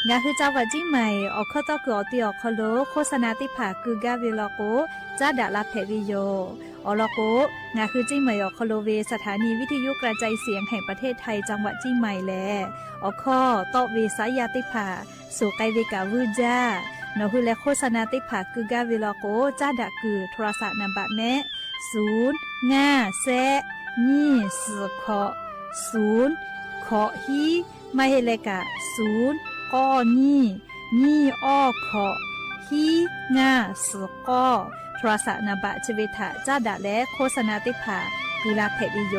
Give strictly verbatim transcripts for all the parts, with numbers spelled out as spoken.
ငါး คือ จังหวัดเชียงใหม่ อ่อข้อต้อกึ่งอ่อเตียงอ่อคอโล โฆษณาเต๊อะผ่า กือก้าเวลอโก จ๊ะดะลาแผะเวโย อ่อลอโก งาคือเชียงใหม่อ่อคอโลเว สถานีวิทยุกระจายเสียงแห่งประเทศไทย จังหวัดเชียงใหม่แล อ่อข้อต๊อกเวสายาเต๊อะผ่า สูไกเวก๋า วื้อจ๊ะ หนอคือแลโฆษณาเต๊อะผ่า กือก้าเวลอโก จ๊ะดะกือ โทรศัพท์นามบัตรแมะ ศูนย์ ห้า แซะ ยี่ สี่ เคาะ ศูนย์ เคาะ ฮี ไม่เฮเลกะ ศูนย์ ก้อ ยี่ ยี่ อ้อ เคาะ ฮี ห้า สี่ ก้อ โทรศัพท์นามบัตรเชเวถะ จ๊ะดะแลโฆษณาเต๊อะผ่า กือลาแผะเวโย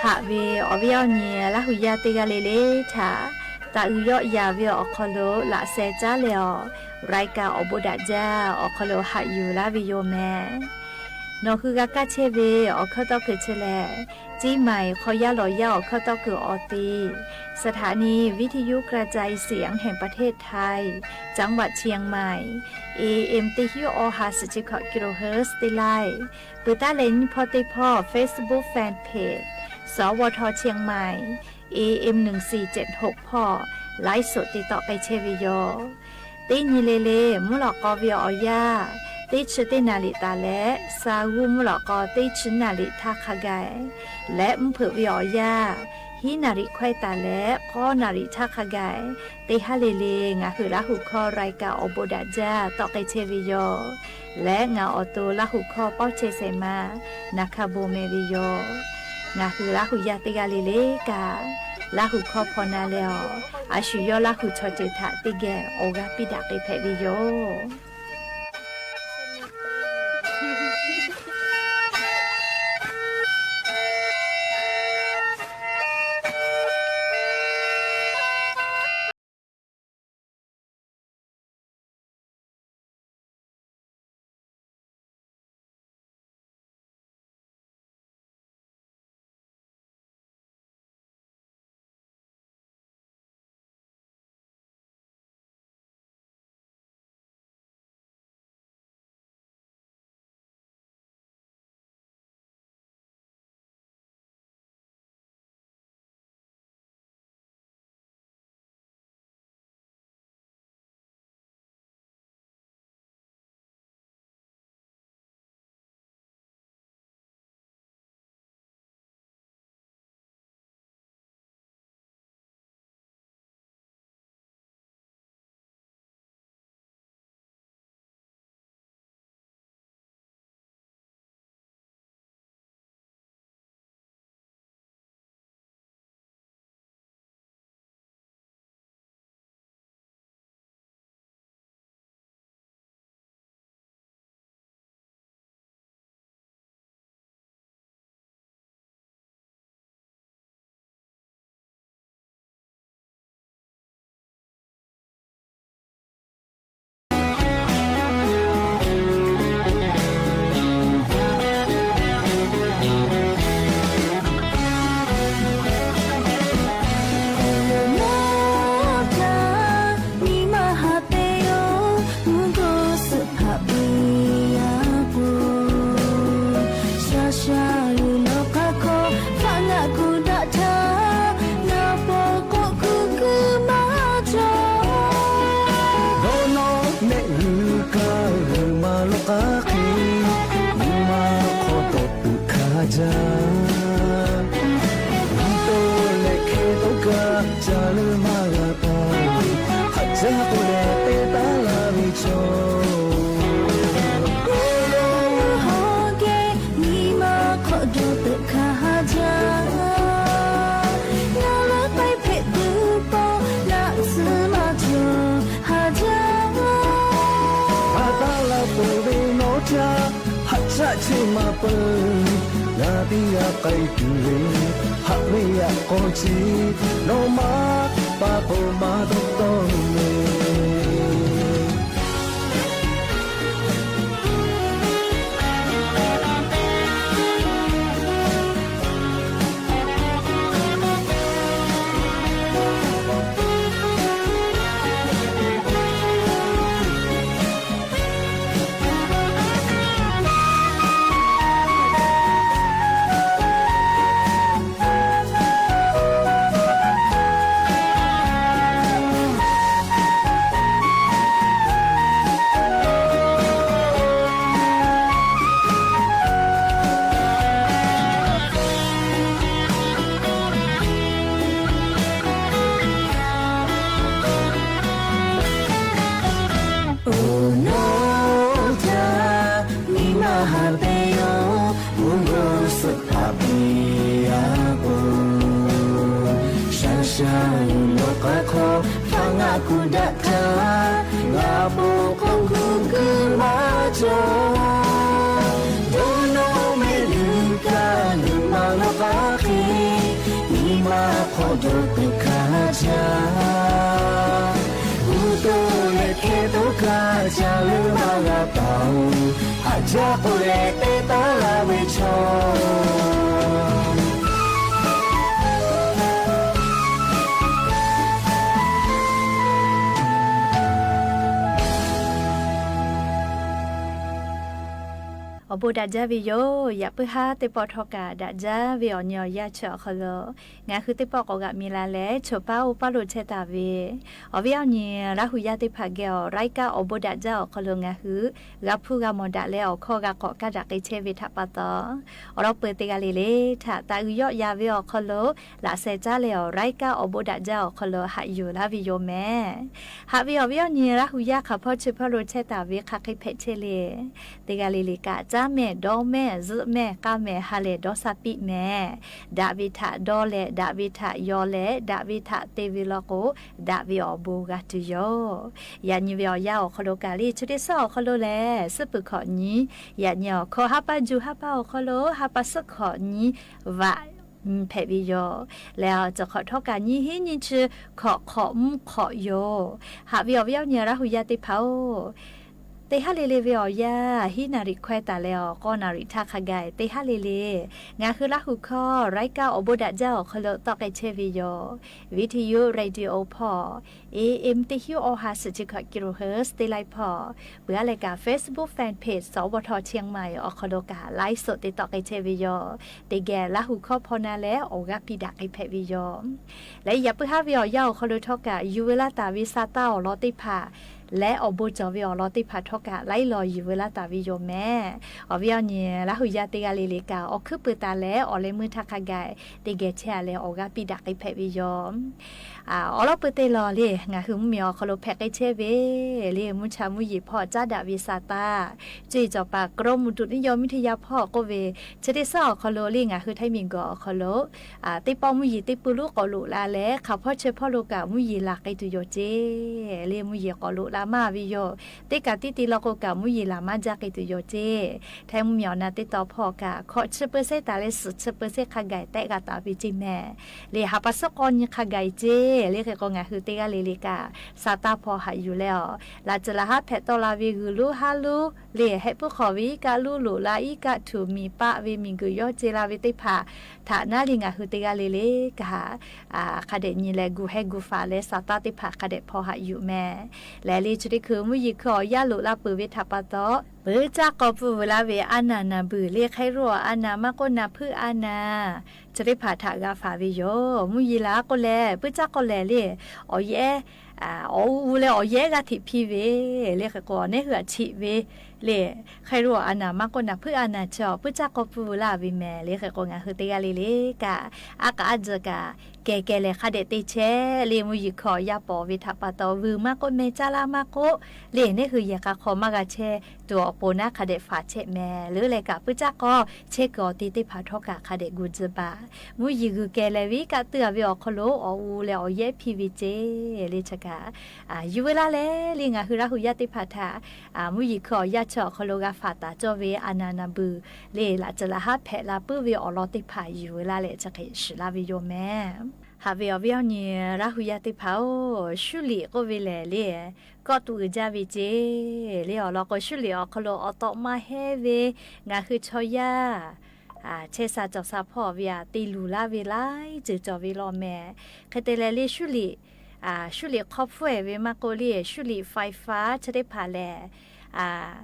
ဟးဝ့ၤ အီႇဝ့ၢ်အီၣ်ညဲ လႃးဟူယၢ်တဂၤလၢ်လၢ်ထႃႈ တႃႇအုၣ်ယီႇယႃႇဝ့ၤ အခီၣ်လိာ်လၢ်စဲးကၠၢ်လၢ်အီၤ ရၢႆးကၢၢ် အိၣ်ဘိးဒၣ်ကၠၢ် အခီၣ်လိာ် ဟးယူႇလၢ်ဝ့ၤယိၤမဲ နီၢ်ဃုဂၤ ကၢ်ဆႄႈဝ့ၤ အခီၣ်ထီၣ်ကၢ်ဆႄႈလၢ် ကၠံမၢႆႇ ခီယၢ်လီၤယၢ် အခီၣ်ထီၣ်ကၢ်အီၤတ့ႉ สถานีวิทยุกระจายเสียงแห่งประเทศไทย จังหวัดเชียงใหม่ เอเอ็ม တႅမ်ႈႁိုဝ် ออฮา สิบเจ็ดจุดหก กิโลเฮิรตซ์ เตไล ပိုတ်းတၢ်လႄႈ နံႉဖီၣ်တႄႉဖီၣ် Facebook Fanpage สวท เชียงใหม่ เอเอ็ม หนึ่งสี่เจ็ดหก ဖီၣ် ไลฟ์สด တႅမ်ႈတီႈ ကၢ်ဆႄႈဝ့ၤယိၤ တၢ်နံၤလၢ်လၢ် မုၢ်လီၤကီၢ်ဝ့ၤအီႇယၢ် တၢ်ဆူတၢ်နၢ်လံၣ်တၢ်လၢ သၢဂုၢ် မုၢ်လီၤကီၢ် တၢ်ဆူနၢ်လံၣ် ထႃႈခါဂၤ လၢမုၢ်ဖုးဝ့ၤအီႇယၢ် ဟံးနၢ်လံၣ်ခွဲးတၢ်လၢ ဃိးနၢ်လံၣ် ထႃႈခါဂၤ တၢ်ဟါလၢ်လၢ် ငါးဟုးလၢ်ဟူးခီ ရၢၢ်ကၢၢ် အိၣ်ဘိးဒၣ်ကၠၢ် တီၢ်ကၢ်ဆႄႈဝ့ၤယိၤ လၢငါး အီၣ်တိူဝ်း လၢ်ဟူးခီ ပီၢ်ဆၢၣ်စဲးမး နၢ်ခၢၣ်ဘိးမဲာ်ဝ့ၤယိၤ ငါးဟုးလၢ်ဟူးယၢ်တဂၤလၢ်လၢ်ကၢ် လၢ်ဟူးခီဖီၣ်နၢ်လၢ်အီၤ အဆူၣ်ယီၢ်လၢ်ဟူးဆီၣ်တၢၢ်ထၢၣ်တၢ်ဂဲၤ အိၣ်ဂၢၢ်ပံၢ်ဒၣ်က့ၤဖဲဝ့ၤယိၤ လီၤဃာ်ခီၣ် ဖးငါကူၣ်ဒၣ်တၢ် လၢပူၤကီၢ်ကူၣ်ကမၣ်ကၠီ ဒိၣ်နီၢ်မ့ၢ်လုၢ်ကါ လုၢ်မၤလီၤဃာ်ဃ့ အံၤမၤဖီၣ်ဒိၣ်ပ့ၤခါစၢ် ဘူၣ်တိၢ်လဲၣ်ခဲတိၢ်ခါစၢ် လၢမၤဂၤပာ်အီၤ ဟးစၢ်ဖိလဲၣ်တဲတၢ်လၢဝဲဆီ အီၣ်ဘိးဒၣ်ကၠၢ်ဝဲယိာ် ယပၢ်ဟါသ့ၣ်ပီၣ်ထီၣ်ကၣ် ဒၣ်ကၠၢ်ဝဲအီၤ ညီအီၤယၢ်ဆၢအီၤခီလီၤ ငါဟုသ့ၣ်ပီၣ်ကိးဂၤမံၤလၢ်လၢ် ဆိပာ်အိၣ်ပာ်လိာ်ဆဲးတၢ်ဝဲ အီၤဝဲအီၤညီ ရၢ်ဟူယၢ်သ့ၣ်တဖၣ်ဂဲၤအီၤ ရၢၣ်ကၣ်အီၣ်ဘိးဒၣ်ကၠၢ် အီၤခီလီၤ ငါဟု ဂၤဖုဂၤမီၢ်ဒၣ်လဲအီၤခီ ဂၤကိးကၢ်ဒၣ်က့ၤဆဲးဝဲထးပာ်သီ အီၤဒီးပၢၤတဂၤလၢ်လၢ် ထးသးဂုာ်ယီၣ်ယၤဝဲအီၤခီလီၤ လၢ်ဆဲးကၠၢ်လဲအီၤ ရၢၣ်ကၣ်အီၣ်ဘိးဒၣ်ကၠၢ် အီၤခီလီၤ ဟးယူၤလၢ်ဝဲယိာ်မဲ ဟးဝဲအီၤဝဲအီၤညီ ရၢ်ဟူယၢ် ခးဖီၣ်ဆၢဖီၣ်လိာ်ဆဲးတၢ်ဝဲ ခးဃ့ဖဲးဆဲးလဲၣ် တဂၤလၢ်လၢ်ကၣ် ကၠၢ်မဲာ် ဒီမဲာ် စၢးမဲာ် ကၣ်မဲာ် ဟါလဲၣ် ဒီဆၣ်ပံးမဲာ် ဒၣ်ဝဲထးဒီလဲၣ် ဒၣ်ဝဲထးယီလဲၣ် ဒၣ်ဝဲထးသ့ဝဲလီၤကိး ဒၣ်ဝဲအီၤဘိးဂၤတုၤယိာ် ယၤညီဝဲအီၤယၢ်အီၤခီလီၤကၣ်လၢ် ဆၢတ့ၢ်ဆၢအီၤခီလီၤလဲၣ် စ့ပၢၤခီၣ်နံၤ ယၤညီအီၤခီ ဟါပၢ်ယူၤ ဟါပၢ်အီၤခီလီၤ ဟါပၢ်စ့ၢ်ခီၣ်နံၤ ဝး ဖဲးဝဲယိာ် လဲၤအီၤစ့ၢ်ခီၣ်ထီၣ်ကၣ် နံၤဟံးနံၤဆၢ ခီၣ်ခီၣ်မူခီၣ်ယိာ် ဟးဝဲအီၤဝဲအီၤညီ ရၢ်ဟူယၢ်သ့ၣ်တဖၣ်ဧၢ တဟါလၢ်လၢ်ဝဲအီၤယၢ် ဟံးနၣ်ရံၣ်ခွဲးတၢ်လဲအီၤ ကီနၣ်ရံၣ်ထးခါဂၤ တဟါလၢ်လၢ် ငါဟုရၢ်ဟူခီ ရၢၣ်ကၣ်အီၣ်ဘိးဒၣ်ကၠၢ်အီၤခီလီၤ သီးကဲဆဲးဝဲယိာ် ဝံထယု ရေဒီယိၤဖီၣ် AM တစ်ဆံ အဟး ဆံဆံခီၣ် ကီလိုဟၢၣ် တ့လံဖီၣ် ပှၤလဲၤကၣ် Facebook Fan Page သီးဝီၤထီၣ် เชียงใหม่ အီၤခီလီၤကၣ် ไลฟ์สด တ့သီးကဲဆဲးဝဲယိာ် တကဲလၢ်ဟူခီဖီနၤလဲၣ် အီၣ်ဂၤပံးဒၣ်က့ၤဖဲးဝဲယိာ် လၢယပၢ်ဟါဝဲအီၤယၢ်အီၤခီလီၤထီၣ်ကၣ် ယူၤဝဲလၢတၢ်ဝဲ စးတၢ်အီၣ်လီၤသ့ၣ်တဖၣ် လဲၤအီၣ်ဘိးကၠီၣ်ဝဲအီၤလီၤသ့ၣ်တဖၣ်ထီၣ်ကၣ် လဲၤလီၤယူၤဝဲလၢတၢ်ဝဲယိာ်မဲ အီၤဝဲအီၤညီ ရၢ်ဟူယၢ်တဂၤလၢ်လၢ်ကၣ် အီၣ်ခုးပၢၤတၢ်လဲၣ် အီၣ်လၢမုၢ်ထးခါဂၤ တကဲဆဲးအလဲၣ် အီၣ်ဂၤပံးဒၣ်က့ၤဖဲးဝဲယိာ် အီၤလီၤပၢၤတ့ၢ်လီၤလၢ် ငါဟုမုၢ်မံၤအီၤခီလီၤ ဖဲးကဲဆဲးဝဲ လၢ် မုၢ်ဆါမုၢ်ယံၤဖီၣ် ကၠၢ်ဒၣ်ဝဲစးတၢ် ကၠ့စီၤပၤ กรมอุตุนิยมวิทยา ဖီၣ်ကိးဝဲ ဆၢတ့ၢ်ဆၢအီၤခီလီၤလၢ် ငါဟုထဲမံၤကီၢ်အီၤခီလီၤ သ့ၣ်ပီၣ်မုၢ်ယံၤသ့ၣ်ပူလူကိးလိာ်လၢ်လဲၣ် ခးဖီၣ်ဆၢဖီၣ်လိာ်ကၣ် မုၢ်ယံၤလၢ်က့ၤတုၤယိာ်ကၠ့ လၢ်မုၢ်ယံၤကိးလိာ်လၢ်မးဝဲယိာ် သ့ၣ်ကၣ်တံၢ်တံၢ်လီၤကိးကၣ် မုၢ်ယံၤလၢ်မးကၠၢ်က့ၤတုၤယိာ်ကၠ့ ထဲမုၢ်မံၤအီၤနၤသ့ၣ်တီဖီၣ်ကၣ် ခီၣ်ဆၢပၢၤစ့ၢ်တၢ်လၢ် စူၣ်ဆၢပၢၤစ့ၢ်ခါဂၤ တဲဂၤတၢ်ဝဲကၠ့မဲာ် လၢ် ဟးပၢ်စ့ၢ်ကီးနံၤခါဂၤအံၤကၠ့ လၢ်ဃဲကိး ငါဟုတဂၤလၢ်လၢ်ကၣ် စးတၢ်ဖီၣ်ဟးယူၤလဲအီၤ လၢ်စၢၤလၢ်ဟါဖဲးတီၢ်လၢ်ဝဲဂုာ်လူဟါလူ လၢ် ဟဲပူၤဃီၤဝဲကၣ်လူလိာ်လၢ် အံၤကၣ်ထူၣ်မံၤပာ်ဝဲ မံၤဂုာ်ယီၢ်ကၠ့လၢ်ဝဲသ့ၣ်တဖၣ် ထးနါလၢ် ငါဟုတဂၤလၢ်လၢ်ကၣ် ခါဒဲးနံၤလဲၣ် ဂုာ်ဟဲဂုာ်ဖးလၢ် စးတၢ်သ့ၣ်တဖၣ်ခါဒဲးဖီၣ်ဟးယူၤမဲာ် လၢ်လၢ်ဆၢတ့ၢ်ခုး မုၢ်ယံၤခုးအီၤယၢ်လိာ်လၢ်ပၢၤဝဲထးပာ်သီ ပၢၤကၠၢ်ကီးပူၤဝဲလၢ်ဝဲ အါနၢ်နၢ်ဘုၣ် လၢ် ဃဲရိၣ်အါနၢ်မးကိးနၢ်ဖုအါနၢ် ဆၢတ့ၢ်ဖးထးဂၤဖးဝဲယိာ် မုၢ်ယံၤလၢ်ကိးလဲၣ် ပၢၤကၠၢ်ကိးလဲၣ်လၢ် အီၣ်ယဲ အီၣ်အူလၢ် အီၣ်ယဲဂၤထံးဖံးဝဲ လၢ်ဃဲကိး နဲဟုအထံးဝဲ လၢ် ဃဲရိၣ်အါနၢ်မးကိးနၢ်ဖုအါနၢ်ဆၢ ပၢၤကၠၢ်ကီးပူၤဝဲလၢ်ဝဲမဲာ် လၢ်ဃဲကိး ငါဟုတဂၤလၢ်လၢ်ကၣ် အါကါအါစၢၤကၣ် ကဲကဲလဲၣ် ခါဒဲးတ့ၢ်ဆဲး လၢ် မုၢ်ယံၤခုးအီၤယၢ်ပိာ်ဝဲထးပာ်သီ ဝုၢ်မးကိး မဲာ်ကၠၢ်လၢ်မးကိး လၢ် နဲဟုယဲၢ်ကါခီမးဂၤဆဲး တူၢ်အီၤပိာ်နါခါဒဲးဖးဆဲးမဲာ် လၢ်လၢ်ကၣ် ပၢၤကၠၢ်ကိး ဆဲးကီးအီၤတ့ၢ်သ့ၣ်တဖၣ်ထီၣ်ကၣ် ခါဒဲးဂုာ်ဒံးဘၣ် မုၢ်ယံၤဂုာ်ကဲလဲၣ်ဝံၤ ကၣ်တုၤအဝဲအီၤခီလီၤ အီၣ်အူလၢ် အီၣ်ယဲဖံးဝဲကၠ့ လၢ်ဆၢကၣ် ယူၤဝဲလၢ်လဲၣ် လၢ် ငါဟုရၢ်ဟူယၢ်သ့ၣ်တဖၣ်ထး မုၢ်ယံၤခုးအီၤယၢ်ဆၢအီၤခီလီၤ ဂၤဖးတၢ်ကၠီဝဲ အါနၢ်နၢ်ဘုၣ် လၢ် လၢ်စၢၤလၢ်ဟါဖဲးလၢ်ပၢၤဝဲအီၤလီၤသ့ၣ်တဖၣ် ယူၤဝဲလၢ်လဲၣ် ဆၢက့ၤစံးလၢ်ဝဲယိာ်မဲာ် ဟးဝဲအီၤဝဲအီၤညီ ရၢ်ဟူယၢ်သ့ၣ်တဖၣ်ဧၢ ၡူလံာ်ကိးဝဲလဲၣ် လၢ် ကီၢ်သူးအုးကၠၢ်ဝဲကၠ့ လၢ် အီၤလီၤကိး ၡူလံာ်အီၤခီလီၤ အီၣ်တီးမးဟဲဝဲ ငါဟုဆီယၢ် ဆဲးစၢ်ကၠီၣ်စၢ်ဖီၣ်ဝဲ တ့လူၤလၢ်ဝဲလၢ် စၢၤကၠီၣ်ဝဲလီၤမဲာ် ခဲတဲလဲၣ်လၢ် ၡူလံာ် ၡူလံာ်ခီဖှဲးဝဲမးကိးလၢ် ၡူလံာ် ไฟฟ้า ဆၢတ့ၢ်ဖးလဲၣ်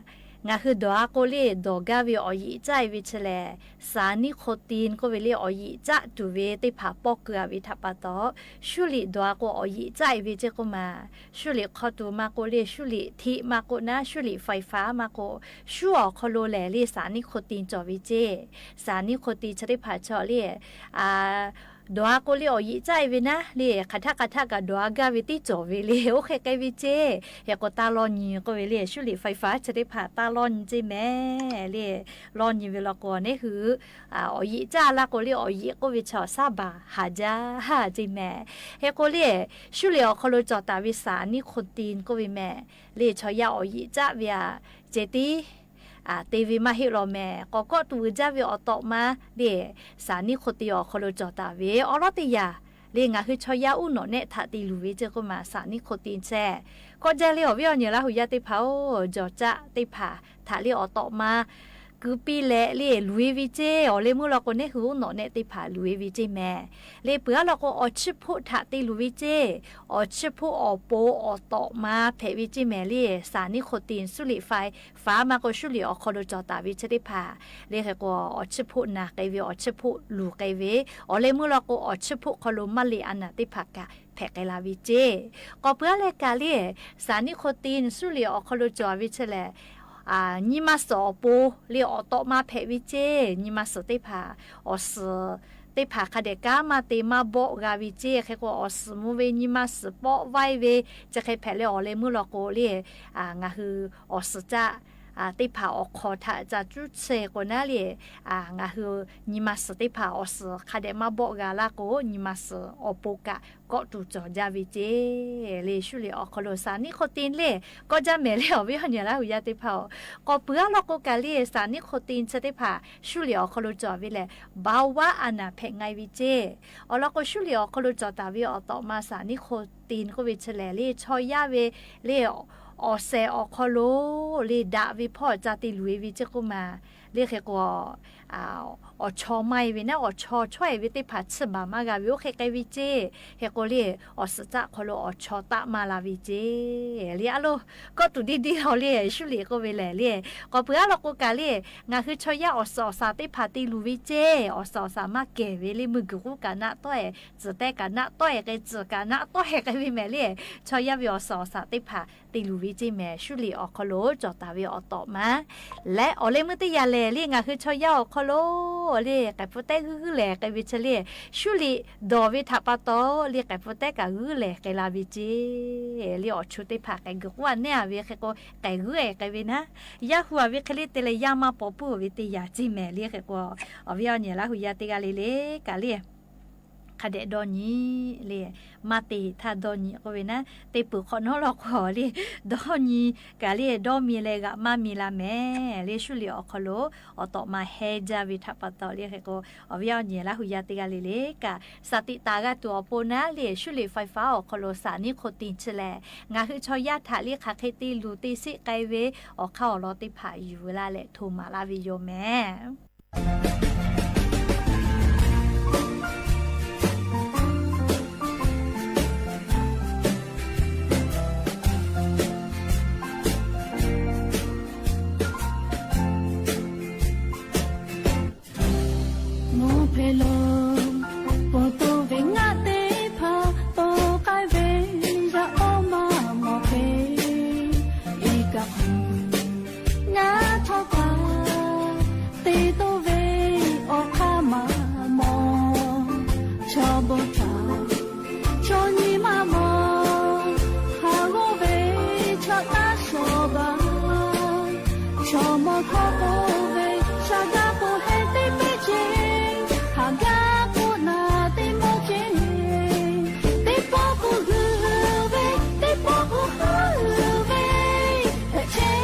ငါဟုဒီးအါကိးလၢ် ဒီးကါဝဲအီၣ်ယံာ်ကၠၢ်ဝဲဆဲးလဲၣ် สารนิโคติน ကိးဝဲလၢ် အီၣ်ယံာ်ကၠၢ်တုၤဝဲသ့ၣ်တဖၣ် ပီၣ်ကုၢ်အဝဲထးပာ်သီ ၡူလံာ်ဒီးအါကိးအီၣ်ယံာ်ကၠၢ်ဝဲကၠ့ကိးမး ၡူလံာ်ခီတူၤမးကိးလၢ် ၡူလံာ်ထံးမးကိးနၢ် ၡူလံာ် ไฟฟ้า မးကိး ၡူအီၤခီလီၤလဲၣ်လၢ် สารนิโคติน ကၠီၣ်ဝဲကၠ့ สารนิโคติน ဆၢတ့ၢ်ဖးဆီလၢ် ဒွးကိးလၢ အော်ယံာ်ကၠၣ်ဝဲနၤ လၢ ခးထးခးထးကဒီးအဂၤဝဲတ့ၢ်ကီးဝဲလၢ အိၣ်ဃဲးကဲဝဲက့ၢ် ဟဲကိးတၢ်လီၢ်ညံၤကိးဝဲလၢ ရှုလ့ၣ် fiber ဆၢထၢၣ်ဖး တၢ်လီၢ်ညံၤက့ၢ်မဲာ် လၢ လီၢ်ညံၤဝဲလီၤကိးန့ၣ်ဟု အ အော်ယံာ်ကၠၣ်လၢကိးလၢ အော်ယံာ်ကိးဝဲဆၢ ဆၢဘၣ်ဟးကၠၢ်က့ၢ်မဲာ် ဟဲကိးလၢ ရှုလ့ၣ် အခီၣ်လိာ်ကၠီၤတၢ်ဝဲ သးနံၣ်ခိၣ်တံၢ်ကိးဝဲမဲာ် လၢဆီယါ အော်ယံာ်ကၠၣ်ဝဲ အ ကဲတ့ၢ် အ တ့ၢ်ဝဲမးဟ့ၣ်လီၤမဲာ် ကိးကီၣ်တူာ်ဝဲကၠၢ်ဝဲအီၤတီးမး လၢ သးနံၣ်ခိၣ်တံၢ် အခီၣ်လိာ်ကၠီၤတၢ်ဝဲ အီၤလီၤတယၢ် လၢ ငါဟုဆီယါ အူၣ်နီၣ်နဲၣ်ထးတ့ၢ်လူၤဝဲက့ၢ်ကိးမး သးနံၣ်ခိၣ်တံၢ်ဆဲ ကိးကၠၢ်လၢ အဝဲအီၤန့ၣ် လၢဟူယါတ့ၢ်ဖးအိၣ် ကၠီၤကၠၣ်တ့ၢ်ဖး ထးလၢအီၤတီးမး ကုပံလဲၣ်လၢ လူၤဝဲက့ၢ် အီၤလၢမုၢ်လီၤကိးန့ၣ်ဟု အူၣ်နီၣ်နဲၣ်တ့ၢ်ဖးလူၤဝဲက့ၢ်မဲာ် လၢပှၤလီၤကိး အီၣ်ဆံၣ်ဖိထးတ့ၢ်လူၤဝဲက့ၢ် အီၣ်ဆံၣ်ဖိ အီၣ်ပိ အီၣ်တီးမး ဖဲးဝဲက့ၢ်မဲာ် လၢ သးနံၣ်ခိၣ်တံၢ် ရှုလ့ၣ် fiber မးကိး ရှုလ့ၣ် အခီၣ်လိာ်ကၠီၤတၢ်ဝဲဆၢထၢၣ်ဖး လၢဟဲကိး အီၣ်ဆံၣ်ဖိနးကဲဝဲ အီၣ်ဆံၣ်ဖိလူၤကဲဝဲ အီၤလၢမုၢ်လီၤကိး အီၣ်ဆံၣ်ဖိခီၣ်လိာ် မးလ့ၣ်အနၢ်တ့ၢ်ဖးကး ဖဲးကဲလၢဝဲက့ၢ် ကိးပှၤလၢကးလၢ သးနံၣ်ခိၣ်တံၢ် ရှုလ့ၣ် အခီၣ်လိာ်ကၠီၤဝဲဆၢလဲၣ် အ ညီမးစၢ်အီၣ်ပိ လၢအီၣ်တီးမးဖဲးဝဲက့ၢ် ညီမးစၢ်တ့ၢ်ဖး အီၣ်စၢ်တ့ၢ်ဖးခါဒဲး ကါမးတ့ၢ်မးဘီဂၤဝဲက့ၢ် ဟဲကိး အီၣ်စၢ်မူဝဲ ညီမးစၢ်ပိာ်ဝဲဝဲ ကဲဃဲးဖဲးလၢ အီၤလၢမုၢ်လီၤကိးလၢ အ ငါဟု အီၣ်စၢ်ကၠၣ် အ တ့ၢ်ဖးအီၣ်ခိးထး ကၠၢ်ကူဆဲးကိးနၤလၢ အ ငါဟု ညီမးစၢ်တ့ၢ်ဖး အီၣ်စၢ်ခါဒဲး မးဘီဂၤလၢကိး ညီမးစၢ်အီၣ်ပိကး ကီၣ်တူာ်ကၠီၤကၠၢ်ဝဲက့ၢ် လၢရှုလ့ၣ် အခီၣ်လိာ် သးနံၣ်ခိၣ်တံၢ်လၢ ကိးကၠၢ်မဲာ်လၢ အဝဲအီၤန့ၣ် လၢဟူယါတ့ၢ်ဖးအိၣ် ကိးပှၤလီၤကိးကးလၢ သးနံၣ်ခိၣ်တံၢ်ဆၢထၢၣ်ဖး ရှုလ့ၣ် အခီၣ်လိာ်ကၠီၤဝဲလဲၣ် ဘါဝါအနၢ်ဖဲးငါဝဲက့ၢ် အီၤလီၤကိး ရှုလ့ၣ် အခီၣ်လိာ်ကၠီၤတၢ်ဝဲအီၤတီးမး သးနံၣ်ခိၣ်တံၢ်ကိးဝဲဆၢလဲၣ် လၢ ဆီယါဝဲ လၢ အီၣ်စဲးအခီၣ်လိာ် လၢဒၣ်ဝဲဖီၣ် ကၠၢ်တ့ၢ်လူၤဝဲက့ၢ်ကိးမး လၢဟဲကိး အ အီၣ်ဆီမးဝဲနၤ အီၣ်ဆီဆီဝဲ တ့ၢ်ဖးဆံၣ်ဘၣ်မးဂၤဝဲ အိၣ်ဃဲးကဲဝဲက့ၢ် ဟဲကိးလၢ အီၣ်စၢ်ကၠၣ်ခီၣ်လိာ် အီၣ်ဆီတၢ်မးလၢဝဲက့ၢ် လၢအလိၤ ကီၣ်တူာ်ဒ်ဒ်လီၤလၢ ရှုလ့ၣ်ကိးဝဲလဲၣ် လၢ ကိးပှၤလီၤကိးကးလၢ ငါဟုဆီယါ အီၣ်စၢ်အီၣ်စၢ်တ့ၢ်ဖးတ့ၢ်လူၤဝဲက့ၢ် အီၣ်စၢ်အီၣ်စၢ်မးကဲဝဲလၢ မုၢ်ကရူၢ်ကးနးတီၢ်အဲၣ် စၢၤတဲကးနးတီၢ်အဲၣ် ကဲစၢၤကးနးတီၢ်အဲၣ် ကဲဝဲမဲာ်လၢ ဆီယါဝဲ အီၣ်စၢ်အီၣ်စၢ်တ့ၢ်ဖး တ့ၢ်လူၤဝဲက့ၢ်မဲာ် ရှုလ့ၣ် အခီၣ်လိာ်ကၠီၤတၢ်ဝဲအီၤတီးမး လၢအီၤလၢမုၢ်တယၢ်လဲၣ် လၢ ငါဟုဆီယါ အခီၣ်လိာ် လၢ ကဲဖိတဲဂုၤဂုၤလဲၣ် ကဲဝဲဆၢလၢ ရှုလ့ၣ် ဒီးဝဲထးပာ်တီ လၢ ကဲဖိတဲကးဂုၤလဲၣ် ကဲလၢဝဲက့ၢ် လၢ အီၣ်ဆူၣ်တ့ၢ်ဖး ကဲဂုၤကွၢ်နဲၣ်အဝဲ ဟဲကိး ကဲဂုၤအဲၣ် ကဲဝဲနၤ ယၢ်ဟူးအဝဲခဲလၢာ် တဲလၢ ယၢ်မးပိာ်ပုၢ်ဝဲတယၢ်က့ၢ်မဲာ် လၢဟဲကိး အဝဲအီၤန့ၣ် လၢဟူယါတ့ၢ်ဂၤလၢ်လၢ် ကးလၢ ခါဒဲးဒီနံၤ လၢ မးတ့ၢ်ထးဒီနံၤကိးဝဲနၤ တ့ၢ်ပၢၢ်ခီၣ်နီၤလီၤကွီၢ်လၢ ဒီနံၤ ကးလၢ ဒီမံၤလၢဂၤမးမံၤလၢမဲာ် လၢရှုလ့ၣ် အခီၣ်လိာ် အီၤတီးမးဟဲကၠၢ်ဝဲထးပာ်တီ လၢဟဲကိး အဝဲအီၤန့ၣ် လၢဟူယါတ့ၢ်ဂၤလၢ်လၢ် ကး စးတံးတၢ်ဂၤတူၢ်အီၤပိနၤ လၢ ရှုလ့ၣ် fiber အခီၣ်လိာ် သးနံၣ်ခိၣ်တံၢ်ဆၢလဲၣ် ငါဟုဆီယါထးလၢ ခးဃ့တ့ၢ်လူၤတ့ၢ်စ့ၢ်ကဲဝဲ အီၣ်ခါအီၣ်လီၤတ့ၢ်ဖးယူၤဝဲလၢ်လၢ် ထိၣ်မးလၢဝဲယိာ်မဲာ် မိၢ်ဖဲလဲၣ် ပိာ်တိၢ်ဝဲငါတ့ၢ်ဖး တိၢ်ကဲဝဲ ယအီၣ်မးမီၢ်ဖဲ အံၤကး ငါထီၣ်ပာ် တ့ၢ်တိၢ်ဝဲ အီၣ်ခါမးမီၢ် ဆီဘီတၢ် ဆီနံၤမးမီၢ် ဟးဂီၤဝဲ ဆီတၢ်ဆီဘၣ် ဆီမီၢ်ထီၣ်တိၢ်ဝဲ ဆၢဂၤပိာ်ဟဲတ့ၢ်ပဲက့ၤ ဟးဂီၤပိာ်နၤတ့ၢ်မီၢ်က့ၤ တ့ၢ်ပိာ်ပိာ်ဂုၤဝဲ တ့ၢ်ပိာ်ပိာ်ဟးဂီၤဝဲ ဖဲဆဲး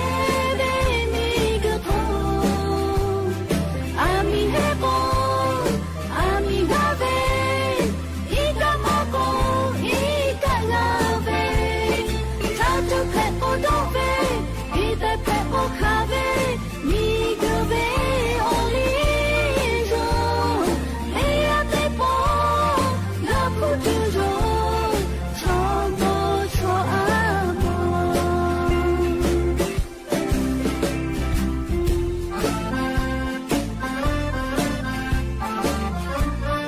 ဒ့မံၤကထိ အမံၤဟဲပိာ် အမံၤဂၤဝဲ အံၤကးမီၢ်ကိး အံၤကးဂၤဝဲ ဆၢထူၣ်ဖဲးပိာ်ဒီးဝဲ အံၤတဲဖဲးပိာ်ခးဝဲ မံၤကဝဲအီၤလံယိာ် မ့ၢ်အ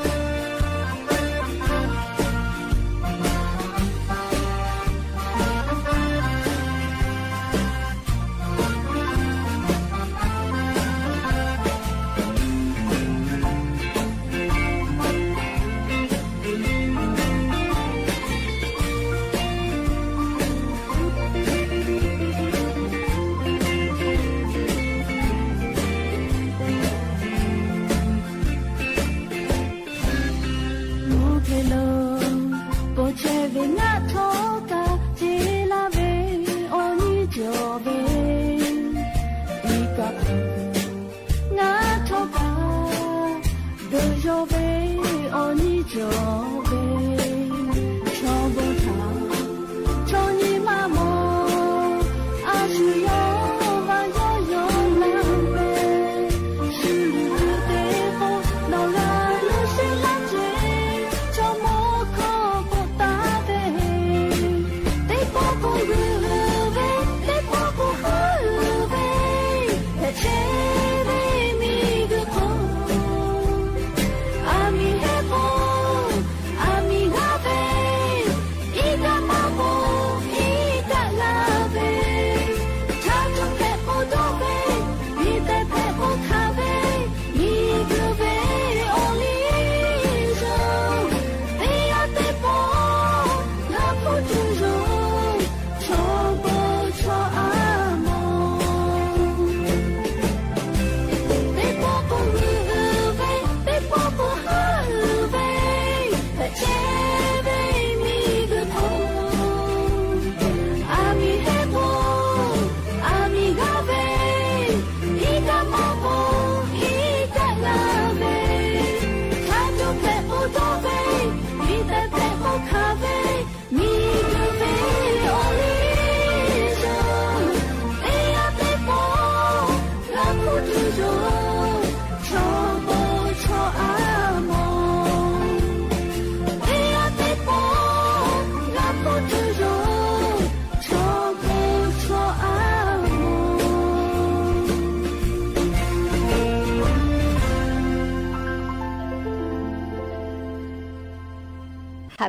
တ့ၢ်ပိာ် ဂၤဖုတုၤယိာ် ဆီမီၢ်ဆီအါမီၢ်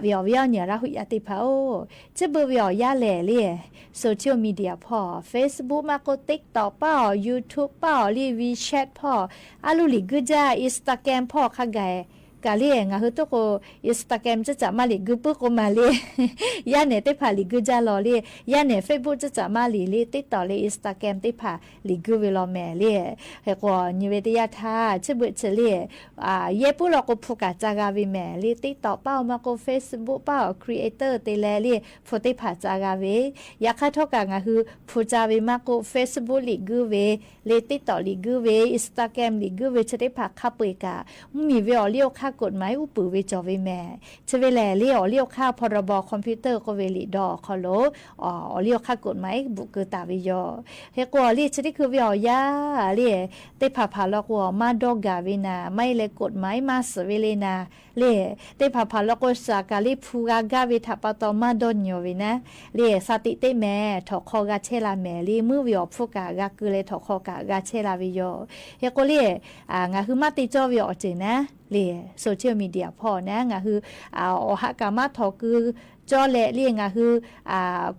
ဝဲအီၤ ဝဲအီၤ ယၢ်လၢဟူယၢ်သ့ၣ်တဖၣ်ဧၢ, စံးဘျုးဝဲအီၤယၢ်လဲၣ်လံ, social media ဖီၣ်, Facebook မးကိး TikTok ဖီၣ်, YouTube ဖီၣ်, လံ WeChat ဖီၣ်, အလူလံာ်ဂုၢ်ယၢ်, Instagram ဖီၣ် ခါဂၤ ကလံ, ငါဟူသ့ၣ်ကိး Instagram ကစၢ်မးလံာ်ဂုၢ်ပုၢ်ကိးမးလံ, ယၢ်နဲၣ်သ့ၣ်တဖၣ်လံာ်ဂုၢ်ယၢ်လီၤလံ, ယၢ်နဲၣ် Facebook ကစၢ်မးလံာ်လံ, TikTok လံ Instagram သ့ၣ်တဖၣ်လံာ်ဂုၢ်ဝဲလီၤမဲာ်လံ, ဟဲကိးညီဝဲတယၢ်ထါ, စံးဘျုးစံးလံ ယဲၢ်ပူၤလီၤကိးဖူးကၣ်စၢ်ဂၤဝဲမဲာ်လံ, TikTok ဖီၣ် မးကိး Facebook ဖီၣ် creator သ့ၣ်လဲၣ်လံ, ဖူးသ့ၣ်တဖၣ်စၢ်ဂၤဝဲ, ယခါထီၣ်ကး ငါဟူဖူးစၢ်ဝဲ မးကိး Facebook လံာ်ဂုၢ်ဝဲလံ, TikTok လံာ်ဂုၢ်ဝဲ, Instagram လံာ်ဂုၢ်ဝဲ, ဆၢသ့ၣ်တဖၣ်ခါပှ့ၤကး, မ့ၢ်မ့ၢ်ဝဲအီၤလံအီခါ กฎหมาย ဥပဒေ ဝဲကၠီၤဝဲမဲာ်, ဆၢဝဲလဲၣ်လံ အီၤလံအီခါ พรบคอมพิวเตอร์ ကိးဝဲလံာ်ဒီးအခီၣ်လိၤ, အီၤလံအီခါ กฎหมาย ဘူးကၢၤတၢ်ဝဲယီၤ, ဟဲကိးအီၤလံ ဆၢသ့ၣ်တဖၣ်ဝဲအီၤယၢ်လံ, သ့ၣ်တဖၣ်ဖးလီၤကိးအီၤ မးဒီဂၤဝဲနၤ, မ့ၢ်လၢ กฎหมาย မးစၢၤဝဲလံနၤလံ, သ့ၣ်တဖၣ်ဖးလီၤကိးစၢ်ကးလံ ဖူးဂၤဂၤဝဲထးပာ်တီၤ မးဒီညိးဝဲနၤလံ, သးသံးတ့ၢ်မဲာ် ထီၣ်ခီဂၤဆဲးလၢ်မဲာ်လံ, မုၢ်ဝဲအီၤဖူးကၣ်ဂၤကုာ်လဲၤထီၣ်ခီကၣ်ဂၤဆဲးလၢ်ဝဲယီၤ, ဟဲကိးလံ ငါဟူမးသ့ၣ်ကၠီဝဲအီၤစ့ၢ်နၤလံ, social media ဖီၣ်နၤ, ငါဟူ အီၤဟးကးမးထီၣ်ကုာ်ကၠီလဲၣ်လံ, ငါဟူ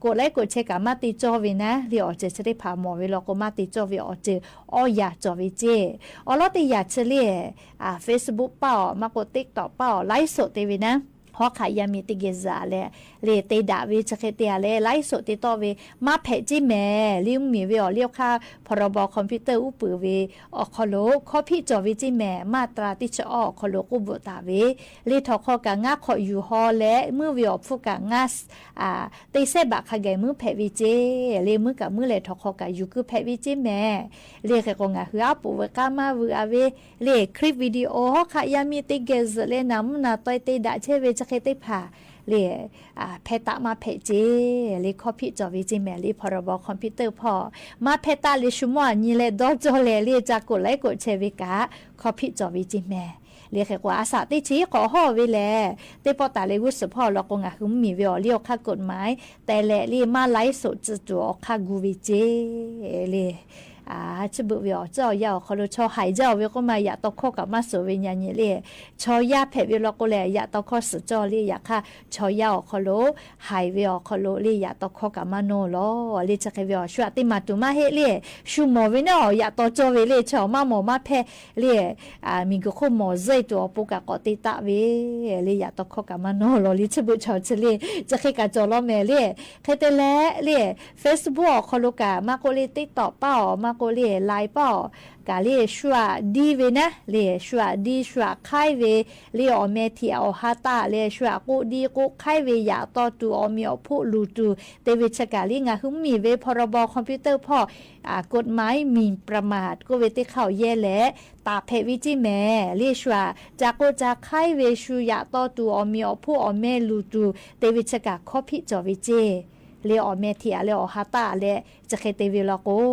กดไลค์ กดแชร์ ကးမးသ့ၣ်ကၠီဝဲနၤလံ, အီၤစ့ၢ် ဆၢသ့ၣ်တဖၣ်မ့ၢ်ဝဲလီၤကိး မးသ့ၣ်ကၠီဝဲအီၤစ့ၢ်, အီယၢ်ကၠီၤဝဲစ့ၢ်, အီၤလီၤတယၢ်ဆၢလံ Facebook ဖီၣ် မးကိး TikTok ဖီၣ် ไลฟ์สด သ့ၣ်ဝဲနၤ, ဟီခးယါမံၤတက့ၢ်စၢ်လဲၣ်, လံာ်သ့ဒၣ်ဝဲ ဆၢဃဲသ့ၣ်ယါလဲၣ်, ไลฟ์สด သ့ၣ်တီၣ်ဝဲ, မးဖဲးကၠ့မဲာ်လံ, မ့ၢ်မ့ၢ်ဝဲအီၤလံအီခါ พรบคอมพิวเตอร์ ဥပဒေ ဝဲအခီၣ်လိၤ, ခီဖံးကၠီၤဝဲကၠ့မဲာ်, မးတြၢ်တံၢ်ဆၢအီၤအခီၣ်လိၤ ကိးဘူးတၢ်ဝဲ, လံာ်ထီၣ်ခီကၣ် ငါးခီၣ်ယူၢ်ဟီလဲၣ်, မုၢ်ဝဲအီၤဖူးကၣ် ငါး သ့စဲးဘးခါဂၤ မုၢ်ဖဲးဝဲစ့ၢ်, လံာ်မုၢ်ကၣ်မုၢ်လဲၤထီၣ်ခီကၣ် ယူၢ်ကုာ်ဖဲးဝဲကၠ့မဲာ်, လံာ်ဃဲကိး ငါဟူအါပူၤဝဲ ကါမးဝဲအဝဲ, လံာ် คลิปวิดีโอ ဟီခးယါမံၤတက့ၢ်စၢ်လဲၣ်, နၢ်မုၢ်နၢ်တွဲသ့ဒၣ်ဆဲးဝဲ ဆၢဃဲသ့ၣ်တဖၣ်လံာ် ဖဲးတၢ်မးဖဲးကၠ့, လံာ်ခီဖံးကၠီၤဝဲကၠ့မဲာ်လံ, พรบคอมพิวเตอร์ ဖီၣ်, မးဖဲးတၢ်လံာ် ဆူမီၣ်အနံၤလဲၣ် ဒီကၠီလဲၣ်လံ, ကး กดไลค์ กดแชร์ ဝဲကး, ခီဖံးကၠီၤဝဲကၠ့မဲာ်, လံာ်ဃဲကိး အစးသ့ၣ်ဆံး ကီးဟီၣ်ဝဲလဲၣ်, သ့ၣ်ပီၣ်တၢ်လၢဂုၢ်စၢဖီၣ်လီၤကိး ငါဟူမ့ၢ်ဝဲအီၤလံအီခါ กฎหมาย တဲလဲၣ်လံ, မး ไลฟ์สด စၢၤတူာ်အခါဂူဝဲကၠ့လံ စံးဘျုးဝဲအီၤ ကၠီယါအီၤခီၣ်လိၤ, ဆီဟဲယါအီၤဝဲကိးမး ယၣ်တီခီကၣ်မးစၢၤဝဲညါနံၤလံ, ဆီယါဖဲးဝဲလီၤကိးလဲၣ်, ယၣ်တီခီစၢၤကၠီလံ, ယခါ ဆီယါအီၤခီၣ်လိၤ, ဟဲဝဲအီၤခီၣ်လိၤလံ, ယၣ်တီခီကၣ်မးနီၤလီၤလံ, ဆၢဃဲဝဲအီၤ ဆူအသ့မၤတူၢ်မးဟ့ၣ်လံ, ဆူမီၣ်ဝဲန့ၣ်အီၤ ယၣ်တီကၠီဝဲလံ, ဆီမးမီၣ်မးဖဲးလံ မံၤကခိၣ်မီၣ်စ့တူာ်အပူၤကၣ်ကိးသ့တၢ်ဝဲလံ, ယၣ်တီခီကၣ်မးနီၤလီၤလံ, စံးဘျုးဆီဆံးလံ, ဆၢဃဲကၣ်ကၠီလီၤမဲာ်လံ, ဃဲတဲလဲၣ်လံ, Facebook အီၤခီၣ်လိၤကၣ်, မးကိးလံ TikTok ဖီၣ်အီၤ, မးကိးလံ Line ဖီၣ်အီၤ, ကးလံ ဆှုဒံဝဲနၤလံ, ဆှုဒံ ဆှုခါဝဲလံ, အီၣ်မဲာ်ထံး အီၣ်ဟးတၢ်လဲၣ်, ဆှုကိးဒံကိးခါဝဲ, ယၣ်တီတူာ် အီၣ်မ့ၤအီၣ်ဖိလူၤတူာ် သ့ဝဲဆၢကၣ်လံ, ငါဟူမ့ၢ်ဝဲ พรบคอมพิวเตอร์ ဖီၣ် กฎหมายหมิ่นประมาท ကိးဝဲသ့ၣ်ခီၣ်ယဲၢ်လဲၣ်, တၢ်ဖဲးဝဲကၠ့မဲာ်လံ, ဆှုစၢကိးစၢခါဝဲ, ဆှုယၣ်တီတူာ် အီၣ်မ့ၤအီၣ်ဖိ အီၣ်မဲာ်လူၤတူာ် သ့ဝဲဆၢကၣ် ခီဖံးကၠီၤဝဲကၠ့လံ, အီၣ်မဲာ်ထံးအလဲၣ် အီၣ်ဟးတၢ်အလဲၣ် ဆၢဃဲသ့ဝဲလီၤကိး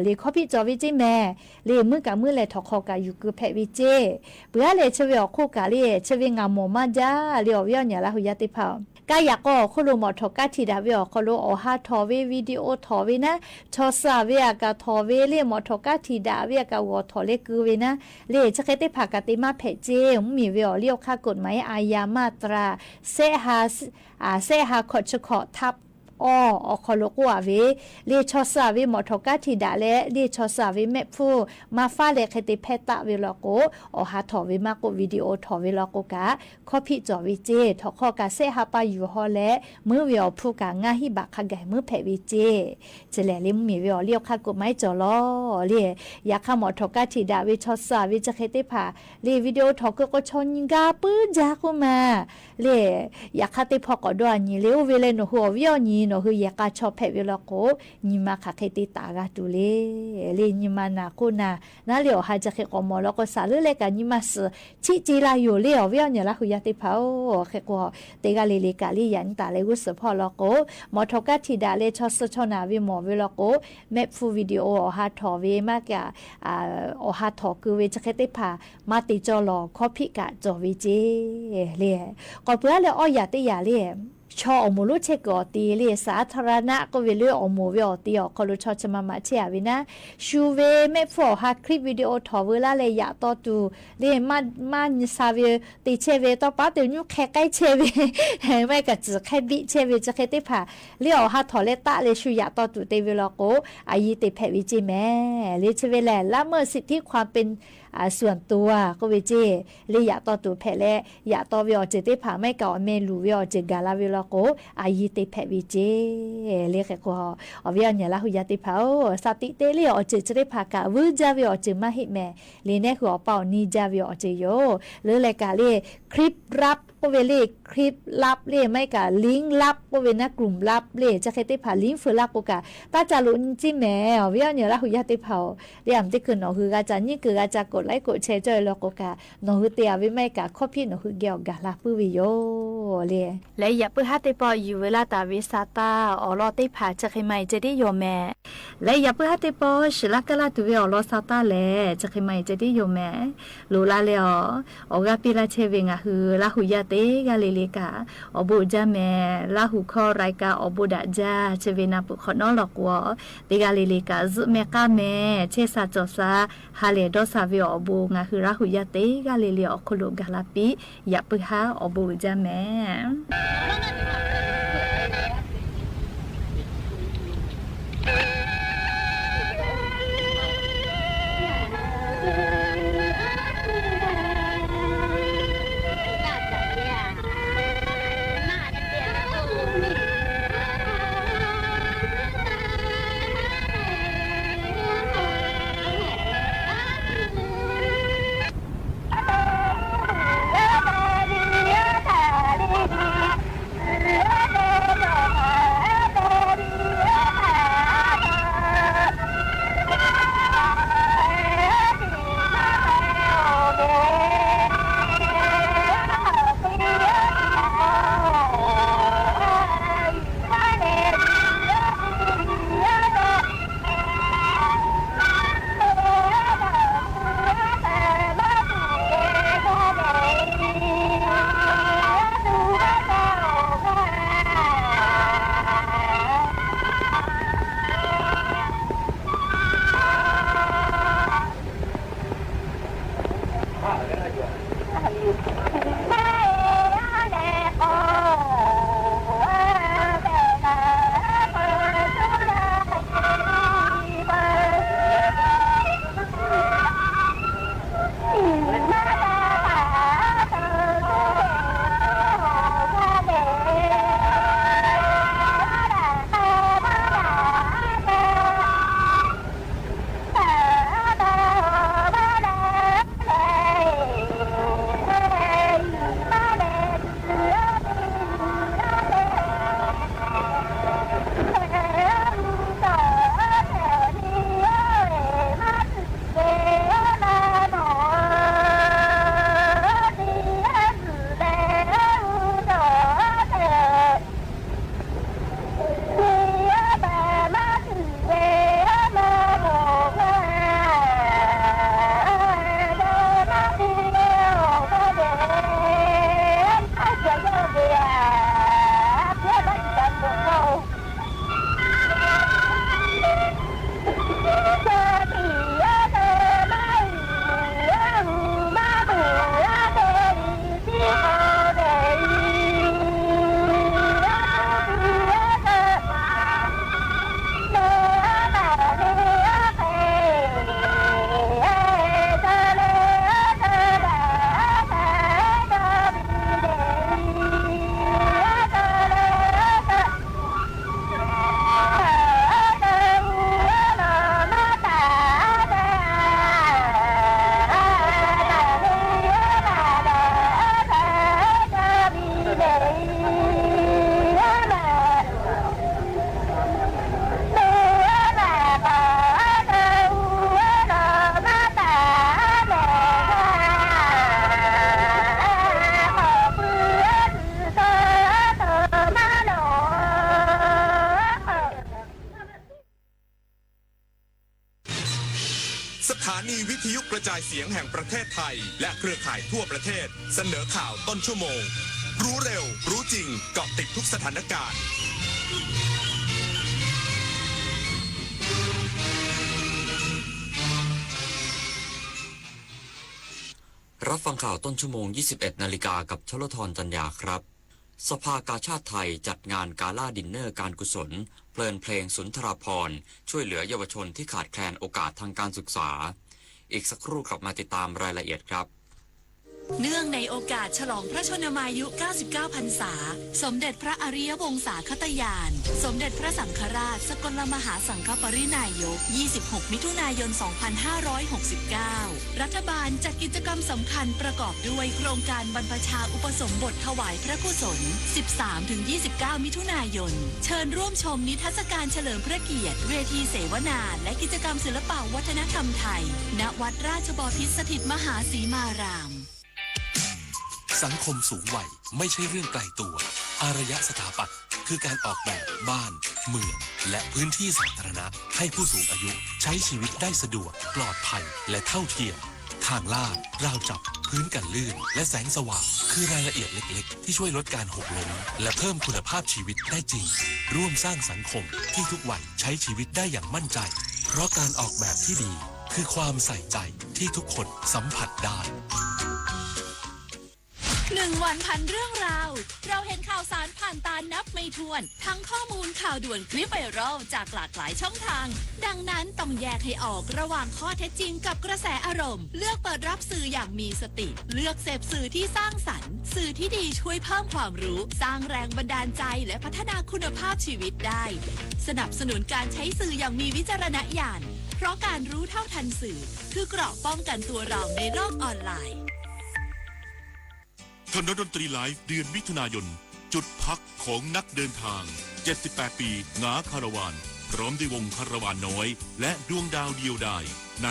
လံ, ခီဖံးကၠီၤဝဲကၠ့မဲာ်လံ, မုၢ်ကၣ်မုၢ်လဲၤထီၣ်ခီကၣ် ယူၢ်ကုာ်ဖဲးဝဲကၠ့, ပှၤလၢဆၢဝဲအီၤခိၣ်ကၣ်လံ, ဆၢဝဲငါမီၣ်မးဒၣ်လံ, အီၣ်ဝဲအီၣ်ညၣ်လၢဟူယါသ့ၣ်တဖၣ် ကါယၤကီၢ်အီၤခီၣ်လိၤ မီၣ်ထီၣ်ကါထံးဒၣ်ဝဲအီၤခီၣ်လိၤ အီၣ်ဟးထီၣ်ဝဲ video ထီၣ်ဝဲနၤ, ဆီစၢ်ဝဲအကထီၣ်ဝဲလံ, မီၣ်ထီၣ်ကါထံးဒၣ်ဝဲအကဂီၢ်ထီၣ်လၢကုာ်ဝဲနၤ, လံာ်ဆၢဃဲသ့ၣ်တဖၣ်ကးတ့မးဖဲးကၠ့, မ့ၢ်မ့ၢ်ဝဲအီၤလံအီခါ กฎหมายอาญา မးတြၢ် စဲးဟး စဲးဟးခီၣ်ဆၢခီၣ်ထး အီၤ အီၣ်ခီၣ်လိၤကိးအဝဲ, လံာ်ဆီစၢ်ဝဲ မီၣ်ထီၣ်ကါထံးဒၣ်လဲၣ်, လံာ်ဆီစၢ်ဝဲ မဲာ်ဖူ မၤဖးလဲၣ် ဃဲသ့ၣ်ဖဲးတၢ်ဝဲလီၤကိး, အီၣ်ဟးထီၣ်ဝဲမးကိး video ထီၣ်ဝဲလီၤကိးကး, ခီဖံးကၠီၤဝဲကၠ့, ထီၣ်ခီကၣ် စဲးဟးပာ်ယူၢ်ဟီလဲၣ်, မုၢ်ဝဲအီၤဖူးကၣ် ငါးဟံၣ်ဘးခါဂၤ မုၢ်ဖဲးဝဲကၠ့, ဆဲးလဲၣ်လံ မ့ၢ်မ့ၢ်ဝဲအီၤလံအီခါ กฎหมาย ကၠီၤလီၤလံ, ယခါ မီၣ်ထီၣ်ကါထံးဒၣ်ဝဲ ဆီစၢ်ဝဲ ဆၢဃဲသ့ၣ်တဖၣ်လံ, video ထီၣ်ကိးကိး ဆီနံၤဂၤပုၢ်ဒၢ်ကိးမး လံာ် ယခါသ့ၣ်ဖီၣ်ကိးဒီးအနံၤလံ, အိၣ်ဝဲလၢနဟူအီၣ်ဝဲအီၣ်နံၤ နဟူယဲၢ်ကါဆီဖဲးဝဲလီၤကိး, နံၤမါခးဃဲသ့ၣ်တၢ်ဂၤတုၤလံ, လံာ် နံၤမါနၤကိးနၤ, နၤလံာ် အီၣ်ဟးကၠ့ဃဲကိးမီၣ်လီၤကိး စးလၢလဲၣ်ကး နံၤမါစၢၤ ဆံးကၠ့လၢယိာ်လံ, အီၣ်ဝဲအီၣ်ညၣ်လၢဟူယါသ့ၣ်တဖၣ်ဧၢ, ဃဲကိး တဂၤလၢ်လၢ်ကးလံ, ယၤနတၢ်လၢဂုၢ်စၢဖီၣ်လီၤကိး, မီၣ်ထီၣ်ကါထံးဒၣ်လဲၣ်, ဆီစၢ်ဆီနၤဝဲမီၣ်ဝဲလီၤကိး, မဲာ်ဖူ video အီၣ်ဟးထီၣ်ဝဲမးကး အီၣ်ဟးထီၣ်ကုာ်ဝဲ ဆၢဃဲသ့ၣ်တဖၣ် မၤသ့ၣ်ကၠီၤလီၤ ခီဖံးကၣ်ကၠီၤဝဲကၠ့လံ, ကိးပှၤလၢအီၣ်ယၤသ့ၣ်ယၤလံ, ဆ ชอออกหมวกลู่เชษเกิดออกตีเลย สาธารณะก็เวลาออกหมวกเวออกตีออก คอร ช ช ม ม เชษ อะเวนะ ชูเว แม่ผู้ออกหาคลิปวิดีโอถ่อเวลาแล อยากต่อตั๋วเลย มา มาซาเว เตะเชษเว ต่อไปเต๋อยู้แค่ใก้เชษเว ไม่ก็จื้อแค่บิเชษเว จะใค่เต๋อผ่า เลยออกหาถ่อแลตะแลชูอยากต่อตั๋วเต๋อเวลาโก อายีเต๋อแผดเวเจแหม เลยเชษเวแล ละเมิดสิทธิความเป็น อ่า ส่วนตัว ก็เวเจ เลยอยากต่อตั๋วแผดแล อยากต่อเวออกเจิดเต๋อผ่า ไม่ก็แม่หลู่เวออกเจิดกาลาเวลาโก อายีเต๋อแผดเวเจ เลยแค่โก ออกเวออกเหนือลาหูยาเต๋อผ่า โอ้ สติเต๋อเลยออกเจิดเต๋อผ่ากะ วื้อจ้าเวออกเจิดมาเฮเม เลยแน่คือออกเป่านี้จ้าเวออกเจิดโย เลยแลกะเลย คลิปลับก็เวเลย คลิปลับเลย ไม่ก็ลิงก์ลับก็เวนะ กลุ่มลับเลย จะใค่เต๋อผ่าลิงก์เฟอร์ลับโกกะ ตาจ๋าหลุนจิแหม ออกเวออกเหนือลาหูยาเต๋อผ่า เลยอ่ำเต๋อคือหนอหื้ออาจ๋ารย์ นี่คืออาจ๋ารย์กดไลก์กดแชร์จ้อยลอโกกะ หนอหื้อเต๋อเวไม่กะ คอปปี้หนอหื้อแกวกาลาปื้อเวโย เลย และอยากปื้อหาเต๋อปออยู่เวลาต๋าเวซาต้า ออกรอเต๋อผ่าจะใค่มาเจอเต๋อโยแหม และอยากปื้อหาเต๋อปอ สิลากาลาตั๋วเวออกรอซาต้าแล จะใค่มาเจอเต๋อโยแหม หลู่ลาเลยออก ออกกาปีลาเชษเวงาหื้อ ลาหูยาเต๋อกาเลยเลยกะ ออกบูจ้าแหม ลาหูข้อรายการออกบูดะจ้า เชษเวนาปุขอน้อหลอกกัว เต๋อกาเลยเลยกะ จึ๊แม่ก้าแหม เชษสาจ๋อสา ฮาเลดอสาเวออกบูงาหื้อ ลาหูยาเต๋อกาเลยเลยออก คนละกาลาปี อยากปื้อหาออกบูจ้าแหม สถานีวิทยุกระจายเสียงแห่งประเทศไทย และเครือข่ายทั่วประเทศ เสนอข่าวต้นชั่วโมง รู้เร็ว รู้ จริง เกาะติดทุกสถานการณ์ รับฟังข่าวต้นชั่วโมง ยี่สิบเอ็ดนาฬิกา กับชลธร จันยาครับ สภากาชาดไทยจัดงานกาล่าดินเนอร์การกุศล เพลินเพลงสุนทราภรณ์ ช่วยเหลือเยาวชนที่ขาดแคลนโอกาสทางการศึกษา อีกสักครู่กลับมาติดตามรายละเอียดครับ เนื่องในโอกาสฉลองพระชนมายุ เก้าสิบเก้า พรรษา สมเด็จพระอริยวงศาคตญาณ สมเด็จพระสังฆราชสกลมหาสังฆปริณายก ยี่สิบหก มิถุนายน สองพันห้าร้อยหกสิบเก้า รัฐบาลจัดกิจกรรมสำคัญประกอบด้วยโครงการบรรพชาอุปสมบทถวายพระกุศล สิบสามถึงยี่สิบเก้า มิถุนายน เชิญร่วมชมนิทรรศการเฉลิมพระเกียรติ เวทีเสวนา และกิจกรรมศิลปะวัฒนธรรมไทย ณ วัดราชบพิตรสถิตมหาสีมาราม สังคมสูงวัยไม่ใช่เรื่องไกลตัว อารยสถาปัตย์คือการออกแบบบ้าน เมือง และพื้นที่สาธารณะ ให้ผู้สูงอายุใช้ชีวิตได้สะดวก ปลอดภัย และเท่าเทียม ทางลาด ราวจับ พื้นกันลื่น และแสงสว่าง คือรายละเอียดเล็กๆ ที่ช่วยลดการหกล้ม และเพิ่มคุณภาพชีวิตได้จริง ร่วมสร้างสังคมที่ทุกวัยใช้ชีวิตได้อย่างมั่นใจ เพราะการออกแบบที่ดี คือความใส่ใจที่ทุกคนสัมผัสได้ หนึ่งวันพันเรื่องราว เราเห็นข่าวสารผ่านตานับไม่ถ้วน ทั้งข้อมูลข่าวด่วนคลิปไวรัลจากหลากหลายช่องทาง ดังนั้นต้องแยกให้ออกระหว่างข้อเท็จจริงกับกระแสอารมณ์ เลือกเปิดรับสื่ออย่างมีสติ เลือกเสพสื่อที่สร้างสรรค์ สื่อที่ดีช่วยเพิ่มความรู้ สร้างแรงบันดาลใจ และพัฒนาคุณภาพชีวิตได้ สนับสนุนการใช้สื่ออย่างมีวิจารณญาณ เพราะการรู้เท่าทันสื่อ คือเกราะป้องกันตัวเราในโลกออนไลน์ ถนนดนตรีไลฟ์ เดือนมิถุนายน จุดพักของนักเดินทาง เจ็ดสิบแปด ปี หงาคาราวาน พร้อมด้วยวงคาราวานน้อย และดวงดาวเดียวดาย ใน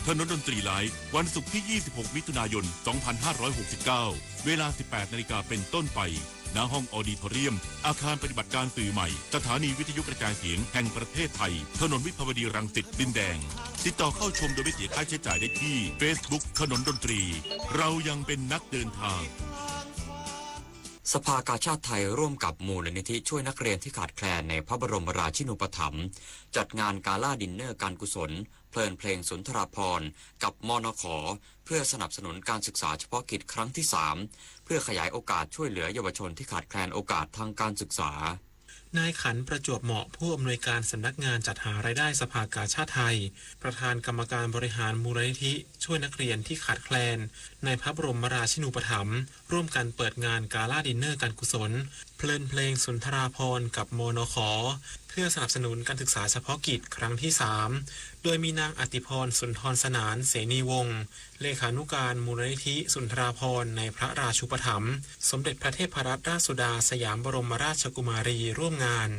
ถนนดนตรีไลฟ์ วันศุกร์ที่ ยี่สิบหก มิถุนายน สองพันห้าร้อยหกสิบเก้า เวลา สิบแปดนาฬิกาเป็นต้นไป ณ ห้องออดิทอเรียม อาคารปฏิบัติการสื่อใหม่ สถานีวิทยุกระจายเสียงแห่งประเทศไทย ถนนวิภาวดีรังสิต ดินแดง ติดต่อเข้าชมโดยไม่เสียค่าใช้จ่ายได้ที่ เฟซบุ๊ก ถนนดนตรี เรายังเป็นนักเดินทาง สภากาชาดไทยร่วมกับมูลนิธิช่วยนักเรียนที่ขาดแคลนในพระบรมราชินูปถัมภ์ จัดงานกาล่าดินเนอร์การกุศล เพลินเพลงสุนทราภรณ์ กับ มนข เพื่อสนับสนุนการศึกษาเฉพาะกิจครั้งที่สาม เพื่อขยายโอกาสช่วยเหลือเยาวชนที่ขาดแคลนโอกาสทางการศึกษา นายขันธ์ ประจวบเหมาะ ผู้อำนวยการสำนักงานจัดหารายได้สภากาชาดไทย ประธานกรรมการบริหารมูลนิธิช่วยนักเรียนที่ขาดแคลนในพระบรมราชินูปถัมภ์ ร่วมกันเปิดงานกาล่าดินเนอร์การกุศล เพลินเพลงสุนทราภรณ์ กับ มนข เพื่อสนับสนุนการศึกษาเฉพาะกิจครั้งที่สาม โดยมีนางอติพร สุนทรสนาน เสนีวงศ์ เลขานุการมูลนิธิสุนทราภรณ์ในพระราชูปถัมภ์ สมเด็จพระเทพรัตนราชสุดาสยามบรมราชกุมารี ร่วมงาน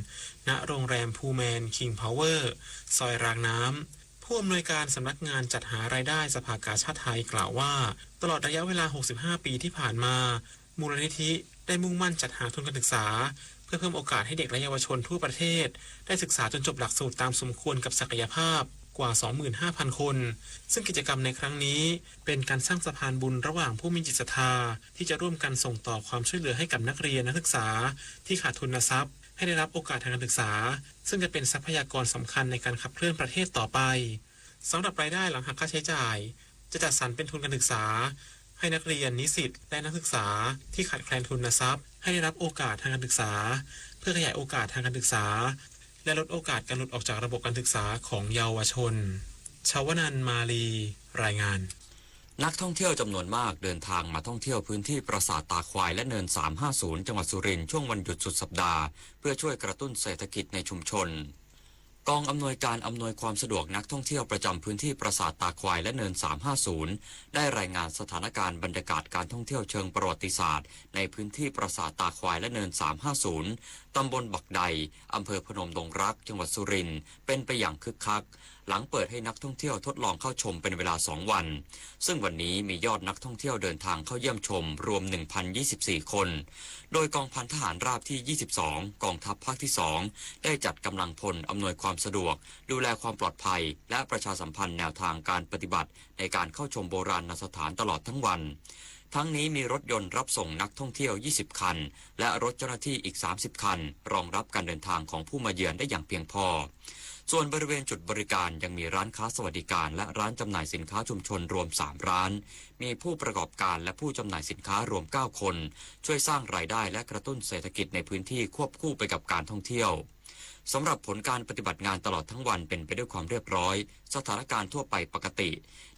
ณ โรงแรมพูลแมน คิงส์พาวเวอร์ ซอยรางน้ำ ผู้อำนวยการสำนักงานจัดหารายได้สภากาชาดไทยกล่าวว่า ตลอดระยะเวลา หกสิบห้า ปีที่ผ่านมา มูลนิธิได้มุ่งมั่นจัดหาทุนการศึกษา เพื่อเพิ่มโอกาสให้เด็กและเยาวชนทั่วประเทศ ได้ศึกษาจนจบหลักสูตรตามสมควรกับศักยภาพกว่า สองหมื่นห้าพัน คน ซึ่งกิจกรรมในครั้งนี้เป็นการสร้างสะพานบุญระหว่างผู้มีจิตศรัทธา ที่จะร่วมกันส่งต่อความช่วยเหลือให้กับนักเรียนนักศึกษาที่ขาดทุนทรัพย์ ให้ได้รับโอกาสทางการศึกษา ซึ่งจะเป็นทรัพยากรสำคัญในการขับเคลื่อนประเทศต่อไป สำหรับรายได้หลังหักค่าใช้จ่าย จะจัดสรรเป็นทุนการศึกษา ให้นักเรียน นิสิต และนักศึกษาที่ขาดแคลนทุนทรัพย์ ให้ได้รับโอกาสทางการศึกษา เพื่อขยายโอกาสทางการศึกษา และลดโอกาสการหลุดออกจากระบบการศึกษาของเยาวชน ชวนันท์ มาลี รายงาน นักท่องเที่ยวจำนวนมากเดินทางมาท่องเที่ยวพื้นที่ปราสาทตาควายและเนินสามห้าศูนย์ จังหวัดสุรินทร์ช่วงวันหยุดสุดสัปดาห์ เพื่อช่วยกระตุ้นเศรษฐกิจในชุมชน กองอำนวยการอำนวยความสะดวกนักท่องเที่ยวประจำพื้นที่ปราสาทตาควายและเนินสามห้าศูนย์ ได้รายงานสถานการณ์บรรยากาศการท่องเที่ยวเชิงประวัติศาสตร์ในพื้นที่ปราสาทตาควายและเนินสามห้าศูนย์ ตำบลบักได อำเภอพนมดงรัก จังหวัดสุรินทร์ เป็นไปอย่างคึกคัก หลังเปิดให้นักท่องเที่ยวทดลองเข้าชมเป็นเวลาสองวัน ซึ่งวันนี้มียอดนักท่องเที่ยวเดินทางเข้าเยี่ยมชมรวม หนึ่งพันยี่สิบสี่ คน โดยกองพันทหารราบที่ ยี่สิบสอง กองทัพภาคที่สอง ได้จัดกำลังพลอำนวยความสะดวก ดูแลความปลอดภัย และประชาสัมพันธ์แนวทางการปฏิบัติในการเข้าชมโบราณสถานตลอดทั้งวัน ทั้งนี้มีรถยนต์รับส่งนักท่องเที่ยว ยี่สิบ คัน และรถเจ้าหน้าที่อีก สามสิบ คัน รองรับการเดินทางของผู้มาเยือนได้อย่างเพียงพอ ส่วนบริเวณจุดบริการยังมีร้านค้าสวัสดิการและร้านจำหน่ายสินค้าชุมชนรวม สาม ร้าน มีผู้ประกอบการและผู้จำหน่ายสินค้ารวม เก้า คน ช่วยสร้างรายได้และกระตุ้นเศรษฐกิจในพื้นที่ควบคู่ไปกับการท่องเที่ยว สำหรับผลการปฏิบัติงานตลอดทั้งวันเป็นไปด้วยความเรียบร้อย สถานการณ์ทั่วไปปกติ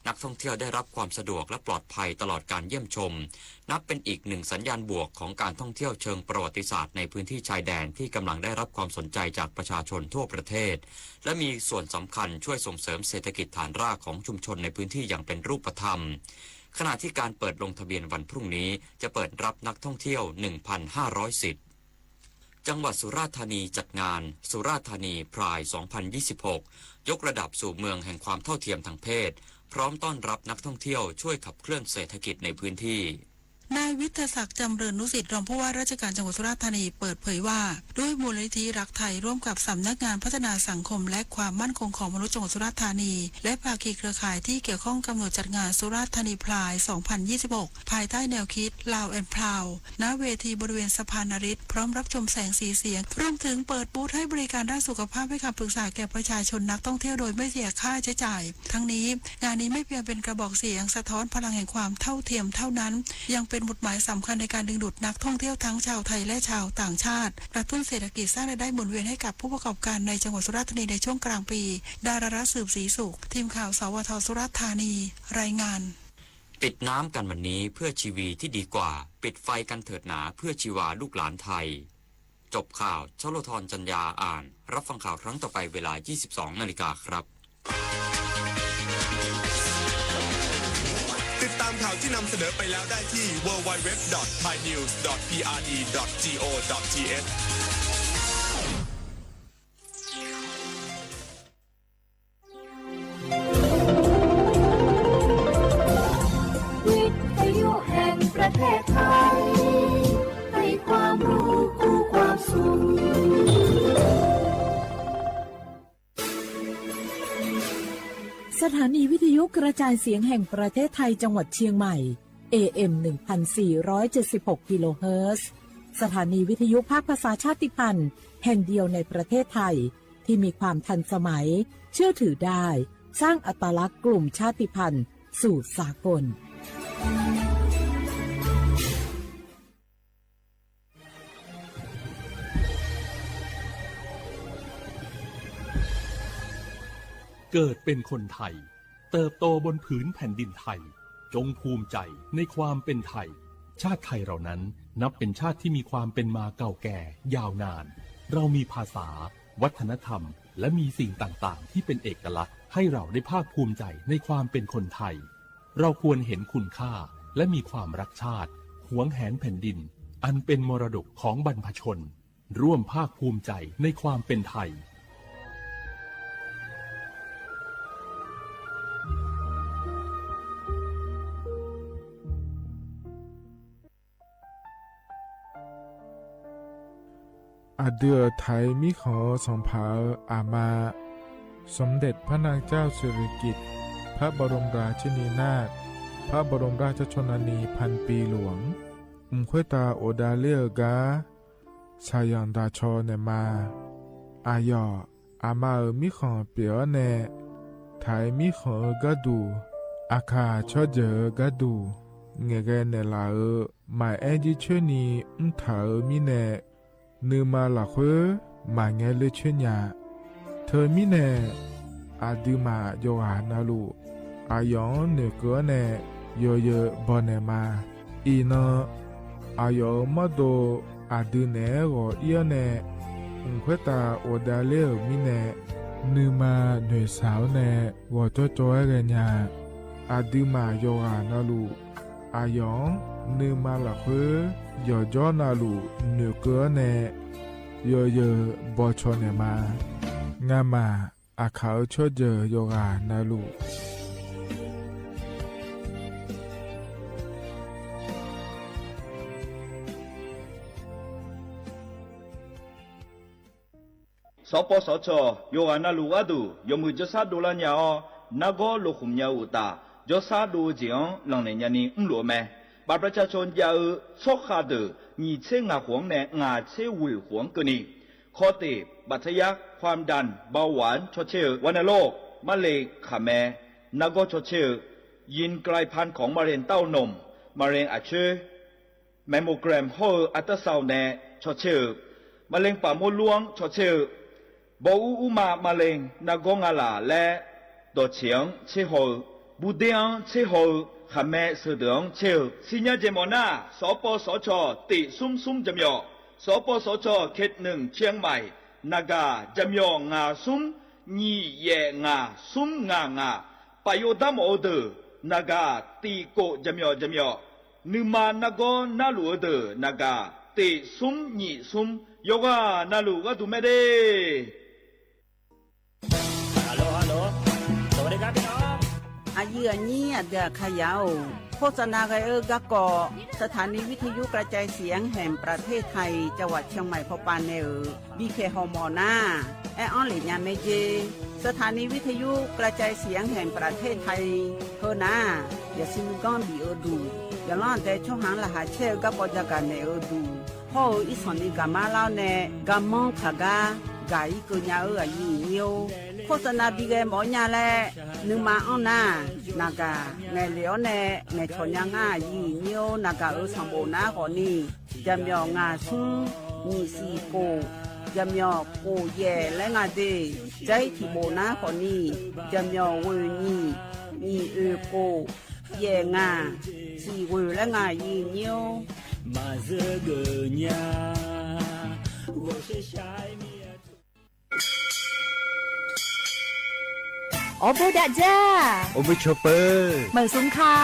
นักท่องเที่ยวได้รับความสะดวกและปลอดภัยตลอดการเยี่ยมชม นับเป็นอีกหนึ่งสัญญาณบวกของการท่องเที่ยวเชิงประวัติศาสตร์ในพื้นที่ชายแดนที่กำลังได้รับความสนใจจากประชาชนทั่วประเทศ และมีส่วนสำคัญช่วยส่งเสริมเศรษฐกิจฐานรากของชุมชนในพื้นที่อย่างเป็นรูปธรรม ขณะที่การเปิดลงทะเบียนวันพรุ่งนี้จะเปิดรับนักท่องเที่ยว หนึ่งพันห้าร้อย สิทธิ์ จังหวัดสุราษฎร์ธานีจัดงานสุราษฎร์ธานี Pride สองพันยี่สิบหก ยกระดับสู่เมืองแห่งความเท่าเทียมทางเพศ พร้อมต้อนรับนักท่องเที่ยวช่วยขับเคลื่อนเศรษฐกิจในพื้นที่ นายวิทยาศักดิ์ จำเริญนุสิทธิ์ รองผู้ว่าราชการจังหวัดสุราษฎร์ธานีเปิดเผยว่า ด้วยมูลนิธิรักไทยร่วมกับสำนักงานพัฒนาสังคมและความมั่นคงของมนุษย์จังหวัดสุราษฎร์ธานี และภาคีเครือข่ายที่เกี่ยวข้องกำหนดจัดงานสุราษฎร์ธานี Pride สองพันยี่สิบหก ภายใต้แนวคิด Loud and Proud ณ เวทีบริเวณสะพานนฤทธิ์ พร้อมรับชมแสงสีเสียง รวมถึงเปิดบูธให้บริการด้านสุขภาพ ให้คำปรึกษาแก่ประชาชนนักท่องเที่ยวโดยไม่เสียค่าใช้จ่าย ทั้งนี้ งานนี้ไม่เพียงเป็นกระบอกเสียงสะท้อนพลังแห่งความเท่าเทียมเท่านั้น ยังเป็นหมุดหมายสำคัญในการดึงดูดนักท่องเที่ยวทั้งชาวไทยและชาวต่างชาติ กระตุ้นเศรษฐกิจ สร้างรายได้หมุนเวียนให้กับผู้ประกอบการในจังหวัดสุราษฎร์ธานีในช่วงกลางปี ดารารัตน์ สืบศรีสุข ทีมข่าว สวท สุราษฎร์ธานี รายงาน ปิดน้ำกันวันนี้เพื่อชีวีที่ดีกว่า ปิดไฟกันเถิดหนาเพื่อชีวาลูกหลานไทย จบข่าว ชโลธร จันยาอ่าน รับฟังข่าวครั้งต่อไปเวลา ยี่สิบสองนาฬิกาครับ ติดตามข่าวที่นำเสนอไปแล้วได้ที่ ดับเบิลยู ดับเบิลยู ดับเบิลยู ดอท ไทยนิวส์ ดอท พีอาร์ดี ดอท จี โอ ดอท ที เอช วิทยุแห่งประเทศไทย ให้ความรู้คู่ความสุข สถานีวิทยุกระจายเสียงแห่งประเทศไทยจังหวัดเชียงใหม่ เอเอ็ม หนึ่งพันสี่ร้อยเจ็ดสิบหก กิโลเฮิรตซ์ สถานีวิทยุภาคภาษาชาติพันธุ์แห่งเดียวในประเทศไทย ที่มีความทันสมัย เชื่อถือได้ สร้างอัตลักษณ์กลุ่มชาติพันธุ์สู่สากล เกิดเป็นคนไทย เติบโตบนผืนแผ่นดินไทย จงภูมิใจในความเป็นไทย ชาติไทยเรานั้นนับเป็นชาติที่มีความเป็นมาเก่าแก่ยาวนาน เรามีภาษา วัฒนธรรม และมีสิ่งต่างๆ ที่เป็นเอกลักษณ์ ให้เราได้ภาคภูมิใจในความเป็นคนไทย เราควรเห็นคุณค่า และมีความรักชาติ หวงแหนแผ่นดิน อันเป็นมรดกของบรรพชน ร่วมภาคภูมิใจในความเป็นไทย อะดื้อไทยมีของสองผา อามา สมเด็จพระนางเจ้าสิริกิติ์ พระบรมราชินีนาถ พระบรมราชชนนีพันปีหลวง อึมค่อยตาโอดาเล่อก้า สายังดาชอแหน่มา อาหย่อ อามาเอ๋อมีของเปียแหน่ ไทยมีของเอ๋อก้าดู อาข่าชอบเยินเอ๋อก้าดู แหง่แกแหน่หล่าเอ๋อ หมายแอ้นยี่เชื้อนี้ อึ้งถาเอ๋อมีแหน่ นือมาหลักเฮ้อ หมายแงเลือดเชื้อหยา เธอมีแหน่ อะดื้อหมาโยหานาลู อะหยองเหนือเกือแหน่ โยเยอบ่แหน่มา อีเนาะ อะหยองมอดโด อะดื้อแหน่หรอเอี้ยแหน่ อึ่งเควตาโอดาเล่อมีแหน่ นือมาเหนือสาวแหน่ หรอจ้อจ้อยแหน่หยา อะดื้อหมาโยหานาลู อะหยอง นือมาหลักเฮ้อ หยอจ้อนาลู เหนือเกือแหน่ โยเยอบ่ชอแหน่มา งาหมา อะข่าเอ๋อชอบเยินโยหานาลู สปสช โยหานาลูอาดู ยอมหื้อจ้อซ้าดูลาหยาออ นาก็โลขุมยาอุตา จ้อซ้าดูเจียง หลังแหน่หยานี้อึ้มหลัวแม บัตรประชาชนยาอือ ซอกฮาเตอร์ หยี่เชษงาหวง แน งาเชษหวือหวง กรณี คอเตะ บาดทะยัก ความดัน เบาหวาน ชอเชษอือ วัณโรค มะเร็งขาแม นาก็ชอเชษอือ ยีนกลายพันธุ์ของมะเร็งเต้านม มะเร็งอักเสบ แมมโมแกรม ฮ้ออือ อัลตราซาวด์ แน ชอเชษอือ มะเร็งปากมดลูก ชอเชษอือ บ่าอู้อู้มา มะเร็ง นาก็งาหร่า และ ต่อเฉียง เชษฮ้ออือ ปูเตี้ยง เชษฮ้ออือ ขาแม เสือเดือง เชษอือ สัญญาณเจมหมอหน้า สปสช เตะซุมซุม จำยอ สปสช เขตหนึ่ง เชียงใหม่ นากา จำยอ งาซุม หยี่แหย่งา ซุมงางา ประโยชน์ต๋ามออเดอร์ นากา เตะโกะ จำยอ จำยอ นึ่งมานาก็นาหลู่ออเดอร์ นากา เตะซุม หยี่ซุม ยกว่านาหลู่ก็ดูแม่เด้ ฮัลโหล ฮัลโหล สวัสดีครับพี่น้อง อะยื้ออะยี้ อะเดืออะขยาว โฆษณากั๋นเอ้อ กะเกาะ สถานีวิทยุกระจายเสียงแห่งประเทศไทย จังหวัดเชียงใหม่ พอปาน แนเอ๋อ บีเค ฮอมอหน้า แออั้นเหล่นญาแม่เจ๊ สถานีวิทยุกระจายเสียงแห่งประเทศไทย เฮอหน้า อย่าซิมก้อนบีเออดู อย่าล่อนแต่ช่องหางรหัสเชลกะปอจะกะแหน่เออดู ฮ้อเออ อี้ส่องนี้กะมาเล่าแน่ กะมองผาก้า กะอี้เกอญาเออ อะยื้อยี้ โฆษณาบีแกหมอญาแล นึ่งมาอ้อนหน้า นากา แหน่เหลียวแน่ แหน่ชอญาง่า ยื้อยี้ นากาเออ ส่องโบหน้าขอนี้ จำยองาซุม หยี่สี่โกะ จำยอโกะแหย่และงาเด ใจ๊ถี่โบหน้าขอนี้ จำยอเวอยี่ หยี่เออโกะ แหย่งา สี่เวอและงา ยื้อยี้ โอบูดะจ้า โอบูโชเปอร์ เหมินสุงค่ะ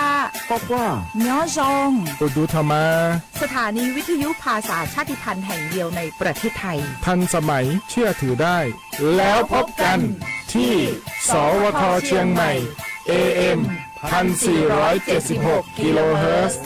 ป๊อกว่า ย้อซอง โอดูธรรมา สถานีวิทยุภาษาชาติพันธุ์แห่งเดียวในประเทศไทย ทันสมัย เชื่อถือได้ แล้วพบกันที่ สวท เชียงใหม่ เอเอ็ม พันสี่ร้อยเจ็ดสิบหก กิโลเฮิรตซ์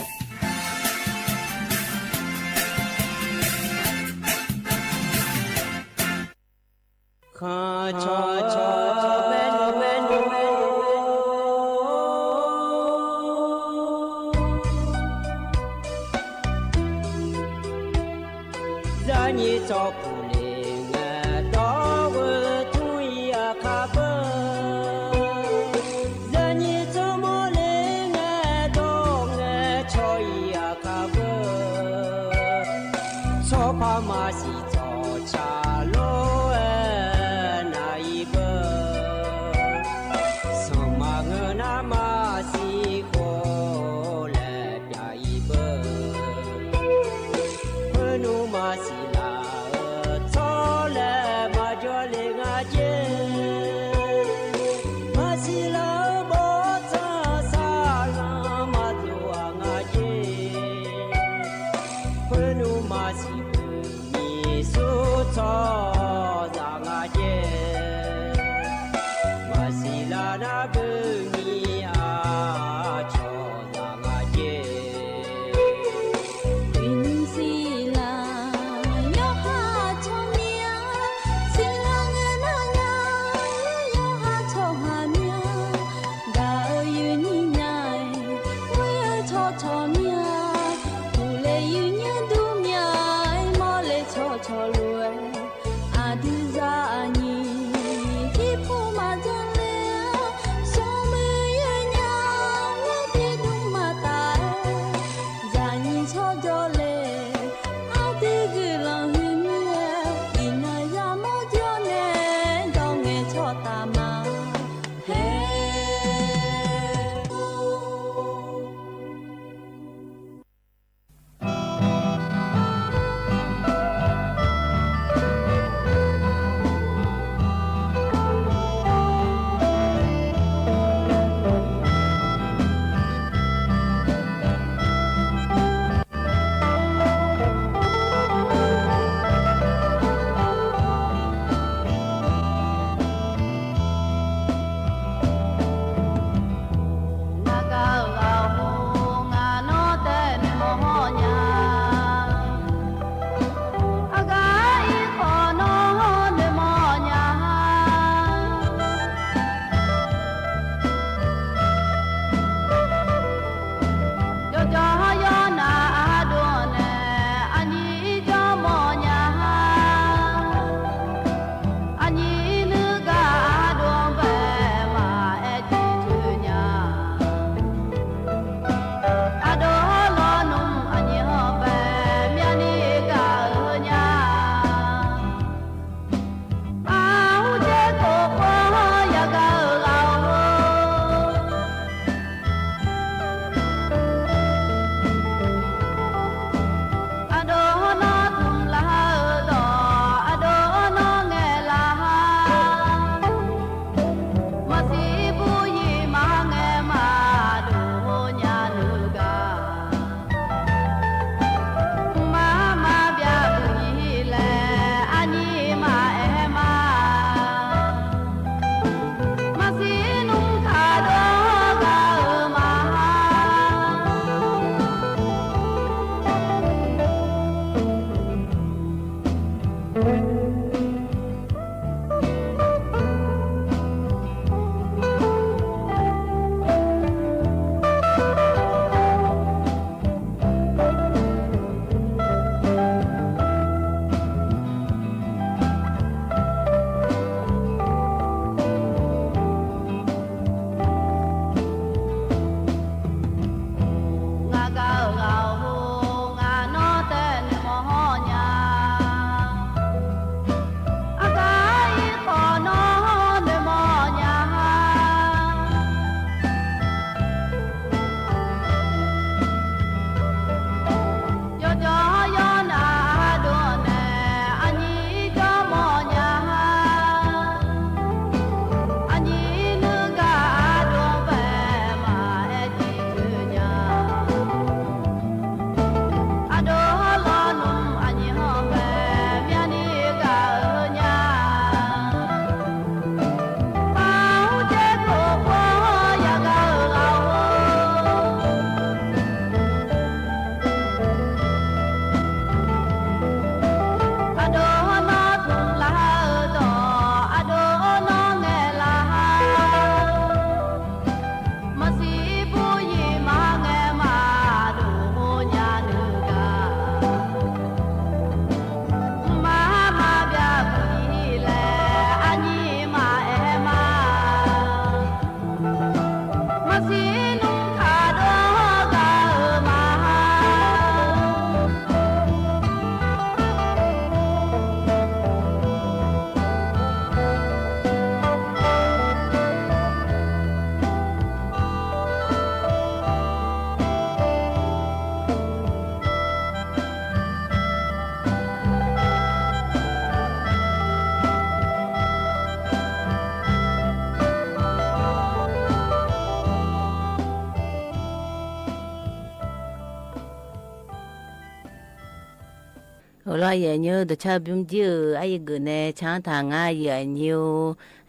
လီၤယဲၢ်ညိ တၢ်ဆါဘျုးမုၢ်ကၠံဧၢ, အအံၤဂ့ၤနဲ ဆၢထၢၣ်ငါယဲၢ်ညိ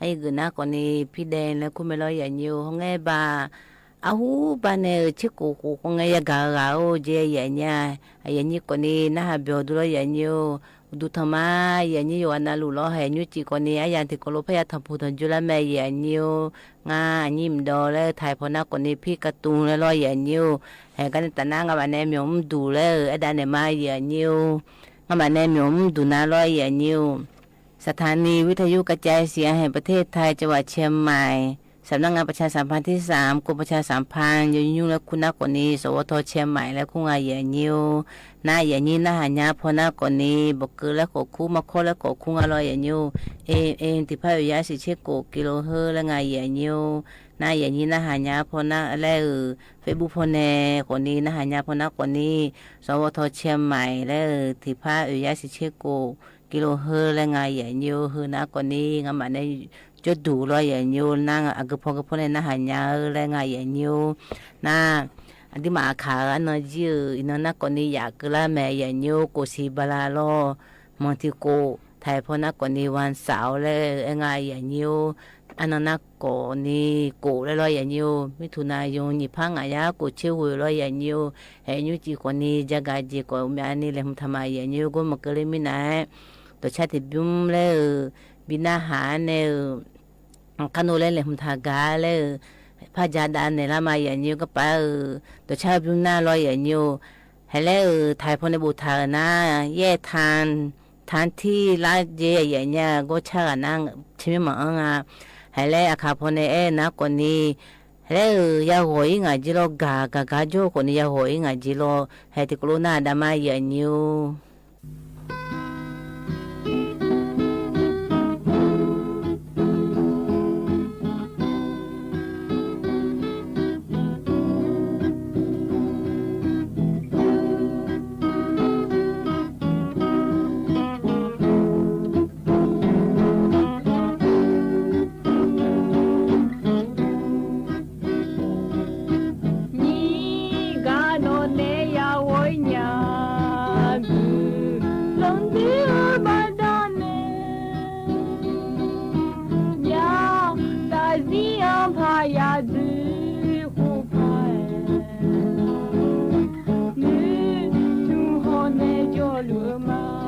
အအံၤဂ့ၤနၤကိးနံၤ ဖံဒဲးလၢခူမဲာ်လီၤယဲၢ်ညိ ဟိုငဲဘၣ် အဟူဘၣ်နဲၣ်ဧၢ ဆ့ကိၣ်ကိၣ်ကိးငဲယဲၢ်ဂၤဂၤဧိၤ ကဲယဲၢ်ညိ အယဲၢ်ညိကိးနံၤ နၢ်ဟးဘျီၣ်ဒူလီၤယဲၢ်ညိ ဒူထီၣ်မး ယဲၢ်ညိ ယွၤနၢ်လူၢ်လီၤ ဟဲညိကၠံကိးနံၤ အယၤတံၤကိးလိာ်ဖဲယၤ ထီၣ်ဖူၣ်ထီၣ်ကၠိလၢမဲာ်ယဲၢ်ညိ ငါအညိမ့ၢ်ဒီးလၢ ထၢၣ်ဖီနၤကိးနံၤ ဖံကတူၢ်လၢလီၤယဲၢ်ညိ ဟဲကန့ၣ်တၢ်နါ ငါဘၣ်နဲၣ်မၠိၣ်မုၢ်ဒူၣ်လၢ အဲၣ်ဒၣ်နဲၣ်မးယဲၢ်ညိ ငါဘၣ်နဲၣ်မၠိၣ်မုၢ်ဒူၣ်နၤလီၤယဲၢ်ညိ สถานีวิทยุกระจายเสียงแห่งประเทศไทย จังหวัดเชียงใหม่ สำนักงานประชาสัมพันธ์ที่สาม กรมประชาสัมพันธ์ ယိယိလၢခူနၤကိးနံၤ สวท เชียงใหม่ လၢခူငါယဲၢ်ညိ နၤယဲၢ်ညိ နၢ်ဟးညါဖီနၤကိးနံၤ ဘၣ်ကၢလၢကီၢ်ခူ မီၢ်ခီလၢကီၢ်ခူငါလီၤယဲၢ်ညိ เอเอ็ม တံၤဖးယိၤယါဆံဆ့ကိၣ် กิโลเฮิรตซ์ လၢငါယဲၢ်ညိ နၤယဲၢ်ညိ နၢ်ဟးညါဖီနၤလၢ Facebook ဖီန့ၣ်ကိးနံၤ နၢ်ဟးညါဖီနၤကိးနံၤ สวท เชียงใหม่ လၢ တံၤဖးယိၤယါဆံဆ့ကိၣ် กิโลเฮิรตซ์ လၢငါယဲၢ်ညိ ဟ့ၣ်နၤကိးနံၤ ငါဘၣ်နဲၣ်ကၠိဒူၣ်လီၤယဲၢ်ညိ နၤအဂ့ၤဖီဂ့ၤဖီန့ၣ် နၢ်ဟးညါဧၢ လၢငါယဲၢ်ညိ နၤ အဒုးမၤအခါအနီၢ်ကၠံဧၢ အံၤနီၢ်နၤကိးနံၤ ယၤကၢလၢမဲာ်ယဲၢ်ညိ ကိၣ်ဆံဘၣ်လၢ်လီၤ မီၢ်ထံကိၣ် ထၢၣ်ဖီနၤကိးနံၤ วันเสาร์ လၢ အဲၣ်ငါယဲၢ်ညိ အနီၢ်နၤကိးနံၤ ကိၣ်လၢလီၤယဲၢ်ညိ မိထုနယုန် ညံၣ်ဖးငါယါ ကိၣ်ဆ့ဝဲလီၤယဲၢ်ညိ ဟဲညိကၠံကိးနံၤ ယဲၢ်ဂၤကၠံကိးမၠဲၣ်နံၤ လဲၤမုၢ်ထါမးယဲၢ်ညိ ကိးမုၢ်ကၢလၢမံနၤ တၢ်ဆါတံၢ်ဘျုးလၢ ဘံနၢ်ဟးနဲၣ်ဧၢ ခါနိလၢလဲၤမုၢ်ထါဂၤလၢ ဖးယါဒၣ်နဲၣ်လၢမးယဲၢ်ညိ ကပၤဧၢ တၢ်ဆါဘျုးနၤလီၤယဲၢ်ညိ ဟဲလၢ ထၢၣ်ဖီန့ၣ် ဘူးထၢၣ်နၤ ယဲၢ်ထၢၣ် ထၢၣ်ထံလါယဲၢ်ယဲၢ်ညိ ဂီၤဆါဂၤနၤ ဆံမ့ၢ်မၤအါငါ ဟဲလၢအခါဖီန့ၣ် အဲၣ်နၤကိးနံၤ ဟဲလၢ ယဂီၢ်အံၤငါကၠံလီၤ ဂၤဂၤဂၤကၠိကိးနံၤ ယဂီၢ်အံၤငါကၠံလီၤ ဟဲတံၤကိးလိာ်နၤဒၣ်မးယဲၢ်ညိ နံၤဂၤနီၢ်နဲၣ်ယဝီညါ ဘုလီၤဒုးဘၣ်ဒၣ်နဲၣ် ညါတၢ်စံးအဖးယၤဒုးဃိဖး မုၢ်ထူၣ်ဟီၣ်နဲၣ်ကၠီလူၤမး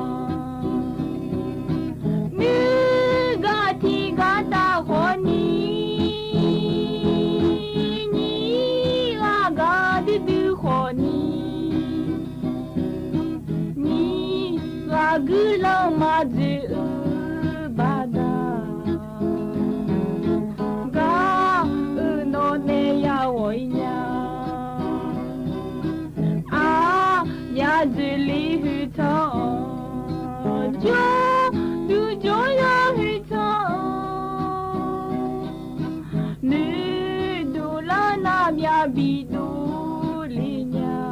မုၢ်ဂၤထံဂၤတၢ်ဃီနံၤ နံၤဂၤဂၤဒုးဒုးဃီနံၤ နံၤဂၤဂုာ်လီၤမၤဒုးအုးဘၣ်ဒၣ် ဂၤအၢနီၢ်နဲၣ်ယဝီညါ အါ ယၤဒုးလံဟုထီၣ် ကၠီ ဒုးကၠီယၤဟုထီၣ် နုာ်ဒိၣ်လၢနၤဘျါဘံၣ်ဒိၣ်လံညါ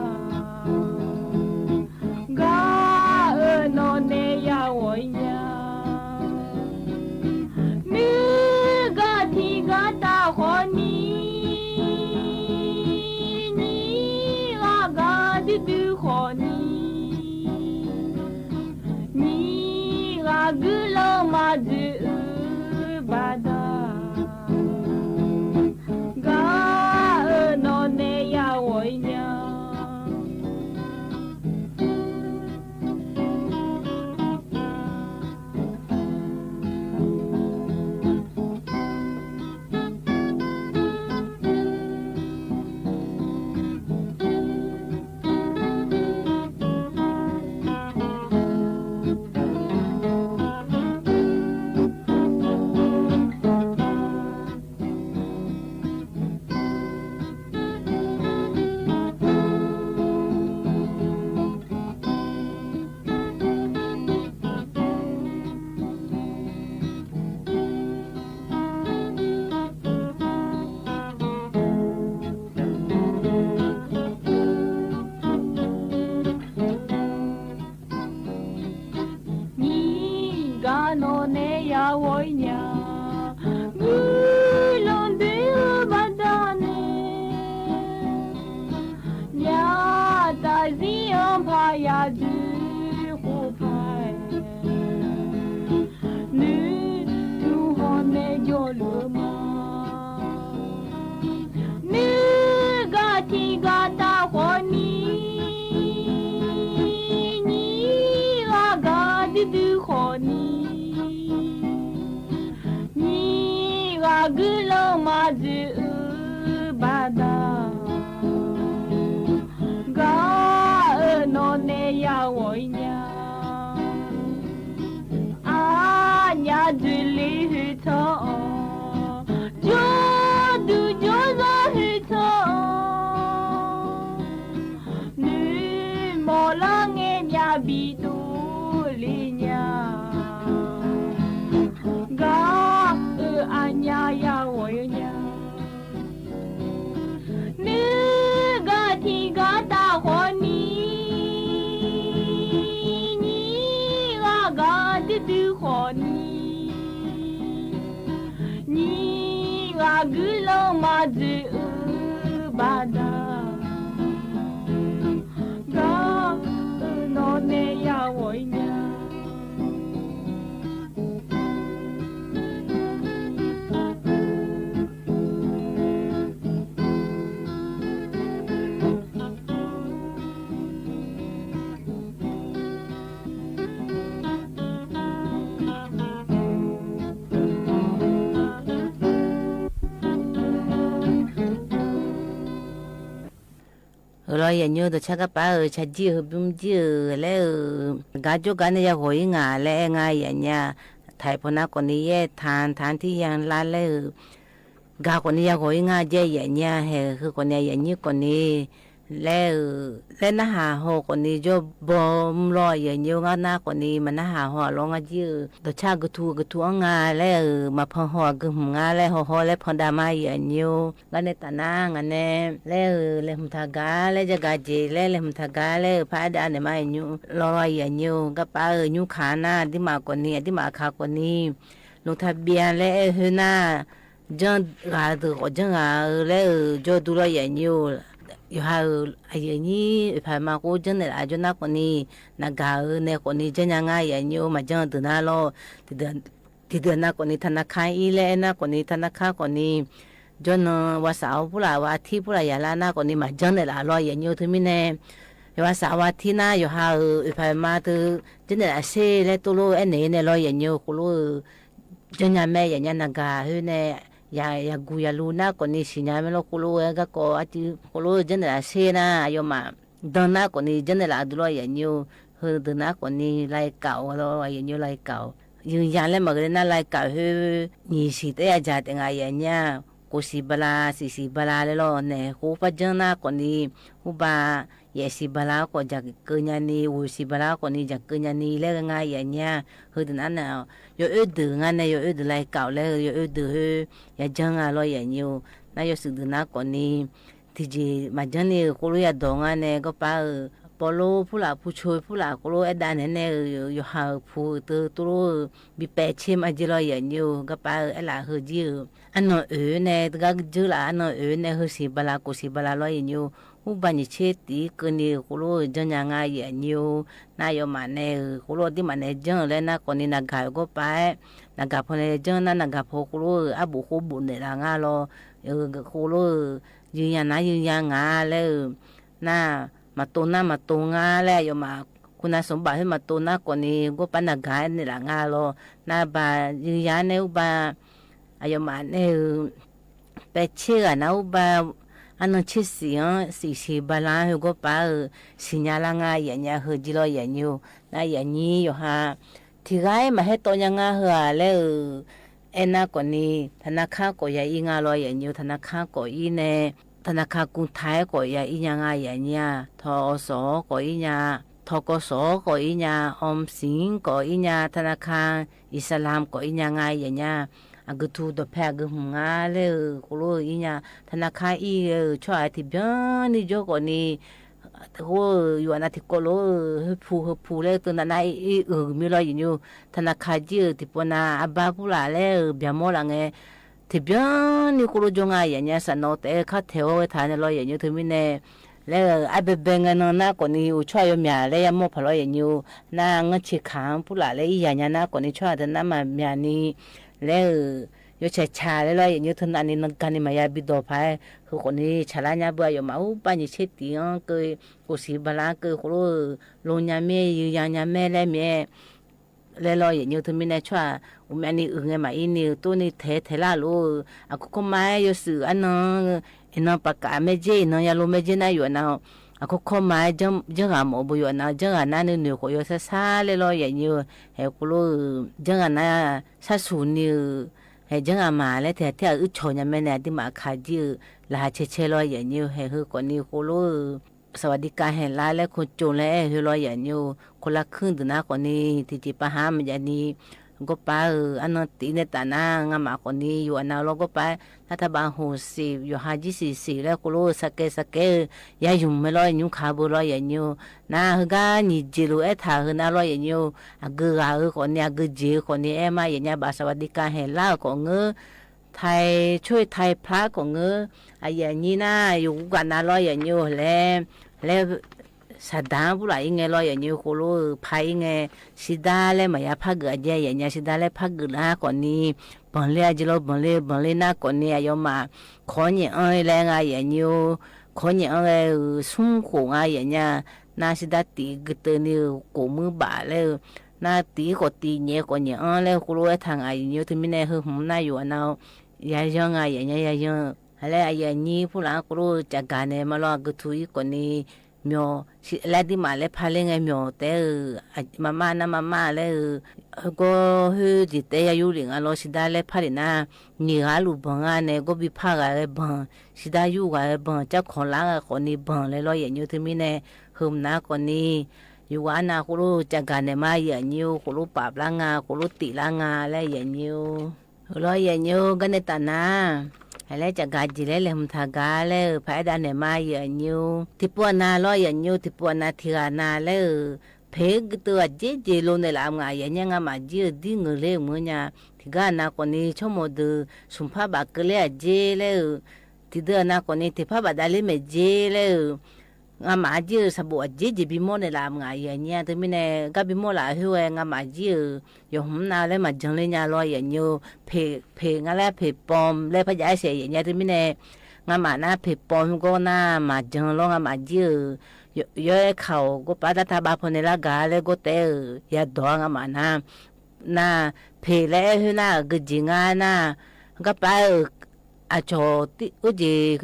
ဂၤအၢနီၢ်နဲၣ်ယဝီညါ မုၢ်ဂၤထံဂၤတၢ်ဃီနံၤ နံၤဂၤဂၤဒုးဒုးဃီနံၤ နံၤဂၤဂုာ်လီၤမၤဒုးအုးဘၣ်ဒၣ် ဂၤအၢနီၢ်နဲၣ်ယဝီညါနံၤဂၤနီၢ်နဲၣ်ယဝီညါ မုၢ်လီၤဒုးဘၣ်ဒၣ်နဲၣ် ညါတၢ်စံးအဖးယၤဒုးဃိဖး လူမီၤ နွံဂၤထံဂၤတၢ်ဃီနံၤ နွံဂၤဂၤဒုဒုဃီနံၤ နွံဂၤဂုာ်လီၤမၤစၢၤအုဘၣ်ဒၣ် ဂၤအၢၣ်နီၣ်နဲယၤဂီၤညါ အညါဒုးလ့ဟ့ထီၣ် ကၠိဒုးကၠိလီၤဟ့ထီၣ် နွံမီၤလၢငဲညါဘံၣ် တူၢ်လ့ညါ ဂၤအၢၣ်အညါယၤဂီၤညါ နွံဂၤထံဂၤတၢ်ဃီနံၤ နွံဂၤဂၤဒုဒုဃီနံၤ နွံဂၤဂုာ်လီၤမၤစၢၤအုဘၣ်ဒၣ် ဂၤအၢၣ်နီၣ်နဲယၤဂီၤညါ လီၤယၤညိ တၢ်ဆါကပၤဧၢ ဆါကၠံၣ်ဧၢ ဟဲဘုၣ်ကၠံၣ်ဧၢ လဲၣ်ဧၢ ဂၤကၠိဂၤန့ၣ်ယၤဂီၤအံၤ ငါလဲၣ် ငါယၤညါ ထၢၣ်ဖိနၤကိးနံၤယဲၢ် ထၢၣ် ထၢၣ်ထံယၤလါလဲၣ်ဧၢ ဂၤကိးနံၤယၤဂီၤအံၤ ငါကဲယၤညါ ဟဲဃုာ်ကိးနံၤယၤညိ ကိးနံၤ လဲၣ်ဧၢ လဲၣ်နၢ်ဟးဟီကိးနံၤ ကၠိဘီမုၢ်လီၤယၤညိ ငါနၢ်ကိးနံၤ မၤနၢ်ဟးဟီလီၤ ငါကၠံၣ်ဧၢ တၢ်ဆါကထူကထူအီၤ ငါလဲၣ်ဧၢ မၤဖီဟီအဂုာ်ဟူး ငါလဲၣ်ဟီဟီလဲၣ် ဖီဒါမါယၤညိ ဂၤန့ၣ်တၢ်နါ ငါန့ၣ် လဲၣ်ဧၢ လဲၤမုာ်ထးဂၤ လဲၣ်ယဲဂၤက့ၤ လဲၣ်လဲၤမုာ်ထးဂၤ လဲၣ်ဖးဒၣ်န့ၣ်မါယၤညိ လီၤလီၤယၤညိ ကပၤဧၢ ညိခးနၤ ဒ်မးကိးနံၤ ဒ်မးခးကိးနံၤ လူၤထးဘံၣ် လဲၣ်အဲၣ်ဟ့နၤ ကၠၢၢ်ဂၤဒုး ကၠၢၢ်ဂၤဧၢ လဲၣ်ဧၢ ကၠိဒုလီၤယၤညိ ယဟးဧၢ အယဲၢ်နံၤ အဖးမါကိး ကၠၢၢ်နဲၣ်လး ကၠိနၢ်ကိးနံၤ နဂၤဧၢ နဲၣ်ကိးနံၤ ကၠၢၢ်ညါ ငါယၤညိ မၤကၠၢၢ်ဒုးနၤလီၤ တံၤဒုးနၤကိးနံၤ ထးနါခါအံၤ လဲၣ်အဲၣ်နၤကိးနံၤ ထးနါခါကိးနံၤ ကၠိနၤ ဝၤစးအီၤဖုလၢ် ဝၤအထံဖုလၢ် ယၤလၢနၤကိးနံၤ မၤကၠၢၢ်နဲၣ်လးလီၤယၤညိ တမံၤန့ၣ် ယဝၤစးဝၤထံနၤ ယဟးဧၢ အဖးမါတ ကၠၢၢ်နဲၣ်လးအဆ့ လဲၣ်တိၢ်လိာ်အဲၣ်န့ၣ်န့ၣ်လီၤယၤညိ ဃိလိာ်ဧၢ ကၠၢၢ်ညါမ့ၢ်ယၤညါ နဂၤဟ့နဲၣ် ယၤ ယၤဂူၤယၤလူၤနၤကိးနံၤ စံၣ်ညါမ့ၢ်လီၤ ဃိလိာ်ဧၢ ဂၤကိးအတံၤ ဃိလိာ် ကၠၢၢ်နဲၣ်လးအဆ့နၤ အယီၤမး ဒၢနၤကိးနံၤ ကၠၢၢ်နဲၣ်လးအဒုးလီၤယၤညိ ဟ့ဒုးနၤကိးနံၤ လဲၤကးအီၤလီၤ ယၤညိ လဲၤကးအီၤ ယုၢ်ယၤလဲၣ် မ့ၢ်ဂ့ၤန့ၣ် နၤလဲၤကးဟ့ နံၣ်စံၣ်တဲယၤကၠၢ်တဲာ် ငါယၤညါ ကိၢ်စံၣ်ဘလါ စံၣ်စံၣ်ဘလါလဲၣ်လီၤ နဲၣ်ဃိပှၤကၠၢၢ်နၤကိးနံၤ ဟူဘၣ် ယဲၢ်စံၣ်ဘလါကိး ယၤကၢညါနံၤ ဝူၤစံၣ်ဘလါကိးနံၤ ယၤကၢညါနံၤ လဲၣ်ဂၤ ငါယၤညါ ဟ့ဒုးနၤန့ၣ် ယအိၣ်ဒုး ငါန့ၣ် ယအိၣ်ဒုး လဲၤကးအီၤလဲၣ် ယအိၣ်ဒုးဟ့ ယၤကၠၢၢ်နၤလီၤယၤညိ နၤယွၤစံးဒုးနၤကိးနံၤ ထံၣ်က့ၤ မၤကၠၢၢ်နံၤ ဃိလိာ်ယၤဒီး ငါန့ၣ် ကပၤဧၢ ပီလိဖုလၢ် ဖုဆိဖုလၢ် ဃိလိာ်အဲၣ်ဒၣ်နဲၣ်န့ၣ် ယဟးဧၢ ဖုတတိၢ်လိာ် ဘံပဲာ်ဆ့မးက့ၤလီၤယၤညိ ကပၤဧၢ အဲၣ်လၢဟ့ကံၢ်ဧၢ အနီၢ်အၢန့ၣ် တဂၤကစၢၢ်လၢ အနီၢ်အၢန့ၣ် ဟ့စံၣ်ဘလါ ကိၢ်စံၣ်ဘလါလီၤယၤညိ ဟူဘၣ်နံၣ်ဆ့တံၢ်ကၢနံၤ ဃိလိာ် ကၠၢၢ်ညါ ငါယၤညိ နၤယီၤမးန့ၣ် ဃိလိာ်ဒ်မးန့ၣ် ကၠၢၢ်လၢနၤကိးနံၤ နဂၤဧၢ ကပၤ နဂၤဖိန့ၣ် ကၠၢၢ်နၤ နဂၤဖိ ဃိလိာ်ဧၢ အဘူးဃိဘူးနဲၣ်လၢ် ငါလီၤ ဃိလိာ်ဧၢ ယုၢ်ညါနၤ ယုၢ်ညါ ငါ လဲၣ်ဧၢ နၤ မၤတိၢ်နၤ မၤတိၢ် ငါ လဲၣ် အယီၤမး ခိၣ်နၢ်စီၤဘၣ်ဟ့မၤတိၢ်နၤကိးနံၤ ကပၤ နဂၤနဲၣ်လၢ် ငါလီၤ နၤဘၣ်ယုၢ်ညါန့ၣ် ဟူဘၣ် အယီၤမးန့ၣ် ပဲာ်ဆ့ဂၤနၤ ဟူဘၣ် အနီၢ်ဆ့စံၣ် စံၣ်စံၣ်ဘလါ ဟ့ကပၤဧၢ စံၣ်ညါလၢ ငါယၤညါ ဟ့ကံၢ်လီၤယၤညိ နၤယၤညိ ယီၤဟါ ထံဂၤမၤဟဲတီညါ ငါဟ့ဧါ လဲၣ်ဧၢ အဲၣ်နၤကိးနံၤ ထးနါခါကိးယၤအံၤ ငါလီၤယၤညိ ထးနါခါကိးအံၤန့ၣ် ထးနါခါကူၣ်ထါ ကိးယၤအံၤညါ ငါယၤညါ ထီၣ်ကီၢ်စီၤ ကိးအံၤညါ ထီၣ်ကီၢ်စီၤ ကိးအံၤညါ အီစံၣ် ကိးအံၤညါ ထးနါခါ အံၣ်စလၢမ် ကိးအံၤညါ ငါယၤညါ အဂုာ်ထူဒီးဖဲအဂုာ်ဟူး ငါ လဲၣ်ဧၢ ဃိလိာ်အံၤညါ ထးနါခါအံၤဧၢ ဆီၣ်အထံၣ်ဘျီနံၤ ကၠိကိးနံၤ ဃိ ယွၤနၤထံၣ်ကိးလိာ် ဟ့ၣ်ဖူ ဟ့ၣ်ဖူ လဲၣ် တနၤနၤအံၤ အုၣ်မ့ၢ်လီၤယၤညိ ထးနါခါကံၢ်ဧၢ ထံၣ်ပှၤနၤ အဘါဖူလၢ် လဲၣ်ဧၢ ဘၣ်မီၢ်လၢ် ငဲ ထံၣ်ဘျီနံၤ ဃိလိာ်ကၠိ ငါယၤညါ စးနီၤတဲခါထဲဝဲဝဲထါန့ၣ်လီၤယၤညိ တမံၤန့ၣ် လဲၣ်ဧၢ အဘဲဘဲ ငါနီၤ နၤကိးနံၤ အိၣ်ဆီၣ်ယီၤမၠး လဲၣ် ယၤမီၢ်ဖးလီၤယၤညိ နၤ ငါဆံးခးဖူလၢ် လဲၣ် အံၤယၤညါ နၤကိးနံၤ ဆီၣ်အတနၤမၤမၠးနံၤ လဲၣ်ဧၢ ယိၤဆဲးဆဲးလၢလီၤ ယဲၢ်ညို တနံၤန့ၣ် နဂၤန့ၣ် မၤယါဘုဒီးဖဲ ဟိုဃိန့ၣ် ဆဲးလၢညါဘု အယိၤမး အူပၢ်ညိးဆ့တံၢ်အီၤ က ကိးစံးဘၣ်လၢက ဃိလိ လူညါမ့ၢ် ယုာ်ညါမ့ၢ် လဲၣ်မ့ၢ် လဲၣ်လီၤ ယဲၢ်ညို တမံၤန့ၣ် ဆွဲ အိၣ်မ့ၢ်အနံၤအုၣ်ငဲမးအံၤန့ၣ် တိၢ်န့ၢ်ထဲထဲလၢ်လိၤ အခိၣ်ခီမး ယိၤစူးအနၢ အနၢပာ်ကးမဲၢ်ကၠ့ အနၢယၤလိၤမဲၢ်ကၠ့နၤယိၤနၤ အခိၣ်ခီမး ကၠၢဂၤမး ဘိယိၤနၤ ကၠၢဂၤနၤ နနုာ်ဃိးယိၤဆါဆါလဲၣ်လီၤ ယဲၢ်ညို ဟဲဃိလိ ကၠၢဂၤနၤ ဆၣ်ဆူၣ်န့ၣ် ဟဲကၠၢဂၤမး လဲၣ်ထဲထဲအအုၣ်ဆိးညါမ့ၢ်န့ၣ် အဒ်မးအခါကၠံ လၢဟးဆဲးဆဲးလီၤ ယဲၢ်ညို ဟဲဟ့ၣ်ဃိးန့ၣ်ဃိလိ စဝၤဒံကၢ်ဟဲလၢလၢခိၣ်ကၠိလဲၣ် ဟဲဟ့ၣ်လီၤ ယဲၢ်ညို ခိၣ်လၢခုၣ်ဒုးနၤဃိးန့ၣ် ထံၣ်က့ၤပၢ်ဟါမယၤန့ၣ် ကီၢ်ပၢ်ဧၢ အနီၢ်တံၢ်န့ၢ်တၢ်နၤ ငါမးဃိးန့ၣ် ယိၤအနၤလီၤ ကီၢ်ပၢ် လၢထးဘးဟူးစံး ယိၤဟၣ်ကၠံစံးစံးလၢဃိလိ စကဲစကဲဧၢ ယၤယုမ်ၢ်မ့ၢ်လီၤ ညူခါဘိလီၤ ယဲၢ်ညို နၤဟ့ၣ်ဂၤနံၤကၠ့လိာ်အဲၣ်ထးဧၢ နၤလီၤ ယဲၢ်ညို အဂုၤဂၤဧၢဃိးန့ၣ် အဂုၤကၠ့ဃိးန့ၣ် အဲၣ်မး ယဲၢ်ညို ဘၣ်စဝၤဒံကၢ်ဟဲလၢဃိးငၢ ထဲးဆိၣ်ထဲးဖျါဃိးငၢ အယဲၢ်ညိုနၤ ယိၤဂၤနၤလီၤ ယဲၢ်ညို လဲၤ လဲၤ ဆၣ်ဒၣ်ပူၤလၢအံၤငဲလီၤ ယဲၢ်ညို ဃိလိ ဖးအံၤငဲ စံးဒၣ်လဲၣ် မၤယါဖးဂုာ်အယဲၢ် ယဲၢ်ညို စံးဒၣ်လဲၣ် ဖးဂုာ်လၢဃိးန့ၣ် ဘၢၣ်လ့အယဲၢ်လီၤ ဘၢၣ်လ့ ဘၢၣ်လ့နၤဃိးန့ၣ် အယိၤမး ခိးညဲၣ်အၢလဲၣ် ငါယဲၢ်ညို ခိးညဲၣ်အၢ ဆူၣ်ဃိး ငါယဲၢ်ညို နၤစံးဒၣ်တံၢ်ကတၢၢ်န့ၣ် ကိးမုၢ်ဘၣ်လဲၣ် နၤတံၢ်ဃိးတံၢ်ညဲ ကိးညဲၣ်အၢလဲၣ် ဃိလိ အဲၣ်ထး ငါယဲၢ်ညို တမံၤန့ၣ် ဟ့ၣ်မုာ်နၤယိၤအနၤ ယၤယၢ ငါယဲၢ်ညို ယၤယၢ ဟဲလၢအယဲၢ်ညိ ဖုလၢဃိလိ ကၠးဂၤန့ၣ် မၤလီၤအဂုၤထူအံၤဃိးန့ၣ် မၠီၤ လၢဒ်မးလၢဖးလ့ငဲ မၠီၤတဲဧၢ မၤမးနၤ မၤမးလဲၣ်ဧၢ ဟဲဂီၢ်ဟ့ၣ်ဒံးတဲယၤယူၢ်လံ ငါလီၤ စံးဒၣ်လဲၣ် ဖးဒံးနၤ နံၤဂၤလူၤဘၢၣ် ငါန့ၣ် ဂီၢ်ဘံဖးဂၤဝဲဘၢၣ် စံးဒၣ်ယူၢ်ဂၤဝဲဘၢၣ် ကၠၢ်ခီလၢဃိးန့ၣ် ဘၢၣ်လဲၣ်လီၤ ယဲၢ်ညို တမံၤန့ၣ် ဟ့ၣ်မုာ်နၤဃိးန့ၣ် ယိၤဂၤနၤ ဃိလိ ကၠးဂၤန့ၣ်မး ယဲၢ်ညို ဃိလိ ပာ်ဘျါငါ ဃိလိ တံၢ်လၢငါလဲၣ် ယဲၢ်ညို လီၤ ယဲၢ်ညို ဂၤန့ၣ်တၢ်နၤ ဟဲလၢကၠးဂၤကၠံလဲၣ် လဲၤမုာ်ထးဂၤလဲၣ်ဧၢ ဖးအဲၣ်ဒၣ်န့ၣ်မး ယဲၢ်ညို ထံၣ်ပှၤနၤလီၤ ယဲၢ်ညို ထံၣ်ပှၤနၤ ထံၣ်ဂၤနၤလဲၣ်ဧၢ ဖဲကတၢၢ်အကၠ့ကၠ့လိၤန့ၣ်လၢအမုၢ် ယဲၢ်ညို ငါမးကၠံဧၢ ဒ်ငိုၢ်လ့မုၢ်ညါ ထံၣ်ဂၤနၤဃိးန့ၣ် ဆိကမိၣ်ဒုး ဆူၣ်ဖးဘၣ်ကလ့အကၠ့လဲၣ်ဧၢ ထံၣ်ဒုးနၤဃိးန့ၣ် ထံၣ်ဖးဘၣ်ဒၣ်လ့မဲာ်ကၠ့လဲၣ်ဧၢ ငါမးကၠံဧၢ စးဘိးအကၠ့ကၠ့ဘံမိၢ်န့ၣ်လၢအမုၢ် ယဲၢ်ညို တမံၤန့ၣ် ဂၤဘံမိၢ်လၢအဟ့ၣ်ဝဲ ငါမးကၠံဧၢ ယဟ့ၣ်မုာ်နၤလၢမၤကၠီလ့ညါလီၤ ယဲၢ်ညို ဖ့ၣ်ဖ့ၣ် ငါလၢဖ့ၣ်ပီၣ်လဲၣ် ဖးယဲၢ်စဲး ယဲၢ်ညို တမံၤန့ၣ် ငါမးနၤ ဖ့ၣ်ပီၣ်မုၢ်ဂီၢ်နၤ မၤကၠီလီၤ ငါမးကၠံဧၢ ယဲၢ်ခီၣ် ကီၢ်ပၢ် တၢ်ထးဘးဖိန့ၣ် လၢဂၤလၢဂီၢ်တဲဧၢ ယၤဒီး ငါမးနၤ နၤ ဖ့ၣ်လၢအဲၣ်ဟ့ၣ်နၤ ဂုာ်ကၠံငါနၤ ကီၢ်ပၢ်ဧၢ အဆိၣ်တံၢ်အိၣ်ကၠံ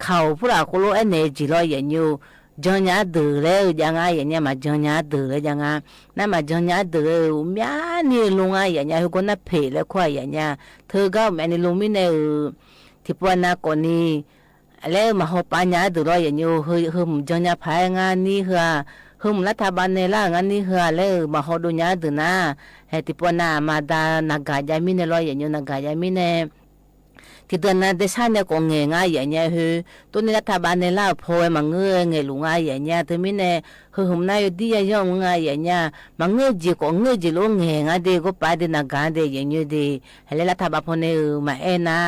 ခီၣ်ဖုလၢဃိလိ အဲၣ်နဲၣ်ကၠံလီၤ ယဲၢ်ညို ကၠီညါဒုးလဲၣ်ဧၢ ယဲၢ်ညို မၤကၠီညါဒုးလဲၣ် ယဲၢ်ညို နၤမၤကၠီညါဒုးဧၢ မၠါန့ၣ်လိၤ ယဲၢ်ညို ဟ့ၣ်ဂီၢ်နၤဖ့ၣ်လၢခွါ ယဲၢ်ညို ထၢဂၤမးန့ၣ်လိၤမံၤန့ၣ်ဧၢ ထံၣ်ပှၤနၤဃိးန့ၣ် လၢမၤဟီၣ်ပာ်ညါဒုးလီၤ ယဲၢ်ညို ဟ့ၣ်မုာ်ကၠီညါဖး ငါနံၣ်ဟါ ဟ့ၣ်မုာ်လၢထးဘးန့ၣ်လၢ ငါနံၣ်ဟါ လၢမၤဟီၣ်ဒိၣ်ညါဒုးနၤ ဟဲထံၣ်ပှၤနၤ မၤဒါနၤဂၤယါမံၤန့ၣ်လီၤ ယဲၢ်ညို နၤဂၤယါမံၤန့ၣ် ထံၣ်ဒုးနၤ ဒ့ဆၣ်န့ၣ်ကိးငဲၤ ယဲၢ်ညို ဟ့ၣ် တိၢ်န့ၢ်လၢထးဘးန့ၣ် လၢအဖီဝဲ မၤငၢၢ်ငဲၤလူၤ ယဲၢ်ညို တမံၤန့ၣ် ဟ့ၣ်မုာ်နၤယိၤဒ်ယါယီၢ် ယဲၢ်ညို မၤငၢၢ်ကၠံကိးငၢၢ်ကၠံလိၤ ငဲၤငါဒ့ ကီၢ်ပၢ်ဒ့ နၤဂၤဒ့ ယဲၢ်ညိုဒ့ ဟဲလၢလၢထးဘးဖိန့ၣ်ဧၢ မၤအဲၣ်နၤ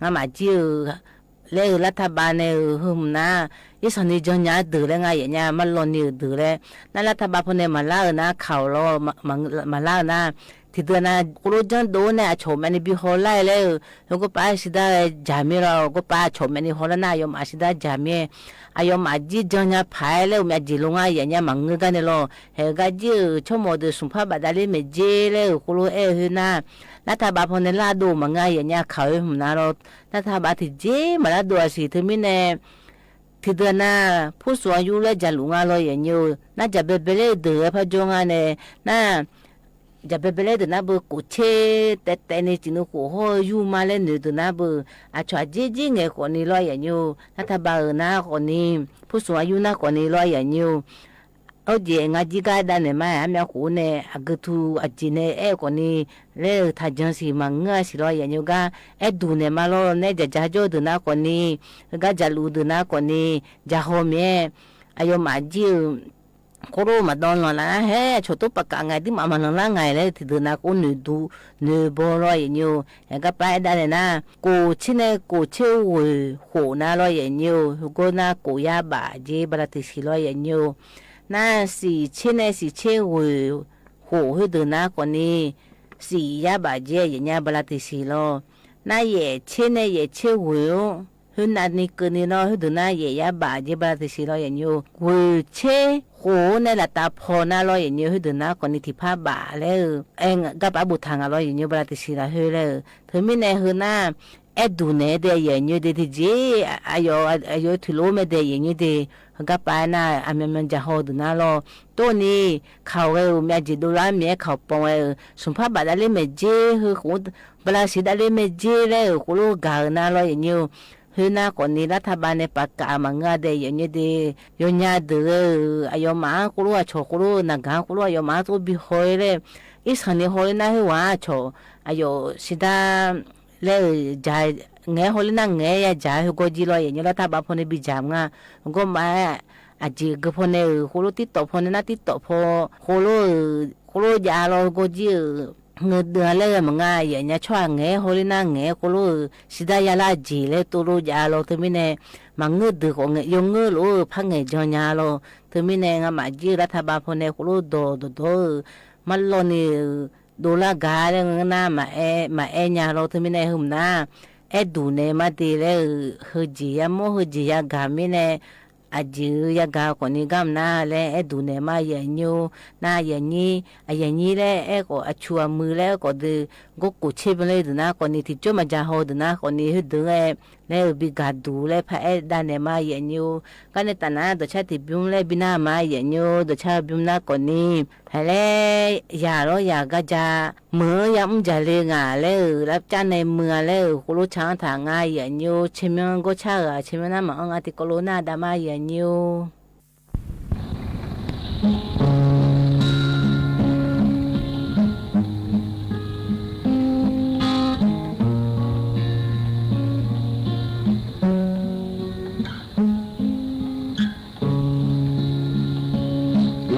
ငါမးကၠံဧၢ လၢလၢထးဘးန့ၣ်ဧၢ ဟ့ၣ်မုာ်နၤ ယဲၢ်ဆီၣ်န့ၣ်ကၠီညါဒုးလၢ ယဲၢ်ညို မၤလီၤန့ၢ်ဒုးလၢ လၢလၢထးဘးဖိန့ၣ် မၤလၢအၢနၤ ခီၣ်လီၤ မၤလၢအၢနၤ ထံၣ်ဒုးနၤ ဃိလိကၠီဒိၣ်န့ၣ် အဆိၣ်မးန့ၣ် ဘံဟီၣ်လၢလဲၣ်ဧၢ ဟ့ၣ်ကီၢ်ပၢ်စံးဒၣ် ကၠၤမ့ၢ်လီၤ ကီၢ်ပၢ်အဆိၣ်မးန့ၣ် ဟီၣ်လၢနၤ အယီၤမးစံးဒၣ် ကၠၤမ့ၢ် အယီၤမးကၠံ ကၠီညါဖးလဲၣ် မၤကၠံလိၤ ယဲၢ်ညို မၤငၢၢ်ဂၤန့ၣ်လီၤ ဟဲဂၤကၠံဧၢ ဆိကမိၣ်ဒုး ဆူၣ်ဖးဘၣ်ဒၣ်လၢမဲာ်ကၠ့လဲၣ်ဧၢ ဃိလိအဲၣ်ဟ့ၣ်နၤ လၢထးဘးဖိန့ၣ် လၢအဒိၣ်မး ယဲၢ်ညို ခီၣ်ဟ့ၣ်မုာ်နၤလီၤ လၢထးဘးထံၣ်ကၠ့ မၤလၢအဒိၣ်အဆံး တမံၤန့ၣ် ထံၣ်ဒုးနၤ ဖုစိၤအယူၢ်လၢကၠၤလူၤ ယဲၢ်ညို နၤကၠၤဘဲဘဲလၢဒုး ဖးကၠိငါန့ၣ် နၤ ကၠၤဘဲဘဲလၢဒုးနၤဘၣ် ကိးဆ့ တဲတဲန့ၣ် စံးနုာ်ဃိၣ်ဟီၣ်ယူၢ်မးလၢနုာ်ဒုးနၤဘၣ် အဆိၣ်အကၠ့ကၠ့ငဲၤဃိးန့ၣ်လီၤ ယဲၢ်ညို လၢထးဘးအၢနၤဃိးန့ၣ် ဖုစိၤအယူၢ်နၤဃိးန့ၣ်လီၤ ယဲၢ်ညို အိၣ်ကၠံ ငါကၠံဂၤဒၣ်န့ၣ်မး မ့ၢ်ဃိးန့ၣ် အဂုာ်ထူအကၠံန့ၣ် အဲၣ်ဃိးန့ၣ် လၢထးကၠီဆံး မၤငၢၢ်ဆံးလီၤ ယဲၢ်ညို ဂၤ အဲၣ်ဒုးန့ၣ်မးလီၤ နဲကၠၤကၠၤကၠိဒုးနၤဃိးန့ၣ် ဂၤကၠၤလူၤဒုးနၤဃိးန့ၣ် ကၠၤဟီၣ်မ့ၢ် အယီၤမးကၠံဧၢ ဃိလိမၤဒီလီၤနၤ ဟဲ အဆိၣ်တိပကးငါ ဒ်မးမၤလီၤလၢငါလဲၣ် ထံၣ်ဒုးနၤ ကိးနုာ်ဒူ နုာ်ဘီလီၤ ယဲၢ်ညို ဟဲကပၤအဲၣ်ဒၣ်န့ၣ်နၤ ကိးဆ့န့ၣ် ကိးဆ့ဝ့ၤဃိးနၤလီၤ ယဲၢ်ညို ဟ့ၣ်ကီၢ်နၤကိးယါဘၣ်ကၠ့ ဘၣ်လၢတံၢ်ဆံးလီၤ ယဲၢ်ညို နၤ စံၣ်ဆ့န့ၣ် စံၣ်ဆ့ဝ့ၤဃိးဟ့ၣ်ဒုးနၤဃိးန့ၣ် စံၣ်ယါဘၣ်ကၠ့ ယဲၢ်ညို ဘၣ်လၢတံၢ်ဆံးလီၤ နယဲၢ်ဆ့န့ၣ် ယဲၢ်ဆ့ဝုၢ် ဟိုနာ်န့ၣ်ကၢၢ်န့ၣ်လီၤ ဟိုဒုးနၤယဲၢ်ယါဘၣ်က့ဘၣ်တသ့လီၤ ယဲၢ်ညိ ဝုၢ်ဆ့ဃိန့ၣ် လၢတၢ်ဖီၣ်နၤလီၤ ယဲၢ်ညိ ဟိုဒုးနၤကိးနံၤထံးဖးဘၣ်လၢ အဲ ကပာ်ဘူၣ်ထၢ်ငါလီၤ ယဲၢ်ညိ ဘၣ်တသ့လီၤ ဟိုလၢ သုမ့ၢ်နဲ ဟိုနာ် အဲၣ်ဒူၣ်နဲဒဲး ယဲၢ်ညိ ဒဲးတက့ၢ် အယီၤ အယီၤထုးလိာ်မ့ၢ်ဒဲး ယဲၢ်ညိ ဒဲး ဟိုကပာ်နၤ အမံၤမံၤကဟီဒုးနၤလီၤ တိၢ်န့ၣ် ခီၣ်ဝဲဧိၤ မ့ၢ်အစ့ဒိးလၢမ့ၢ်အဲၣ်ခီၣ်ပီၣ်ဝဲဧိၤ ဆူၣ်ဖးဘၣ်ဒၣ်လၢမဲာ်ကၠ့ ဟိုဃိ ဘျါစံးဒၣ်လၢမဲာ်ကၠ့လၢ ဃိလိၣ်ဂၤဧိၤနၤလီၤ ယဲၢ်ညိ ဟိုနာ်ကိးနံၤ လၢထးဘးန့ၣ် ပာ်ကးမၤငါဒဲး ယဲၢ်ညိ ဒဲး ယိၤညါဒုးဝဲဧိၤ အယီၤမၤ ဃိလိၣ်အဆီၣ် ဃိလိၣ်နၤဂၤ ဃိလိၣ်အယီၤမၤ သိးဘံဟီလၢ အ့ၣ်ဆၣ်န့ၣ်ဟီလၢနၤ ဟိဝဲအဆီၣ် အယီၤစံးဒၣ် လၢဧိၤ ကၠါ ငဲဟီလၢနၤ ငဲယၤကၠါ ဟိုဂီၢ်ကၠံလီၤ ယဲၢ်ညိ လၢထးဘးဖိန့ၣ် ဘံကၠါမး ဟိုဂီၢ်မး အစ့ဂ့ၤဖိန့ၣ်ဧိၤ ဃိလိၣ်တံတီၣ်ဖိန့ၣ် နၤတံတီၣ်ဖိ ဃိလိၣ်ဧိၤ ဃိလိၣ်ကၠါလီၤ ဟိုဂီၢ်ကၠံဧိၤ ငဲဒုးလၢမၤငါ ယဲၢ်ညါ ဆီၣ် ငဲဟီလၢနၤ ငဲဃိလိၣ်ဧိၤ စံးဒၣ်ယၤလၢအစ့လၢ တိၢ်လိာ်ကၠါလီၤ သုမ့ၢ်နဲ မၤငဲဒုးကိး ယိၤငဲလိာ်ဧိၤ ဖးငဲကၠီညါလီၤ သုမ့ၢ်နဲ ငါမၤကၠံလၢထးဘးဖိန့ၣ် ဃိလိၣ်ဒီးဒီးဒီးဧိၤ မၤလီၤန့ၣ်ဧိၤ ဒိးလၢဂၤလၢနၤ မၤအဲၣ် မၤအဲၣ်ညါလီၤ သုမ့ၢ်နဲ ဟိုမနၤ အဲၣ်ဒူၣ်နဲမးဒဲးလၢ ဟိုစ့ယၤမိၢ် ဟိုစ့ယၤဂၤ မ့ၢ်နဲ အစ့ယၤဂၤကိးနံၤ ကမနၤလၢ အဲၣ်ဒူၣ်နဲမး ယဲၢ်ညိ နၤ ယဲၢ်ညိ အယဲၢ်ညိလၢ အဲၣ်ကိးအဆူၣ်အမုာ်လၢ အဲၣ်ကိးဒုး ဂီၢ်ကိးဆ့ပလဲဒုးနၤ ကိးနံၤ ထံၣ်ကၠိမၤကၠါဟီဒုးနၤ ကိးနံၤ ဟိုဒုး လၢဘံဂၤဒူၣ်လၢ ဖးအဲၣ်ဒၣ်နဲမး ယဲၢ်ညိ ကန့ၣ်တၢ်နၤ ဒီးဆၣ်ထံးဘုလၢဘံနၤမး ယဲၢ်ညိ ဒီးဆၣ်ဘုနၤကိးနံၤ ဟဲလၢ ယၤလီၤ ယၤကစၢ် မုာ်ယၤ အုၣ်ကၠၢ်လ့ဂၤလၢဧိၤ လၢကၠၢ်နဲမုာ်ဂၤလၢဧိၤ ဃိလိၣ်ဆၣ်ထၢၣ်ငါ ယဲၢ်ညိ ဆ့မၠိဂီၢ်ဆၣ်ဂၤ ဆ့မၠိနၤ မၤအီၣ်ငါ တံၤကီလိနၤဒၣ်မး ယဲၢ်ညိ မ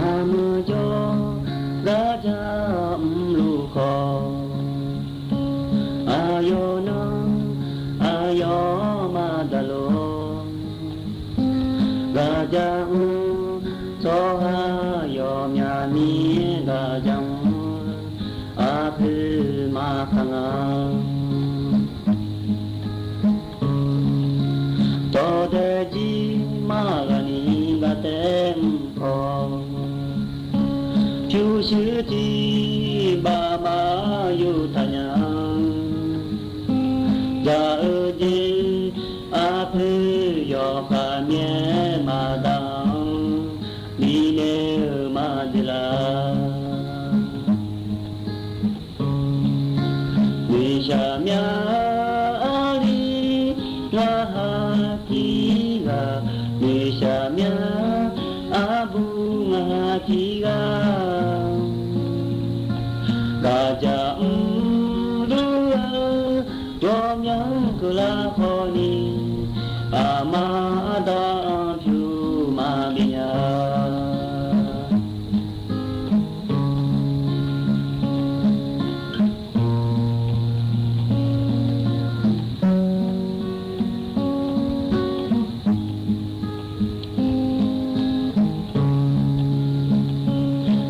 ၤမုာ်ကၠီ ဂၤကၠၢ်အုမ်လူၢ်ခီၣ် အယီၤနၤ အယီၤမၤတၢ်လိၤ ဂၤကၠၢ်အုမ် စီၤဟါယီၤမၠၣ်မံ ဂၤကၠၢ်အုမ် အဖုမၤခါငါ တီၤတဲကံမၤဂၤနံၤ ဂၤတဲအုမ်ခီၣ် ဖၠူစူတံ ဘၣ်မၤယိၣ်တၢ်ညါ ယၤအုၣ်ဒ့ အဖုယီၤဃာ်မ့ၢ်မၤတၢ် မံၤန့ၣ်မၤဒ်လဲၣ် မ့ၢ်ဆၣ်မၠါ အလံ ငါဟးထံဂၤ မ့ၢ်ဆၣ်မၠါ အဘူး ငါဟးထံဂၤ ဂၤကၠၢ်အုမ်လူၢ်ဧၢ ယီၤမၠါကလါဃီနံၤ အမၤတၢ်ဖၠူမၤဘံၣ်ညါ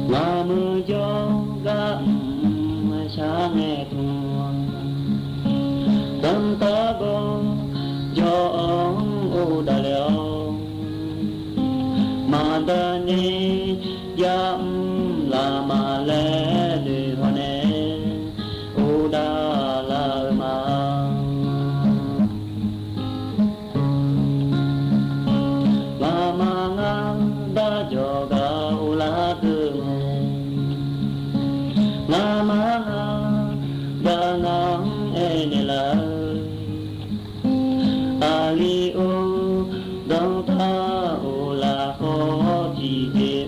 မၤမုာ်ကၠီ ဂၤအုမ် ဆၣ်နဲထူ တၢ်တၢ်ဂီၤ ယီၤအီၤအိၣ်ဒၣ်လဲာ် မၤတၢ်န့ၣ် ယၤအုမ် လၢမၤလဲၤဒုးဟီၣ်န့ၣ် အိၣ်ဒၣ်လၢအမၤ လၢမၤငါ ဘၣ်ယီၤဂၤအိၣ်လၢကၢၢ် လၢမၤငါ ဘၣ်ငါအဲၣ်န့ၣ်လၢ အလံအိၣ် ဒီးတၢ်အိၣ်လၢဃီထံးက့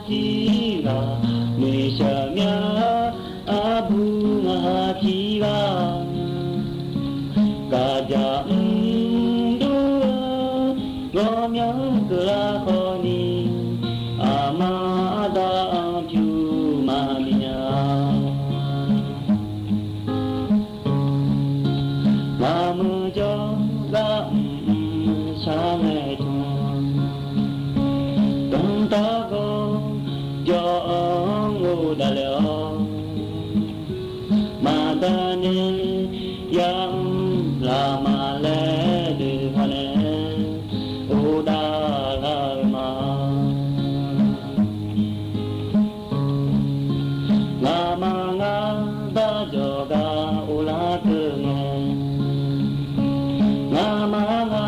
ထံဂၤ မ့ၢ်ဆၢမၠႃး အဘူးငါထံဂၤ ကစၢ် ဒိၣ်ဧၢ ဂီၤမၠီကလါခီနံၤ အမၤအသးအဖၠူမၤဘိညါ မၤမုၢ်ကၠီဂၤ ဆၢငဲၤထွဲ တၢ်ဂီၤ ယအိၣ်ဒၣ်လဲာ်အီၤ မၤတၢ်န့ၣ် ယၤ လၢမၤလဲၤဒုးဖီန့ၣ် အိၣ်ဒၣ်လၢမၤ ငါမၤငါ တၢ်ကၠီၤဂၤအိၣ်လၢကငဲၤ ငါမၤငါ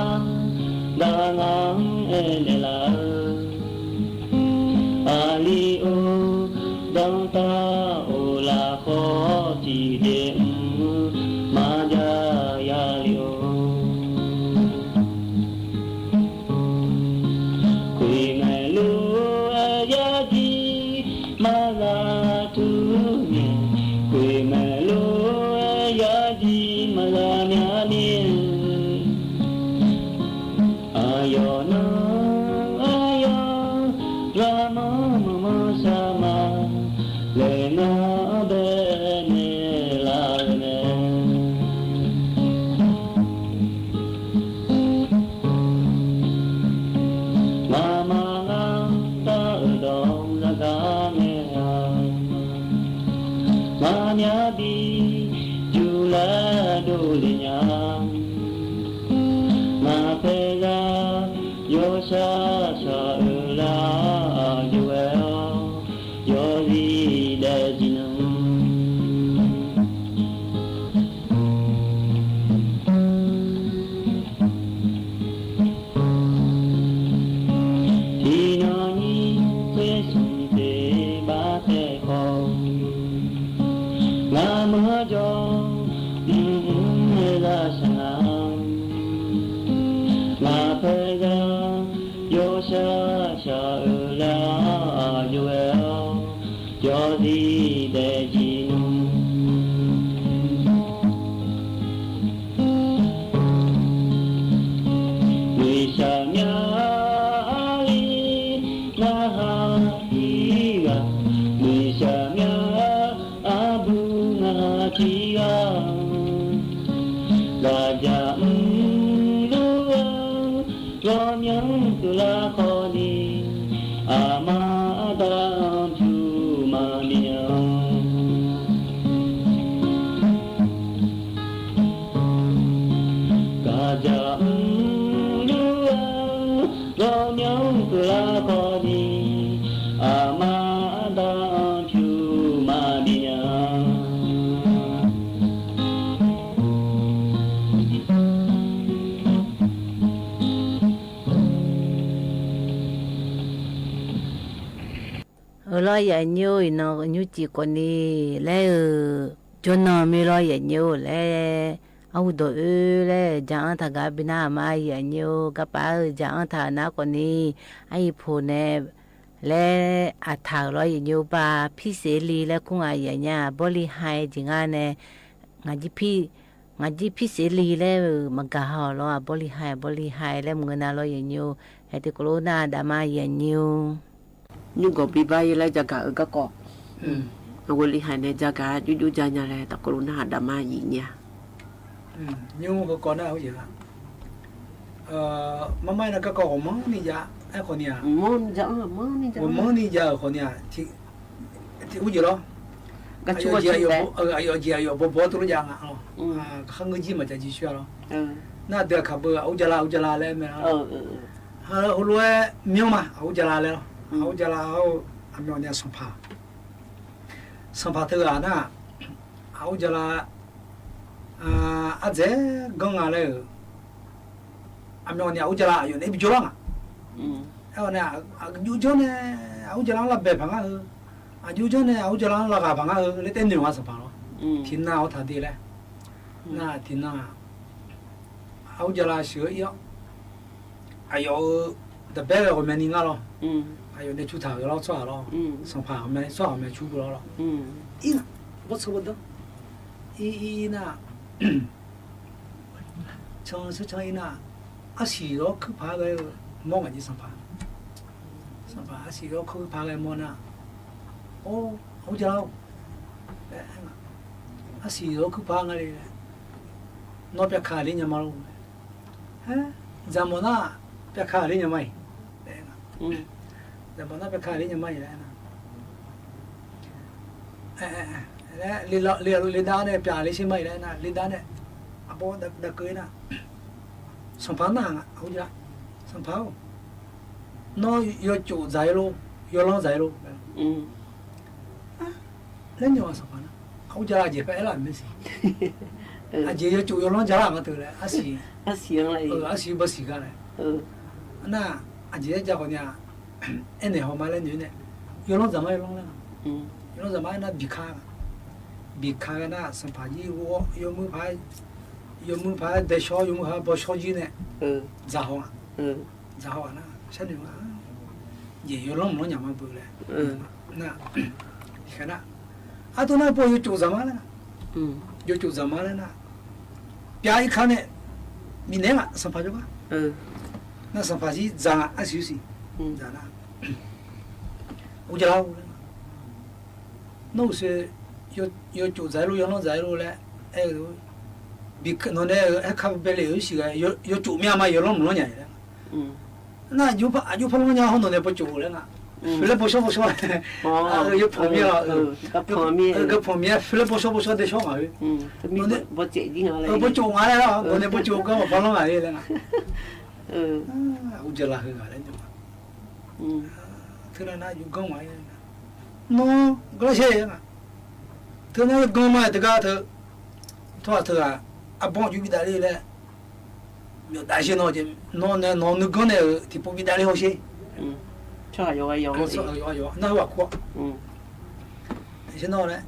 ဒၣ်ငါအဲၣ်နဲလၢ အလံၤအိၣ် ဒီးတၢ်အိၣ်လၢဃီ ထံဒ့ၣ်မုၣ် မၤယၤယၤလံအိၣ် ကွံာ်မဲာ်လိၤအဲၣ်ယၤဒံး မၤလၢထူန့ၣ် ကွံာ်မဲာ်လိၤအဲၣ်ယၤဒံး မၤလၢမၠၣ်န့ၣ် အယီၤနီၤ အယီၤ ရၤမၤမၤမၤစၢၤမၤ လဲၤနၤဘဲန့ၣ်လၢန့ၣ် မၤမၤလၢတၢ်အၢဒီးစကၤမဲာ်ညါ မၤမၠၣ်ဘံ ယူၤလၢဒိၣ်လံညါ မၤဖဲလၢ ယီၤစၢ်စၢ်အၢလၢ ယဝဲအီၤ ယီၤလံဒဲးကံနုၤ ထံနီၤနံၤ သ့ၣ်စူၤသ့ၣ်ဘၣ်သ့ၣ်ဃီ ငါမၤကၠီ မုၢ်မုၢ်လၢစၢ်နၤ မၤဖဲလၢ ယီၤစၢ်စၢ်အၢလၢ ယဝဲအီၤ ယီၤလံဒဲးကံနုၤ မ့ၢ်ဆၢမၠၣ်အလံၤ နဟးထံဂၤ မ့ၢ်ဆၢမၠၣ်အဘူး နဟးထံဂၤ လၢယၤ ဒိၣ်ဧၢ ဂီၤမၠီကလါခီနံၤ အမၤအသးအဖၠူမၤဘိညါ ကစၢ် ဒိၣ်ဧၢ ဂီၤမၠီကလါခီနံၤ အမၤအသးအဖၠူမၤဘိညါ အၢ လီၤယၤညိ အံၤနီၤ ညိစံးကိးနံၤ လဲၣ်ဧၢ, ကၠီနီၤမ့ၢ်လီၤယၤညိ လဲၣ်, အဟူဒီးအၢ လဲၣ်, ယၤအီၣ်ထးဂၤဘၣ်နၤ မၤယၤညိ ကပၤဧၢ, ယၤအီၣ်ထးနၤကိးနံၤ အအံၤဖိန့ၣ် လဲၣ် အထးလီၤယၤညိ ဘၣ်ဖံးစ့လံ လဲၣ် ခိၣ်နၢ်ယၤညါ ဘီလံဟဲ ယံၤငါန့ၣ် ငါ ငါယံဖံးစ့လံ လဲၣ် မၤဂၤဟီၣ်လီၤ အဘီလံဟဲ အဘီလံဟဲ လဲၣ် မုၢ်နၤလီၤယၤညိ ဟဲတကိးလိနၤ ဒၣ်မါယၤညိ ညိၣ်ဂီၤဘျံးဘၣ်ယဲလၢယကၤအၢကီၢ်ကီၢ်, အဝဲလံဟဲန့ၣ် ယကၤဒူဒူယၤညါလဲၣ် တကိးလိနၤ ဒၣ်မါယၤညိ ညိၣ်ဂီၤကီၢ်နၤ မ့မ့ၢ်နကီၢ်ကီၢ် ဂီၤမီနံၤယၤ အဲၣ်ခီနံၤဧါ, ဂီၤမီနံၤယၤ ဂီၤမီနံၤယၤ အဃိန့ၣ် ထံ ထံအိၣ်ယဲလီၤ, အယီၤဘီဘီတရူယၤ ကဟးငုၢ်ယံမး ကယံဆွဲလီၤ, နဒၢးခးဘၢ အအူကလါ အအူကလါလဲၣ် မ့ၢ်လီၤ, ဟိလိဝဲမ့ၢ်မး အအူကလါလဲၣ်လီၤ, အအူကလါ အမ့ၢ်န့ၣ် ဆီၣ်ဖး ဆီၣ်ဖးတဂၤန့ၣ် အအူကလါ အစဲးဂီၤငါလဲၣ် အမ့ၢ်န့ၣ် အအူကလါ အယိာ်န့ၣ် ပယိာ်ဘၣ်မး, အဲန့ၣ် အယိာ်ကၠီန့ၣ် အအူကလါလၢဘဲဖးငါဧၢ, အယိာ်ကၠီန့ၣ် အအူကလါလၢဂၤဖးငါဧၢ လၢတဲနုာ်ဝဲဆီၣ်ဖးလီၤ, ထံနါအိၣ်ထးဒ်လဲၣ်, နထံနါ အအူကလါစှၤအံၤအီၤ အယိာ်ဧၢ, တဘဲလၢဂီၤမီနံၤငါလီၤ, အ အယိၣ်န့ၣ် ဆူၣ်ထၣ်ဂ့ၤလီၤ သွၣ်လီၤ อืม သၣ်ဖၣ် မ့ၢ်သွၣ်မ့ၢ်ဆူပူၤလီၤ อืม အံၤ ဘီၣ်ဆိဘီၣ်ဒၢ အံၤ အံၤ အံၤနၤ ဆၢ ဆၢ ဆၢအံၤနၤ အဆံၣ်ဒီးခုၣ်ဖးဂ့ၤ မီၢ်ဂၤက့ၤသၣ်ဖၣ် သၣ်ဖၣ် အဆံၣ်ဒီးခုၣ်ဖးဂ့ၤမီၢ်နၤ အိၣ် အိၣ်ကၠီ အဆံၣ်ဒီးခုၣ်ဖးဂ့ၤ နီၢ်ပျၢ်ခးလံညါမးလီၤ ဟဲ ဇာတ်မောင်နှံ ပျၢ်ခးလံညါမးအံၤ อืม ဇာတ်မောင်နှံ ပျၢ်ခးလံညါမးအံၤလဲၣ် အဲ အဲ အဲ လံာ်ဒါန့ၣ် ပျၢ်လံဆ့မးအံၤလဲၣ် လံာ်ဒါန့ၣ် အဘီၣ်ဒၢက့ၤနၤ သၣ်ဖၣ်နၤ အဝဲ သၣ်ဖၣ်ဧၢ နီၢ်ယိၤကၠိၣ်စၢ်အံၤလိၤ ယိၤလီၤစၢ်အံၤလိၤ อืม လဲၤညီ သၣ်ဖၣ်နၤ အဝဲ အယဲၢ်ဖဲအဲၣ်လၢအမ့ၢ်စံး အယဲၢ်ယိၤကၠိၣ်ယိၤလီၤစၢ်လၢအမၤတုၤလဲၣ် အဆံၣ် အဆံၣ်ဘၣ်စံၣ်ကါလဲၣ် အနၤ အယဲၢ်ကၠီဃီန့ၣ် အဲၣ်န့ၣ်ဟီမးလဲၤညီန့ၣ် ယိၤလီၤစၢ်မးယိၤလီၤလဲၣ် ယိၤလီၤစၢ်မးနၤ ဘံၣ်ခါ ဘံၣ်ခါကနၤ သၣ်ဖၣ်ယံၤဝီ ယိၤမုၢ်ဖး ယိၤမုၢ်ဖးဒဲးဆီ ယိၤမုၢ်ဖးဘီဆီယံၤန့ၣ် စၢ်ဟီ စၢ်ဟီနၤ ဆၢန့ၣ်မး ယဲၢ်ယိၤလီၤမုၢ်လီၤညၣ်မးဘၣ်လဲၣ် နၤ ဘံၣ်ခါနၤ အတိၢ်နၤ ပှၤယိၤကၠိၣ်စၢ်မးလဲၣ် ယိၤကၠိၣ်စၢ်မးလဲၣ်နၤ ပျၢ်အံၤခါန့ၣ် မံၤနဲၣ်ဂ့ၤ သၣ်ဖၣ်ကၠိၣ်ဘၣ် နၤ သၣ်ဖၣ်စံး စၢ်အဆံၣ်ဆံၣ် စၢ်နၤ အိၣ်ကၠီလီၤ နီၢ်အိၣ်စ့ၢ် ယိၤကၠိၣ်စၢ်အံၤလိၤ ယိၤလီၤစၢ်အံၤလိၤလဲၣ် အဲၣ် ဘံၣ်ခါနီၢ်နဲၣ် ဟဲခါဘဲလဲၣ်ဧၢစံးဂ့ၤ ယိၤကၠိၣ်မ့ၢ်အမၤယိၤလီၤမုၢ်လီၤညၣ်လဲၣ် နၤ ယိၤဖး ယိၤဖးလီၤညၣ်ဟီနီၢ်နဲၣ် ပှၤကၠိၣ်လဲၣ်နၤ ဖဲလဲၣ်ပှၤဆီပှၤဆီ ယိၤဖးမ့ၢ်လီၤ ကဖီမ့ၢ် ဖဲလဲၣ်ပှၤဆီပှၤဆီ ဒဲးဆီမး ပှၤကၠိၣ်မးလဲၣ်လီၤ နီၢ်နဲၣ်ပှၤကၠိၣ်ကီးမးဖးလီၤမးလဲၣ်နၤ အိၣ်ကၠီလီၤဟဲဂၤလဲၣ် ထုးနၤနၤ ယိၤကီးမး နီၢ်ကလီၤဆဲး ထုးနၤယိၤကီးမးတဂၤထုး ထိၣ်အထုးဂၤ အဘီၣ်ယူၤဘံၣ်ဒၣ်လံလဲၣ် မ့ၢ်ဒၣ်ဆ့နီၢ်က့ နီၢ်နဲၣ် နီၢ်နုၢ်ကီးနဲၣ် ထံၣ်ပိာ်ဘံၣ်ဒၣ်လံဟီၣ်ဆ့ နၢ်ဟူဝဲခွါ ဆ့နီၢ်လဲၣ်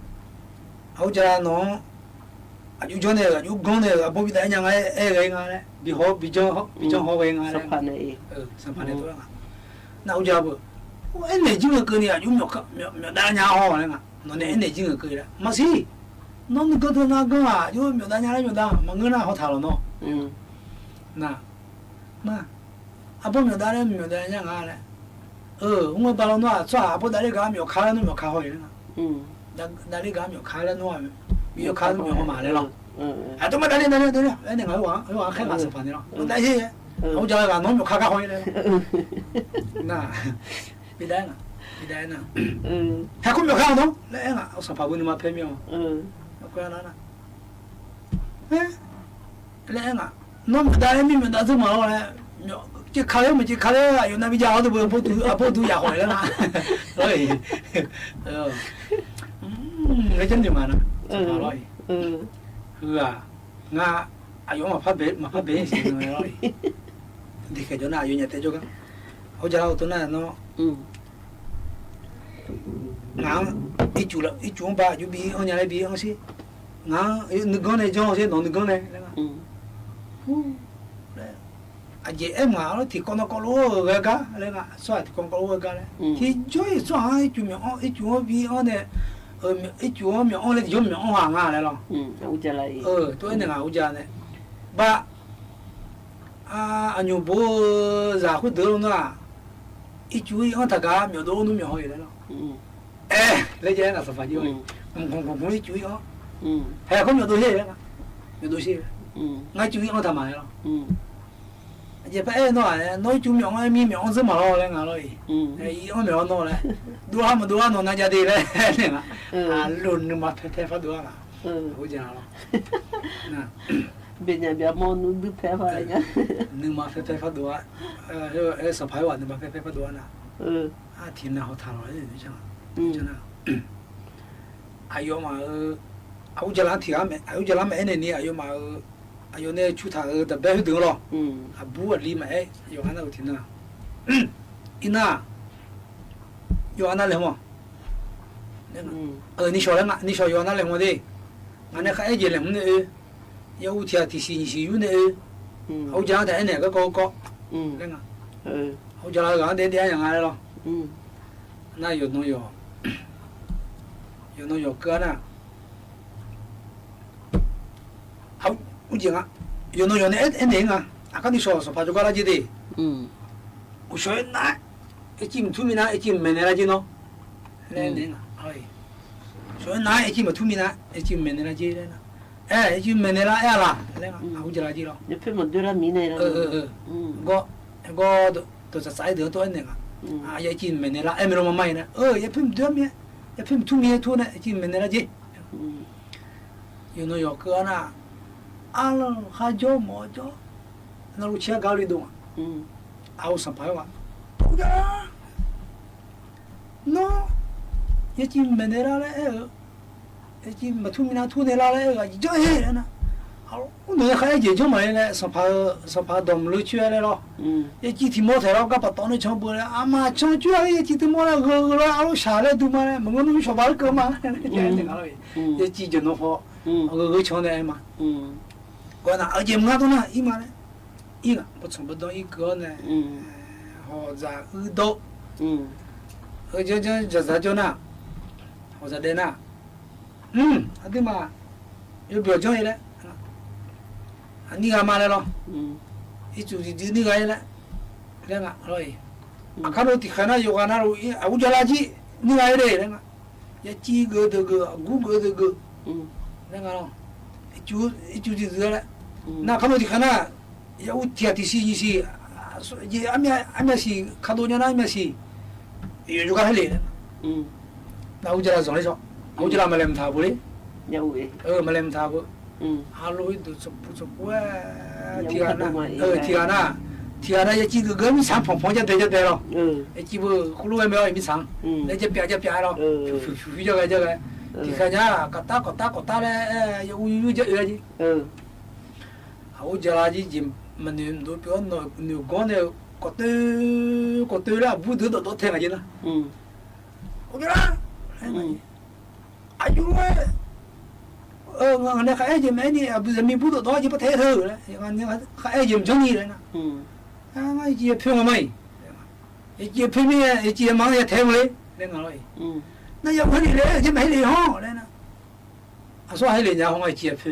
အအိၣ်ကၠီနီၢ် အယူၤကီးနဲၣ် အယူၤကီးနဲၣ် အဘီၣ်ဘံၣ်ဒၣ်ညါဂ့ၤ အဲၣ်ဂ့ၤဂ့ၤလဲၣ် ဘံၣ်ဟီၣ် ဘံၣ်ကၠီဟီၣ် ဘံၣ်ကၠီဟီၣ်ဂ့ၤဂ့ၤလဲၣ် သၣ်ဖၣ်န့ၣ် သၣ်ဖၣ်န့ၣ် နၢ်ဟူဝဲ အဲၣ်နဲၣ်ကံဂ့ၤက့ၤန့ၣ် အယူၤမ့ၢ်ဒၣ်ညါဟီၣ်လဲၣ် နီၢ်နဲၣ်အဲၣ်နဲၣ်ကံဂ့ၤက့ၤလဲၣ် မၤစံး နီၢ်နုၢ်ကီးထုးနၤကီးဧါ အယူၤမ့ၢ်ဒၣ်ညါလၢမ့ၢ်ဒၣ် မၤငၢၢ်နၤဟီၣ်ထၢၣ်လီၤနီၢ် နၤ မၤ အဘီၣ်မ့ၢ်ဒၣ်လၢမ့ၢ်ဒၣ်ညါဂ့ၤလဲၣ် အၢ မ့ၢ်ဘၣ်လီၤနီၢ် သွၣ် အဘီၣ်ဒၣ်လၢဂၤမ့ၢ်ခါလၢနမ့ၢ်ခါဟီၣ်အံၤလဲၣ် ဒၣ်လၢဂၤမ့ၢ်ခါလၢနမ့ၢ်ခါလၢနမ့ၢ်ဟီၣ်မးလဲၣ်လီၤ အတမ့ၢ်ဒၣ်လၢ ဒၣ်လၢ ဒၣ်လၢ အဲၣ်န့ၣ်ဂၤ ဂၤခဲဂၤသၣ်ဖၣ်န့ၣ်လီၤ ဒၣ်ဆ့ အအိၣ်ကၠီဂၤနီၢ်မ့ၢ်ခါကါဟီၣ်အံၤလဲၣ် နၤ ဘံၣ်ဒၣ်နၤ ဘံၣ်ဒၣ်နၤ ဟဲခိၣ်မ့ၢ်ခါနီၢ် လၢအဲၣ်ဂၤ သၣ်ဖၣ်ပူၤန့ၣ်မၤဖဲမ့ၢ်အီၤ နၤ ဟဲ လၢအဲၣ်ဂၤ နီၢ်မ့ၢ်ဒၣ်လၢမ့ၢ်မ့ၢ်ဒၣ်သုမၤလီၤလဲၣ် က့ၤခါလၢမ့ၢ်က့ၤခါလၢ အယိၤနၤဘံၣ်ယၢ်ဟီၣ်တဘျီ အဖိသူ အဖိသူယၢ်ဟီၣ်လဲၣ်နၤ လၢ လၢကန့ၣ်မးနၤ သၣ်ဖၣ်လီၤအံၤ ဂၤ ငါ အယိၤမၤဖးဘဲ မၤဖးဘဲစ့ၢ်ကီးလီၤအံၤ ဒ်ခဲကၠီနၤ အယိၤညါတဲကၠိကါ အအိၣ်ကၠီအိၣ်တနၤနီၢ် နၤ အံၤကၠူလီၤ အံၤကၠူဘၣ် ယူၤဘံၣ်အီၣ်ညါလၢဘံၣ်အီၣ်စ့ၢ် နၤ နုၢ်ကီးနဲၣ်ကၠီစ့ၢ် နီၢ်နုၢ်ကီးနဲၣ် လၢ အယဲၢ်အဲၣ်မးလီၤ ထံၣ်ကိးနီၢ်ကိးလိာ်ဝဲဂၤလၢ သွၣ်ထံၣ်ကိးနီၢ်ကိးလိာ်ဝဲဂၤလၢ ထံၣ်ကၠီအံၤသွၣ်ဟါ အံၤကၠူမ့ၢ်အီၣ် အံၤကၠူအီၣ်ဘံၣ်အီၣ်န့ၣ် အံၤကၠူမ့ၢ်အီၣ်လဲၣ် ယိၤမ့ၢ်အီၣ်ဟါငါလဲၣ်လီၤ တအိၣ်န့ၣ်ဂၤအူကၠီန့ၣ် ဘၣ် အညိၣ်ဘိ စၢ်ဃုဒၢလီၤနီၢ် အံၤကၠူအံၤအီၣ်တၢ်ဂၤ မ့ၢ်ဒိၣ်အိၣ်နုၢ်မ့ၢ်ဟီၣ်အံၤလဲၣ်လီၤ အဲ လၢယဲၢ်နၤသၣ်ဖၣ်ကၠီအံၤ အံၤကၠူအံၤအီၣ် ဟဲခိၣ်မ့ၢ်ဒိၣ်ဟ့ၣ်လဲၣ် မ့ၢ်ဒိၣ်ဟ့ၣ် နကၠူအံၤအီၣ်တၢ်မၤလဲၣ်လီၤ ယဲၢ်ဖဲအဲၣ်နီၢ် နီၢ်ကၠူမ့ၢ်အီၣ်မံမ့ၢ်အီၣ်စ့ၢ်မးလီၤလဲၣ် ငါလီၤအံၤ အံၤအီၣ်မ့ၢ်အီၣ်နီၢ်လဲၣ် ဒိၣ်ဟါမ့ၢ်ဒိၣ်ဟါနီၢ် နါယါဒ့လဲၣ် န့ၣ် အလိၣ်နုၢ်မၤဖဲဖဲဖးဒိၣ်ဧါ အဃိယဲၢ်လီၤ ဘ့ၣ်ညါဘၣ်မီၢ်နုၢ်ဒုးဖဲဖးလဲၣ်ညါ နုၢ်မၤဖဲဖဲဖးဒိၣ်ဧါ သၣ်ဖၣ်ဝဲ နုၢ်မၤဖဲဖဲဖးဒိၣ်ဧါနၤ အထံၣ်နၤဟီၣ်ထၢၣ်လီၤ အယိၤမးဧၢ အအူကၠီလါထံၣ်ဧါ အအူကၠီလါမ့ၢ်အဲၣ်န့ၣ်န့ၣ် အယိၤမးဧၢ အယိၤန့ၣ်ဆူၣ်ထၣ်ဧၢ တဘဲဟူဒုးလီၤ အဘူးအလံမ့ၢ်အဲၣ် ယွၤအနၢ်အိၣ်ထံၣ်နၤ အံၤနၤ ယွၤအနၢ်လဲၤမီၢ် နံၣ်ဆီလၢ နံၣ်ဆီယွၤအနၢ်လဲၤမီၢ်ဒ့ၣ် ငါန့ၣ်ခါအဲၣ်ယဲၢ်လဲၤမူန့ၣ်ဧၢ ယအူထံၣ်ထံၣ်ဆံးနံၣ်ဆံးယူၢ်န့ၣ်ဧၢ အအူကၠီလါတၢ်အဲၣ်န့ၣ် ကကီကီ လၢ အအူကၠီလါဂၤဒဲဒဲယၤငါလီၤ နယိၤနီၢ်ယိၤ ယိၤနီၢ်ယိၤကၢၢ်နၤ ဟး အိၣ်ကဵင်ဧါ ယိၤနီၢ်ယိၤန့ၣ် အဲၣ် အဲၣ်န့ၣ်ဧါ အကါ နစီၤ စီၤပၤကၠိကၢ်လၢက့ၤဒၣ် အိၣ် စီၤအဲၣ်နၤ အဲၣ်ကံမထူမံနၤ အဲၣ်ကံမဲာ်နဲလၢက့ၤနီၤ လဲၣ်န့ၣ်ဧါ စီၤအဲၣ်နၤ အဲၣ်ကံမထူမံနၤ အဲၣ်ကံမဲာ်နဲလၢက့ၤလဲၣ်နၤ အဲၣ် အဲၣ်ကံမဲာ်နဲလၢအဲၣ်လၢ လဲၣ် အဝဲကၠီလၢက့ၤလီၤ ယဖဲမဒုးရၢမံၤန့ၣ်လီၤ ဂီၢ် ဂီၢ် တစးစးအဲၣ်ဒိးတအိၣ်အဲၣ်န့ၣ်ဧါ အဲၣ်ကံမဲာ်နဲလၢ အဲၣ်မ့ၢ်လီၤမၤမၤအံၤန့ၣ် အဲၣ် ယဖဲမဒုးမံၤ ယဖဲမထူမံၤထူန့ၣ် အဲၣ်ကံမဲာ်နဲလၢက့ၤ ယိၤနီၢ်ယိၤကၢၢ်နၤ အါလီၤ ဟးကၠီမီၤကၠီ နလူၤဆံးဂၤလံဒိၣ် အအိၣ်စီၤပၤဝဲ နီၤ ယကံမဲာ်နဲလၢလၢအဲၣ်ဧၢ ယကံမထူမံနၤထူန့ၣ်လၢလၢအဲၣ်ဧၢ ယကၠီဟ့ၣ်လၢနၤ အအိၣ်န့ၣ် ယခါအဲၣ်ကံကၠီမးလၢ စီၤပၤ စီၤပၤဒိးမလူၤဆူလဲၣ်လီၤ ယကံထံၣ်မီၢ်ထဲးလီၤ ကပာ်တီန့ၢ်ဆီဘိလၢ အမၤဆီဆူ ယကံတမီၢ်လၢဂၢၢ်ဂၢၢ်လၢ အအိၣ်ဆံးလၢဒုးမးလၢ မ့ၢ်ငိုၢ်နုၢ်စီၤပၤလၢကၢမး ယကံကၠီနီၤဖီ ဂၢၢ်ဂၢၢ်ဆီန့ၣ်အဲၣ်မး ကွၢ်နၤ အကံမုၢ်ဂၤဒိၣ်နၤ အံၤမးလၢ အံၤဂၤ ပဆီၣ်ပဒီအံၤကၢၢ်န့ၣ် ဟီၣ်စၢ်အုၣ်ဒိၣ် အၢ ကၠီ ကၠီ ကၠီစၢ်ကၠီနၤ ဟီၣ်စၢ်ဒဲးနၤ အသုမး ယဘၣ်ကၠီအံၤလဲၣ် အနံၣ်ဂၤမးလဲၣ်လီၤ အံၤစူၤဒ်နံၣ်ဂၤအံၤလဲၣ် လဲၣ်ဂၤလီၤအံၤ အခါဒိၣ်တံၢ်ဃာ်နၤ ယိၤဂၤနၤ အဝဲကၠီလၢကံ နံၣ်ဂၤအံၤဒဲးလဲၣ်ဂၤ ယကံဂ့ၤတဂ့ၤ အဂူဂ့ၤတဂ့ၤ လဲၣ်ဂၤလီၤ အံၤစူၤဒ်လဲၣ် နခါဒိၣ်တံၢ်ဃာ်နၤ ယအူထံၣ်တံၢ်ဆံးယံၤဆံး ယအမ့ၢ် အမ့ၢ်ဆံး ခါဒိၣ်ညါနၤ အမ့ၢ်ဆံး ယိၤကဟဲလံ နအူကၠီလၢစီၤလံဆီ အအူကၠီလၢမလဲၤမထးဖိလံ မလဲၤမထးဖိ အလိၤဒိၣ်စပူၤစပူၤ ထံဂၤနၤ ထံဂၤနၤ ထံဂၤနၤ ယကံဂ့ၤဂ့ၤ မ့ၢ်ဆါဖီၣ်ဖီၣ် ကၠီတဲကၠီတဲလီၤ ယကံဖိ ကလူဝဲမ့ၢ်အီၤအံၤမ့ၢ်ဆါ လၢကၠီပျးကၠီပျးလီၤ ဖုဖုဖုဖု ကၠီဂၤကၠီဂၤ ထံဂၤနၤ ကတၢၢ်ကတၢၢ်ကတၢၢ်လၢ ယအူယူယူကၠီအၢကၠီ အအိၣ်ကၠီလၢကံ ယမနုၤဒိးပယီၤနီၢ်နုၢ်ဂီၢ်န့ၣ် ကီၢ်တၢၢ် ကီၢ်တၢၢ်လၢအဘူးဒိၣ်ဒိၣ်ဒိၣ်ထဲဂၤက့ၤနၤ အိၣ်ကၠီလၢ အယူၤဝဲ အၢ ငါန့ၣ် ခါအဲၣ်က့ၤမ့ၢ်အဲၣ်န့ၣ် အဘုဇမံဘူၣ်ဒိၣ်ဒိၣ် ယပထဲးထၢၣ်လၢ ခါအဲၣ်က့ၤမ့ၢ်ကၠီနံၤလဲၣ်နၤ ယကံအဖုမးမးအံၤ ယကံအဖုမ့ၢ် ယကံအမါ ယထဲးမးလံ လဲၣ်ဂၤလီၤအံၤ နယဝဲန့ၣ်လဲၣ် ယမ့ၢ်ဟဲလံဟီ လဲၣ်နၤ အစီၤဟဲလံညါဟီ ယကံအဖု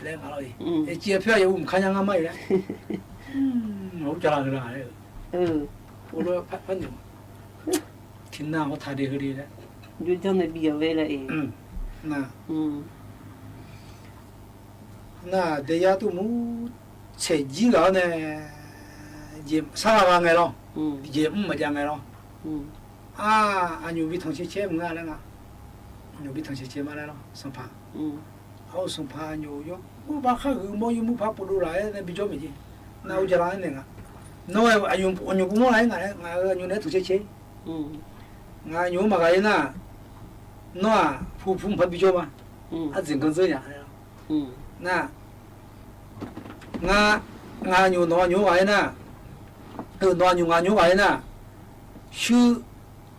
လဲၣ်ဂၤလီၤအံၤ ယကံအဖု ယအူမခါညါငါမးအံၤလဲၣ် အအိၣ်ကၠီလၢဂၤလၢ အိၣ်လၢဖးဖးန့ၣ် ထံနၢ်ဟီထးဒံးဟဲဒံးလဲၣ် ယိၤကၠီန့ၣ်ဘံအဝဲလၢအံၤ နၤ နၤ ဒဲယါတူၢ်မူ ဆဲးကၠံဂၤန့ၣ် ယဲၢ်ဆါဂၤဂၤငဲၤလီၤ ယဲၢ်မုၣ်မၤဒ်ငဲၤလီၤ အါ အညိၣ်ဘံထီၣ်ဆဲးဆဲးမုၢ်ဂၤလဲၣ်ဂၤ အညိၣ်ဘံထီၣ်ဆဲးဆဲးမးလဲၣ်လီၤ စီၤပၤ အအိၣ်စီၤပၤအညိၣ်ယိၤ အိၣ်ဘၣ်ဃးဂုာ်မီၢ်ယိၤမူဖးပဒိၣ်လၢ် နဘံကၠီမ့ၢ်က့ၤ နအိၣ်ကၠီလၢန့ၣ်ဂၤ နီၢ် အညိၣ်ပူၤမီၢ်လၢ် နၤ အညိၣ်န့ၣ်ထီၣ်ဆဲးဆဲး နၤ ညိၣ်မၤဂၤအံၤနၤ နီၢ် ဖုဖုဖးဘံကၠီမး အစ့ၣ်ကၢၢ်စၢၢ်ညါ နၤ နၤ ညိၣ်နီၢ်ညိၣ်ဂၤအံၤနၤ အၢ နီၢ်ညိၣ်ဂၤညိၣ်ဂၤအံၤနၤ ဆူ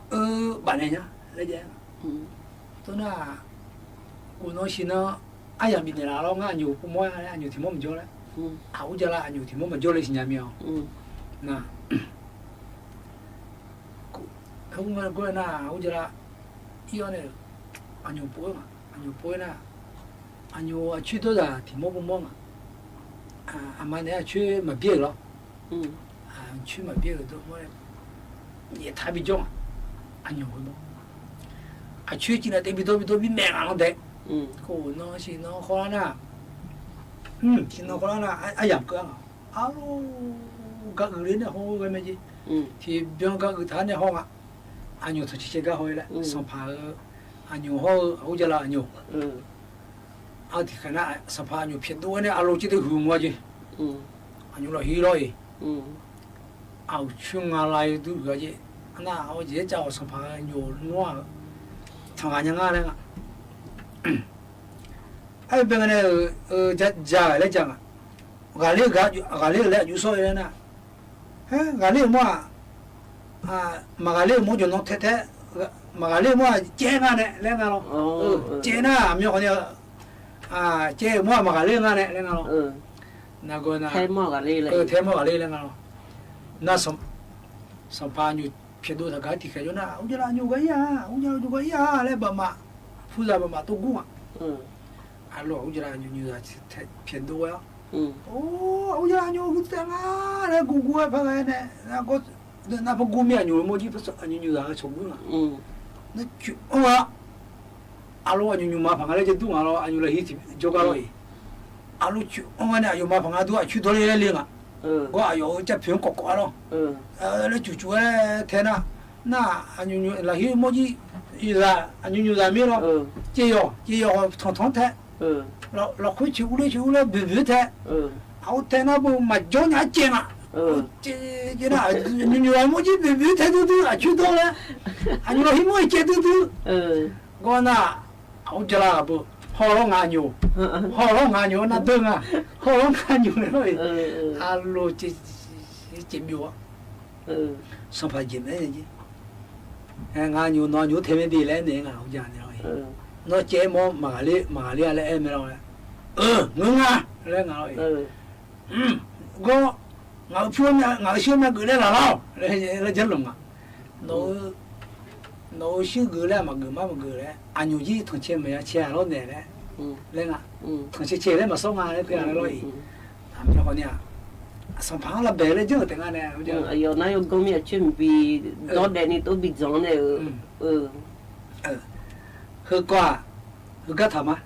အၢ ဘၣ်န့ၣ်ညါ လၢယဲ တိၢ်နၤ ကိးနီၢ်ဆံးနီၢ် အါယၤဘံန့ၣ်လၢ်လီၤ နၤ အညိၣ်ပူၤမီၢ် အညိၣ်ထံၣ်မီၢ်မ့ၢ်ကၠီလဲၣ် အအိၣ်ကၠီလၢ အညိၣ်ထံၣ်မီၢ်မ့ၢ်ကၠီလၢဆံညါမ့ၢ်အီၤ နၤ အဃိမး နၤ အအိၣ်ကၠီလၢ အံၤအီၤန့ၣ် အညိၣ်ပူၤမး အညိၣ်ပူၤနၤ အညိၣ်အဆၢတိၢ်တၢ်ထံၣ်မီၢ်ပူၤမီၢ်မး အမါန့ၣ် အဆၢမၤဘျဲၣ်လီၤ အဆၢမၤဘျဲၣ်ကဒီးမီၢ် ယထါဘံကၠီမး အညိၣ်ဝဲမီၢ် အဆၢကံနၤ တဲဘံဒီဘံဒီဘံမဲာ်ဂၤလီၤဒဲး ကိးနီၢ်ဆံးနီၢ်ဃီလၢနၤ ဆံးနီၢ်ဃီလၢနၤ အယၤကၢလီၤ အလိၤ ကးအုးလၢန့ၣ်ဟီဝဲမ့ၢ်က့ၤ ထံၣ်ဘျီကးအုးထါန့ၣ်ဟီဂၤ အညိၣ်ထီၣ်ဆဲးဆဲးကါဟီဝဲလၢ စီၤပၤဧၢ အညိၣ်ဟီဧၢ အအိၣ်ကၠီလၢအညိၣ် အတံၢ်ဃာ်နၤ စီၤပၤအညိၣ်ဖျဲးဒိၣ်ဝဲန့ၣ် အလိၤက့ၤတဟုးမီၢ်က့ၤ အညိၣ်လီၤဟံးလီၤအံၤ အအိၣ်ဆူငါလၢယဒုးဂၤက့ၤ အနၢ်အဝဲက့ၤ ကၠီစီၤပၤညိၣ်နွံ ထီၣ်ဂၤညါငါလဲၣ်ဂၤ အဲဘဲကန့ၣ် ယၤလဲၣ်ယၤဂၤ ဂၤလၢဂၤ ဂၤလၢလၢအယူစီလဲၣ်နၤ ဟဲ ဂၤလၢမီၢ် မၤဂၤလၢမီၢ်ယိၤနီၢ်ထဲထဲ မၤဂၤလၢမီၢ်ကဲနၤန့ၣ် လဲၣ်နၤလီၤ ကဲနၤ မီၢ်ဃီန့ၣ် ကဲမီၢ်မၤဂၤလၢနၤန့ၣ် လဲၣ်နၤလီၤ နဂီၢ်နၤ ထဲမီၢ်ဂၤလၢလဲၣ် ထဲမီၢ်ဂၤလၢလဲၣ်နၤလီၤ နၤ စီၤပၤညိၣ် ဖြတ်ဒိတဂၤ တံၢ်ဃာ်ယိၤနၢ် အူယလၢအညိုဂၤအံၤဧါ အူယလၢအညိုဂၤအံၤဧါ လၢဘၣ်မး ဖုသးဘၣ်မး တဂူာ်ဧါ အလိၤ အူယလၢအညိုညိသး ဖြတ်ဒိဝဲဧါ အိ အူယလၢအညိုဂုာ်သဲးငါ လၢဂူာ်ဂူာ်ဝဲဖဲဂၤန့ၣ် နက နပဂူာ်မ့ၢ်အညိုမိၢ်ကၠံ အညိုညိသးလၢဆိၣ်ဂူာ်ဧါ နကွံာ်အီၣ်ဝဲ အလိၤ အညိုညိမၤဖးငါလၢကဒူၣ်ငါလီၤ အညိုလၢဟံးထံးကၠိကါလီၤအံၤ အလိၤကွံာ်အီၣ်ဝဲန့ၣ် အယိၤမၤဖးငါဒူၣ် အဆူၣ်ထီၣ်လၢလ့ငါ အၢ ကီးအယိၤကၠဲးဖုကိးကိးလီၤ အၢ လၢကွံာ်ကွံာ်ဝဲ ထဲနၤ နၤ အညိုညိ လၢဟံးမိၢ်ကၠံ ယသး အညိုညိသးမ့ၢ်လီၤ အၢ က့ယီၤ က့ယီၤ ထီၣ်ထီၣ်ထဲ အၢ လီၤခွဲဆံးအူလၢဆံးအူလၢဘုးဘုးထဲ အၢ အအိၣ်ထဲနၤ ပမၤကၠီညါကဲနၤ အၢ ကဲ ကဲနၤ အညိုညိမိၢ်ကၠံ ဘုးဘုးထဲဒူဒူ အဆူၣ်ထီၣ်လၢ အညိုဟံးမိၢ်ကၠံဒူဒူ အၢ ကီးနၤ အအိၣ်ကၠီလၢအပူၤ ဟီၣ်လီၤငါညို ဟီၣ်လီၤငါညို နၤဒၢငါ ဟီၣ်လီၤငါညိုန့ၣ်လီၤအံၤ အၢ အလိၤ ကဲ ကဲမံၤဝဲ စီၤပၤ ကဲမဲာ် ငါညို နီၢ်ညိုထဲမ့ၢ်ဒ်လဲၣ်န့ၣ် ငါအူယၤန့ၣ်လီၤအံၤ နီၢ်ကဲမ့ၢ် မၤဂ့ၤလံ မၤဂ့ၤလံ အလၢအဲၣ်မ့ၢ်လီၤ အၢ မုၢ်ငါ လၢငါလီၤအံၤ ကီး ငါအုၣ်ဖု ငါအုၣ်ဆူၣ်မ့ၢ်ဂ့ၤလၢလၢ်လီၤ လၢယဲလီၤမး နီၢ်အုၣ်ဆူၣ်ဂ့ၤလၢမၤဂ့ၤမးမၤဂ့ၤလဲၣ် အညိုကၠံ ထီၣ်ဆဲးမၤယါဆဲးလီၤန့ၣ်လဲၣ် လၢငါ ထီၣ်ဆဲးဆဲးလၢမၤစီမၤလၢဖဲလီၤအံၤ အမ့ၢ်ဃီန့ၣ် အစီၤပၤလၢဘဲလၢယဲၢ်တဲငါန့ၣ် အယိၤနၤယိၤ ကီးမ့ၢ်အဆၢမံၤဘံၤ ဒီဒဲးန့ၣ် တိဘံၤကၠီန့ၣ် အၢ ဟဲကီး ဟဲကီးထါမး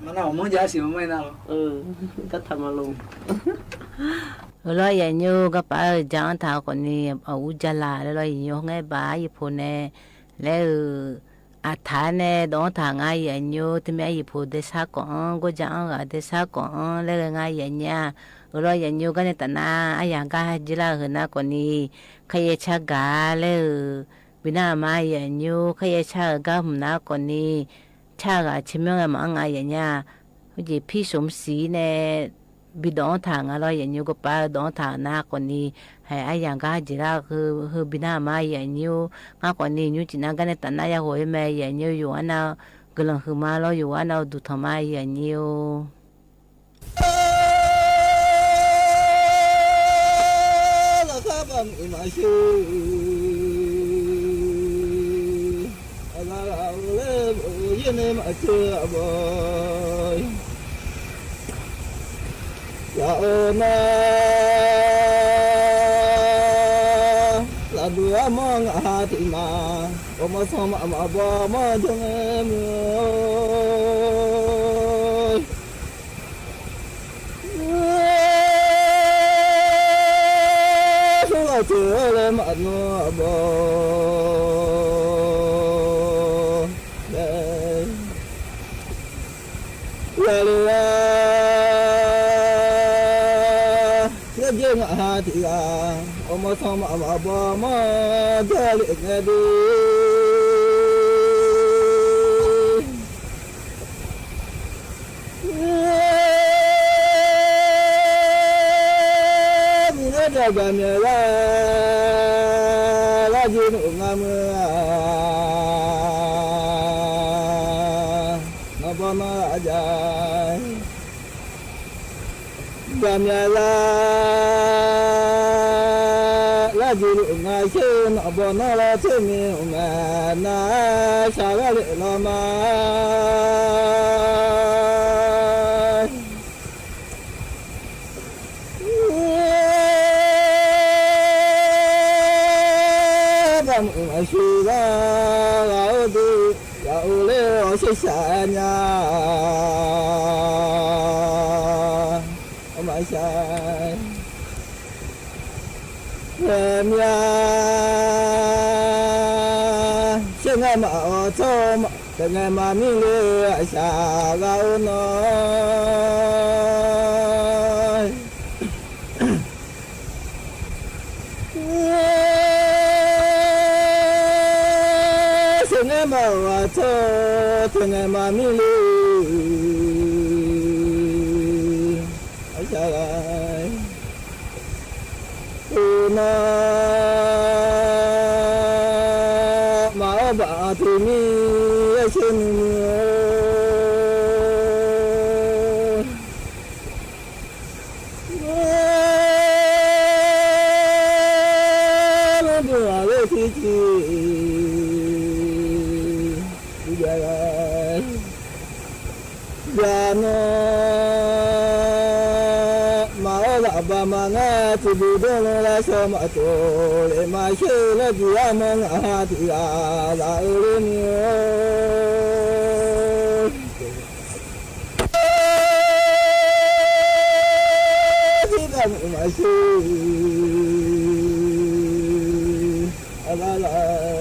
မနုၤ အမ့ၢ်ယါစံးမ့ၢ်နၤလီၤ ကထါမးလီၤ အၢ လီၤယဲညို ကပာ်အၢ ယအီၣ်ထါအီၤကိးနံၤ အအူယလၢ်လၢလီၤယဲညို ဟဲဘၣ်ယဖိန့ၣ် လၢအ အထါန့ၣ် ဒိးအီၣ်ထါငါယဲညို တမ့ၢ်ယဖိဒဲဆါကိးအီၤ ကိးယအီၣ်ဂၤဒဲဆါကိးအီၤ လၢဂၤငါယဲညိ အၢ လီၤယဲညိ ကန့ၣ်တနါ အယၤကဟဲက့ၤလၢဟဲနၤကိးနံၤ ခယဲၣ်ဆၣ်ဂၤလၢ ဘံနၢ်မါယဲညို ခယဲၣ်ဆၣ်ဂၤမုၢ်နၤကိးနံၤ ဆၣ်ဂၤဆံမ့ၢ်ဂၤမၤအီၣ်ငါယဲညိ ဟဲက့ၤဖံးစိမ်စံန့ၣ် ဘံဒိးအီၣ်ထါငါလီၤယဲညိ ကပာ်ဒိးအီၣ်ထါနၤကိးနံၤ ဟဲအယၤကဟဲက့ၤလၢဟဲ ဟဲဘံနၢ်မါယဲညိ ငါကိးနံၤ ညိကၠံနၤ ကန့ၣ်တနါယဟိးဟဲမ့ၢ်ယဲညိ ယိၤအါနၤ ကလီၤဃုာ်မါလီၤ ယိၤအါနၤ ဒူထီၣ်မါယဲညိ ယအိၣ်နၤ လၢဒူအမီၢ်ငါဟးတံၢ်မး အိၣ်မီၢ်စီမးမၤဘီမီၢ်ဒိၣ်န့ၣ်မုၢ် ဆိလီၤကၠိလၢမနီၢ်ဘီ လၢ လၢလၢ လၢယဲၢ်ငါဟးတံၢ်ဂၤ အိၣ်မီၢ်စီမးမၤဘီမီၢ်ဒိၣ်လၢနဲဒု မုၢ်နၤဒၣ်ဘၣ်မ့ၢ်လၢ လၢယုၢ်နုာ်ငါမုၢ် နီၢ်ဘီနီၢ်အယၤ ဘၣ်မ့ၢ်လၢ လၢယုၢ်နုာ်ငါဆ့ နီၢ်ဘီနီၢ်လၢဆ့မ့ၢ်မး နၤ စှၤဂၤလၢလီၤမး ဘၣ်မုၢ်မၤဆူၣ်လၢ လၢအိၣ်ဒုး လၢအိၣ်လၢအီၤဆ့ဆၣ်ညါ အမၤဆှး လၢမၠၣ် ဆ့ငါမၤအီၤထိၣ်မး တငဲမၤမံလၢအစှၤဂၤအိၣ်နီၤ ဆ့ငဲမၤအီၤထိၣ် တငဲမၤမံလၢ အစှၤဂၤ အိၣ်နီၤ မၤအီၤဘၣ်အီၤတမံၤ ယဲၢ်ဆ့နံၤမုၢ်ဧၢ လၢဒုးအီၤလၢ မင်ႇဂၢ သုဒုဒုလၢသေႃးမၢတူႇ လႄႈမႃးသေလႄႈ ၸီႇယႃႇမင်ႇၵႃႇ ႁႃႈတီႈဢႃႇ လႃႇဢိူဝ်ႈ လႄႈမီးဢိူဝ်ႈ သီႇပႃႇမုၼ်မႃးသေ ဢလႃႇလႃႇ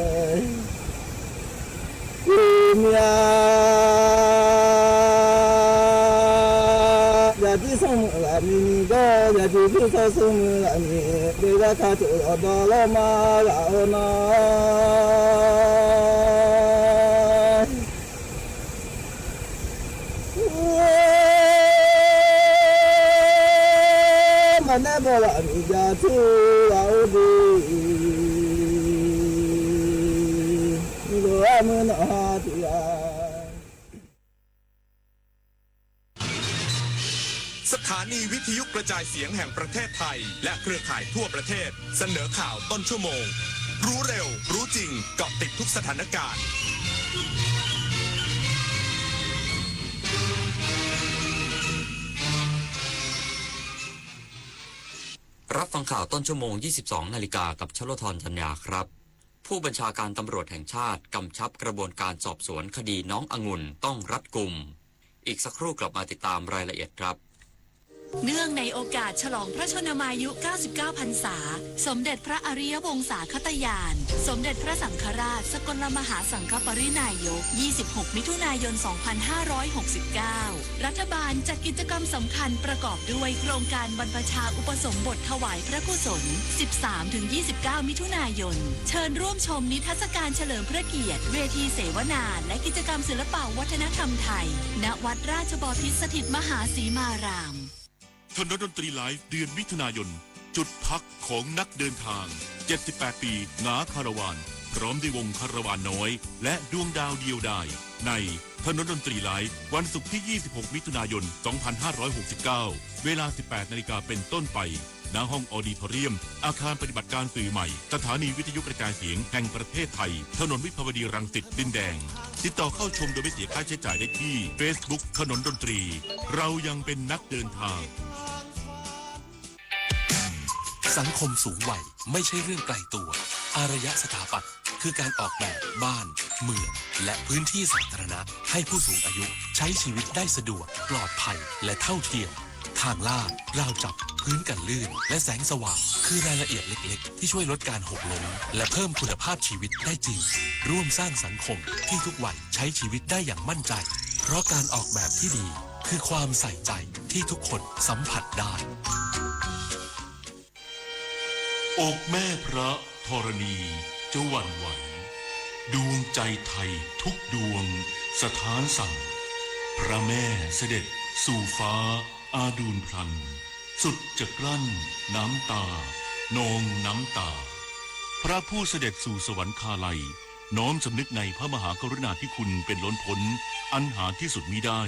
ဢူႈမျၢတ်ႈ ယႃႇတိသူင်ႇမုၼ်လႃႇ မီးမီးၵေႃႈ ယႃႇတိသူင်ႇသူင်ႇမုၼ်လႃႇ မီး တေႇဝတႃႇ တူႇလေႃးတေႃးလေႃးမႃး လႃႇဢေႃႈၼႃႇ။ မၼ်းၼႆႉ ပေႃးဝႃႈ ဢၼုၺႃႇထု ဝႃႈဢူၺ်း မီးလူဝ်ႇဝႃႈ မိူဝ်းၼႃႈ ႁႃႈတီႈဢႃႈ။ สถานีวิทยุกระจายเสียงแห่งประเทศไทย และเครือข่ายทั่วประเทศ เสนอข่าวต้นชั่วโมง รู้เร็ว รู้จริง เกาะติดทุกสถานการณ์ รับฟังข่าวต้นชั่วโมง ยี่สิบสองนาฬิกา กับชโลธร จันยาครับ ผู้บัญชาการตำรวจแห่งชาติกำชับกระบวนการสอบสวนคดีน้ององุ่นต้องรัดกุม อีกสักครู่กลับมาติดตามรายละเอียดครับ เนื่องในโอกาสฉลองพระชนมายุ เก้าสิบเก้า พรรษา สมเด็จพระอริยวงศาคตญาณ สมเด็จพระสังฆราช สกลมหาสังฆปริณายก ยี่สิบหก มิถุนายน สองพันห้าร้อยหกสิบเก้า รัฐบาลจัดกิจกรรมสำคัญประกอบด้วยโครงการบรรพชาอุปสมบทถวายพระกุศล สิบสามถึงยี่สิบเก้า มิถุนายน เชิญร่วมชมนิทรรศการเฉลิมพระเกียรติ เวทีเสวนา และกิจกรรมศิลปะวัฒนธรรมไทย ณ วัดราชบพิตรสถิตมหาสีมาราม ถนนดนตรีไลฟ์ เดือนมิถุนายน จุดพักของนักเดินทาง เจ็ดสิบแปด ปี หงาคาราวาน พร้อมด้วยวงคาราวานน้อย และดวงดาวเดียวดาย ในถนนดนตรีไลฟ์ วันศุกร์ที่ ยี่สิบหก มิถุนายน สองพันห้าร้อยหกสิบเก้า เวลา สิบแปด นาฬิกาเป็นต้นไป ณ ห้องออดิทอเรียม อาคารปฏิบัติการสื่อใหม่ สถานีวิทยุกระจายเสียงแห่งประเทศไทย ถนนวิภาวดีรังสิต ดินแดง ติดต่อเข้าชมโดยไม่เสียค่าใช้จ่ายได้ที่ เฟซบุ๊ก ถนนดนตรี เรายังเป็นนักเดินทาง สังคมสูงวัยไม่ใช่เรื่องไกลตัว อารยสถาปัตย์คือการออกแบบบ้าน เมือง และพื้นที่สาธารณะ ให้ผู้สูงอายุใช้ชีวิตได้สะดวก ปลอดภัย และเท่าเทียม ทางลาด ราวจับ พื้นกันลื่น และแสงสว่าง คือรายละเอียดเล็กๆ ที่ช่วยลดการหกล้ม และเพิ่มคุณภาพชีวิตได้จริง ร่วมสร้างสังคมที่ทุกวัยใช้ชีวิตได้อย่างมั่นใจ เพราะการออกแบบที่ดี คือความใส่ใจที่ทุกคนสัมผัสได้ อกแม่พระธรณีจะหวั่นไหว ดวงใจไทยทุกดวงสถานสั่น พระแม่เสด็จสู่ฟ้าอาดูลพลัน สุดจะกลั้นน้ำตา นองน้ำตา พระผู้เสด็จสู่สวรรคาลัย น้อมสำนึกในพระมหากรุณาธิคุณเป็นล้นพ้น อันหาที่สุดมิได้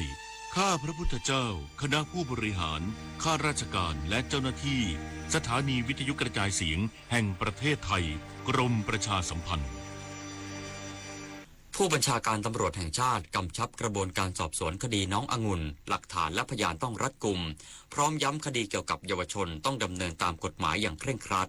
ข้าพระพุทธเจ้า คณะผู้บริหาร ข้าราชการ และเจ้าหน้าที่ สถานีวิทยุกระจายเสียงแห่งประเทศไทย กรมประชาสัมพันธ์ ผู้บัญชาการตำรวจแห่งชาติกำชับกระบวนการสอบสวนคดีน้ององุ่น หลักฐานและพยานต้องรัดกุม พร้อมย้ำคดีเกี่ยวกับเยาวชนต้องดำเนินตามกฎหมายอย่างเคร่งครัด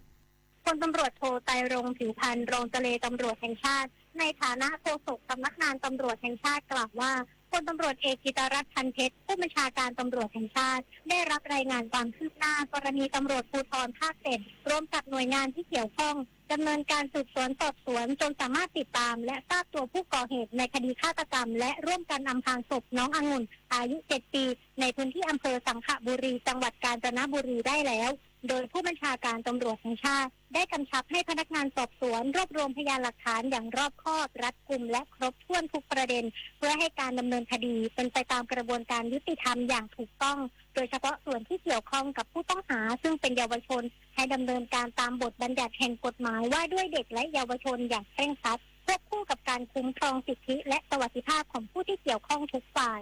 พลตำรวจโท ไตรรงค์ ผิวพรรณ รองเจรตำรวจแห่งชาติ ในฐานะโฆษกสำนักงานตำรวจแห่งชาติกล่าวว่า พลตำรวจเอก กิตติรัตน์ พันเพชร ผู้บัญชาการตำรวจแห่งชาติ ได้รับรายงานความคืบหน้ากรณีตำรวจภูธรภาคเจ็ด ร่วมกับหน่วยงานที่เกี่ยวข้อง ดำเนินการสืบสวนสอบสวน จนสามารถติดตามและทราบตัวผู้ก่อเหตุในคดีฆาตกรรม และร่วมกันอำพรางศพน้ององุ่น อายุ เจ็ด ปี ในพื้นที่อำเภอสังขบุรี จังหวัดกาญจนบุรีได้แล้ว โดยผู้บัญชาการตำรวจแห่งชาติ ได้กำชับให้พนักงานสอบสวนรวบรวมพยานหลักฐานอย่างรอบคอบ รัดกุม และครบถ้วนทุกประเด็น เพื่อให้การดำเนินคดีเป็นไปตามกระบวนการยุติธรรมอย่างถูกต้อง โดยเฉพาะส่วนที่เกี่ยวข้องกับผู้ต้องหาซึ่งเป็นเยาวชน ให้ดำเนินการตามบทบัญญัติแห่งกฎหมายว่าด้วยเด็กและเยาวชนอย่างเคร่งครัด ควบคู่กับการคุ้มครองสิทธิและสวัสดิภาพของผู้ที่เกี่ยวข้องทุกฝ่าย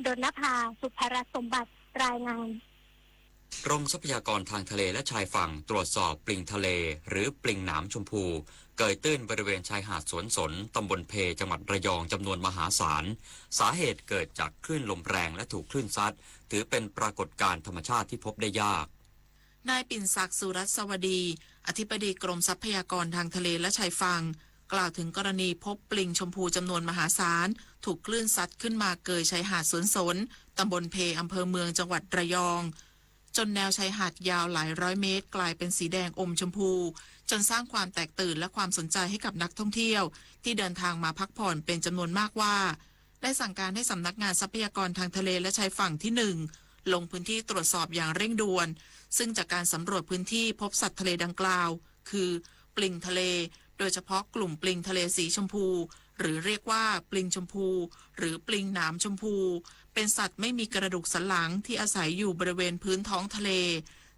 ดลนภา สุภรัตน์สมบัติ รายงาน กรมทรัพยากรทางทะเลและชายฝั่งตรวจสอบปลิงทะเล หรือปลิงหนามชมพู เกยตื้นบริเวณชายหาดสวนสน ตำบลเพ จังหวัดระยอง จำนวนมหาศาล สาเหตุเกิดจากคลื่นลมแรงและถูกคลื่นซัด ถือเป็นปรากฏการณ์ธรรมชาติที่พบได้ยาก นายปิ่นศักดิ์ สุรัสวดี อธิบดีกรมทรัพยากรทางทะเลและชายฝั่ง กล่าวถึงกรณีพบปลิงชมพูจำนวนมหาศาล ถูกคลื่นซัดขึ้นมาเกยชายหาดสวนสน ตำบลเพ อำเภอเมือง จังหวัดระยอง จนแนวชายหาดยาวหลายร้อยเมตร กลายเป็นสีแดงอมชมพู จนสร้างความแตกตื่นและความสนใจให้กับนักท่องเที่ยว ที่เดินทางมาพักผ่อนเป็นจำนวนมากว่า ได้สั่งการให้สำนักงานทรัพยากรทางทะเลและชายฝั่งที่หนึ่ง ลงพื้นที่ตรวจสอบอย่างเร่งด่วน ซึ่งจากการสำรวจพื้นที่พบสัตว์ทะเลดังกล่าว คือปลิงทะเล โดยเฉพาะกลุ่มปลิงทะเลสีชมพู หรือเรียกว่าปลิงชมพู หรือปลิงหนามชมพู เป็นสัตว์ไม่มีกระดูกสันหลังที่อาศัยอยู่บริเวณพื้นท้องทะเล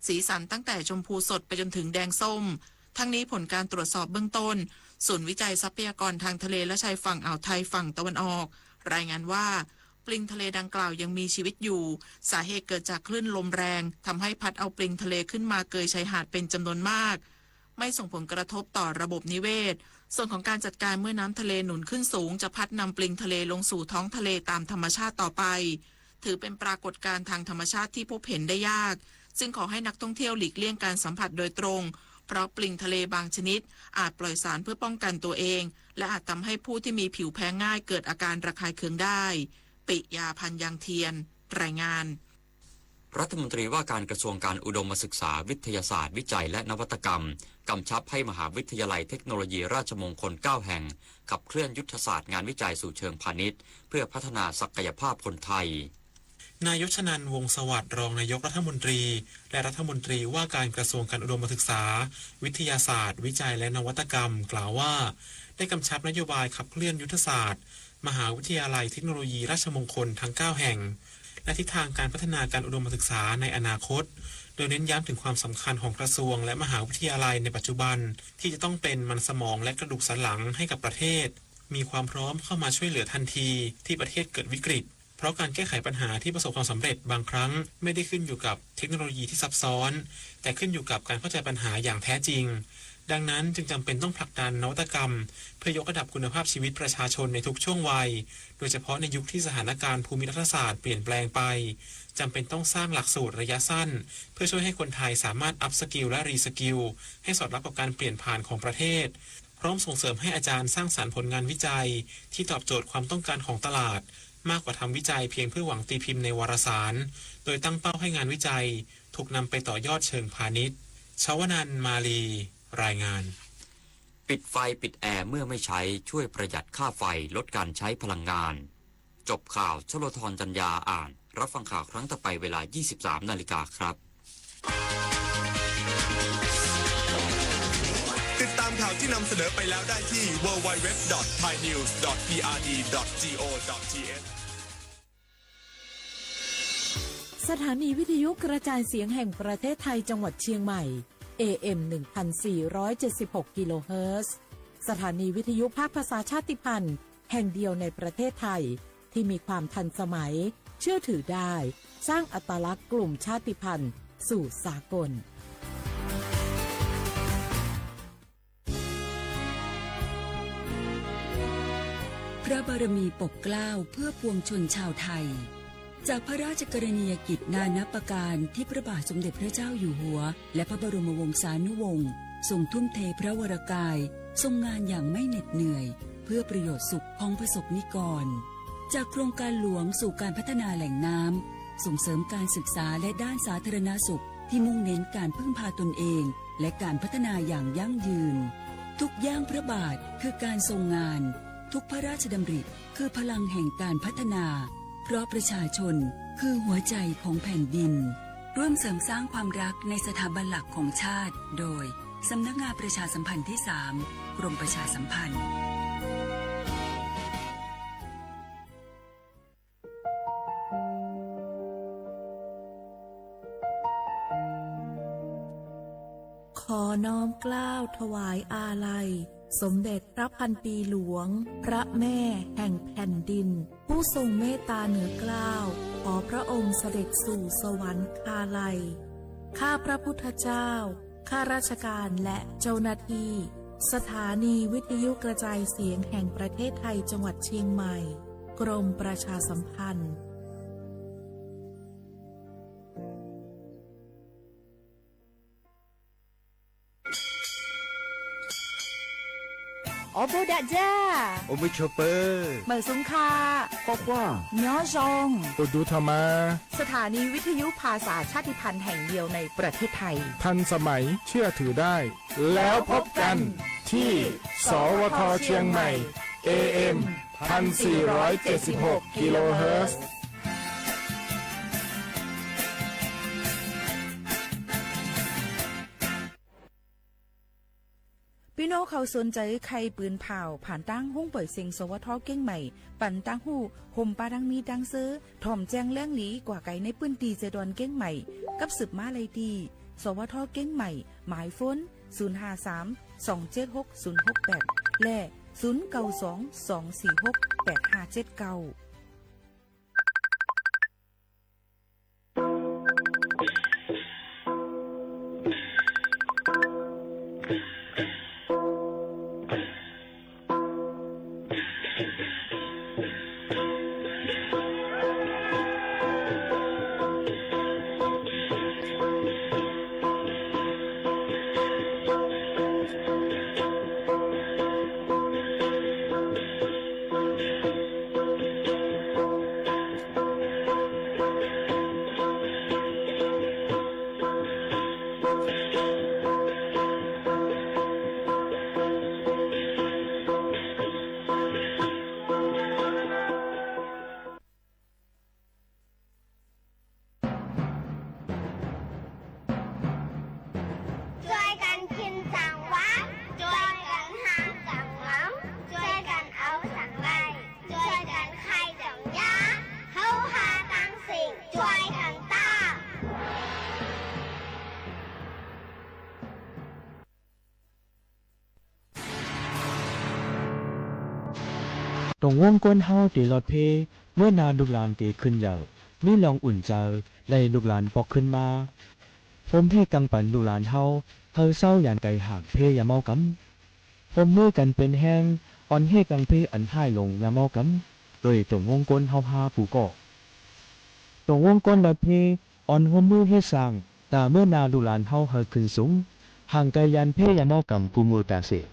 สีสันตั้งแต่ชมพูสดไปจนถึงแดงส้ม ทั้งนี้ผลการตรวจสอบเบื้องต้น ศูนย์วิจัยทรัพยากรทางทะเลและชายฝั่งอ่าวไทยฝั่งตะวันออก รายงานว่า ปลิงทะเลดังกล่าวยังมีชีวิตอยู่ สาเหตุเกิดจากคลื่นลมแรง ทำให้พัดเอาปลิงทะเลขึ้นมาเกยชายหาดเป็นจำนวนมาก ไม่ส่งผลกระทบต่อระบบนิเวศ ส่วนของการจัดการเมื่อน้ำทะเลหนุนขึ้นสูง จะพัดนำปลิงทะเลลงสู่ท้องทะเลตามธรรมชาติต่อไป ถือเป็นปรากฏการณ์ทางธรรมชาติที่พบเห็นได้ยาก ซึ่งขอให้นักท่องเที่ยวหลีกเลี่ยงการสัมผัสโดยตรง เพราะปลิงทะเลบางชนิดอาจปล่อยสารเพื่อป้องกันตัวเอง และอาจทำให้ผู้ที่มีผิวแพ้ง่ายเกิดอาการระคายเคืองได้ ปิยา พันยางเทียน รายงาน รัฐมนตรีว่าการกระทรวงการอุดมศึกษา วิทยาศาสตร์ วิจัย และนวัตกรรม กำชับให้มหาวิทยาลัยเทคโนโลยีราชมงคลเก้าแห่ง ขับเคลื่อนยุทธศาสตร์งานวิจัยสู่เชิงพาณิชย์ เพื่อพัฒนาศักยภาพคนไทย นายยศนันท์ วงศ์สวัสดิ์ รองนายกรัฐมนตรี และรัฐมนตรีว่าการกระทรวงการอุดมศึกษา วิทยาศาสตร์ วิจัย และนวัตกรรม กล่าวว่า ได้กำชับนโยบายขับเคลื่อนยุทธศาสตร์ มหาวิทยาลัยเทคโนโลยีราชมงคลทั้งเก้าแห่ง และทิศทางการพัฒนาการอุดมศึกษาในอนาคต โดยเน้นย้ำถึงความสำคัญของกระทรวงและมหาวิทยาลัยในปัจจุบัน ที่จะต้องเป็นมันสมองและกระดูกสันหลังให้กับประเทศ มีความพร้อมเข้ามาช่วยเหลือทันทีที่ประเทศเกิดวิกฤต เพราะการแก้ไขปัญหาที่ประสบความสำเร็จบางครั้งไม่ได้ขึ้นอยู่กับเทคโนโลยีที่ซับซ้อน แต่ขึ้นอยู่กับการเข้าใจปัญหาอย่างแท้จริง ดังนั้นจึงจำเป็นต้องผลักดันนวัตกรรม เพื่อยกระดับคุณภาพชีวิตประชาชนในทุกช่วงวัย โดยเฉพาะในยุคที่สถานการณ์ภูมิรัฐศาสตร์เปลี่ยนแปลงไป จำเป็นต้องสร้างหลักสูตรระยะสั้น เพื่อช่วยให้คนไทยสามารถอัพสกิลและรีสกิลให้สอดรับกับการเปลี่ยนผ่านของประเทศ พร้อมส่งเสริมให้อาจารย์สร้างสรรค์ผลงานวิจัยที่ตอบโจทย์ความต้องการของตลาด มากกว่าทำวิจัยเพียงเพื่อหวังตีพิมพ์ในวารสาร โดยตั้งเป้าให้งานวิจัยถูกนำไปต่อยอดเชิงพาณิชย์ ชวนันท์ มาลี รายงาน ปิดไฟปิดแอร์เมื่อไม่ใช้ ช่วยประหยัดค่าไฟ ลดการใช้พลังงาน จบข่าว ชลธร จันยา อ่าน รับฟังข่าวครั้งต่อไปเวลา ยี่สิบสามนาฬิกาครับ ติดตามข่าวที่นำเสนอไปแล้วได้ที่ ดับเบิลยู ดับเบิลยู ดับเบิลยู ดอท ไทยนิวส์ ดอท พี อาร์ ดี ดอท จี โอ ดอท ที เอช สถานีวิทยุกระจายเสียงแห่งประเทศไทยจังหวัดเชียงใหม่ เอ เอ็ม หนึ่งพันสี่ร้อยเจ็ดสิบหก กิโลเฮิรตซ์ สถานีวิทยุภาคภาษาชาติพันธุ์แห่งเดียวในประเทศไทย ที่มีความทันสมัย เชื่อถือได้ สร้างอัตลักษณ์กลุ่มชาติพันธุ์สู่สากล พระบารมีปกเกล้าเพื่อปวงชนชาวไทย จากพระราชกรณียกิจนานับประการที่พระบาทสมเด็จพระเจ้าอยู่หัว และพระบรมวงศานุวงศ์ทรงทุ่มเทพระวรกาย ทรงงานอย่างไม่เหน็ดเหนื่อย เพื่อประโยชน์สุขของประสบนิกร จากโครงการหลวงสู่การพัฒนาแหล่งน้ำ ส่งเสริมการศึกษาและด้านสาธารณสุขที่มุ่งเน้นการพึ่งพาตนเอง และการพัฒนาอย่างยั่งยืน ทุกย่างพระบาทคือการทรงงาน ทุกพระราชดำริคือพลังแห่งการพัฒนา เพราะประชาชนคือหัวใจของแผ่นดิน ร่วมเสริมสร้างความรักในสถาบันหลักของชาติ โดย สำนักงานประชาสัมพันธ์ที่สาม กรมประชาสัมพันธ์ ขอน้อมเกล้าถวายอาลัย สมเด็จพระพันปีหลวง พระแม่แห่งแผ่นดิน ผู้ทรงเมตตาเหนือเกล้า ขอพระองค์เสด็จสู่สวรรคาลัย ข้าพระพุทธเจ้า ข้าราชการและเจ้าหน้าที่ สถานีวิทยุกระจายเสียงแห่งประเทศไทยจังหวัดเชียงใหม่ กรมประชาสัมพันธ์ โอโบดะจ้า โอมิโชเปอร์ เหมยสุงค่ะ คว้าคว้า ยอชง อุดูธรรมา สถานีวิทยุภาษาชาติพันธุ์แห่งเดียวในประเทศไทย ทันสมัย เชื่อถือได้ แล้วพบกันที่ สวท เชียงใหม่ เอเอ็ม พันสี่ร้อยเจ็ดสิบหก กิโลเฮิรตซ์ ปี้น้องเขาสนใจ๋ใค่ปืนผ่าว ผ่านตางห้องเป่ยเสียง สวท เกียงใหม่ ปันตางฮู้ ห่มปาดังมีดังเซอ ถ่อมแจ้งเรื่องดีกว่าใก๋ในปื้นตี้เซดอนเกียงใหม่ กับสืบมาเลยตี้ สวท เกียงใหม่ หมายโฟน ศูนย์ห้าสาม สองเจ็ดหก ศูนย์หกแปด และ ศูนย์เก้าสอง สองสี่หก แปดห้าเจ็ดเก้า จ้วยกั๋นกิ๋นสังวา จ้วยกั๋นฮักสังหวัง จ้วยกั๋นเอาสังไหล่ จ้วยกั๋นใค่สังญา เฮาฮาตังสิ่ง จ้วยกั๋นตาม ตรงวงก้นเฮาเต๋ลอดเพ เมื่อนาลูกหลานเต๋ขึ้นเยาว์ มีรองอุ่นใจ๋ ได้ลูกหลานปอกขึ้นมา โฮมเฮกังปันลูกหลานเฮา เฮาเซาหยานไก๋ห่างเพอย่าเมากำ โฮมมือกั๋นเป๋นแฮง อ่อนเฮกังเพอันฮ้ายลงอย่าเมากำ โดยตรงวงก้นเฮาห้าผู้ก่อ ตรงวงก้นลอดเพ อ่อนโฮมมือเฮ็ดสร้าง ต๋าเมื่อนาลูกหลานเฮาเฮาขึ้นสูง ห่างไก๋หยานเพอย่าเมากำ กู้มือต๋าเสก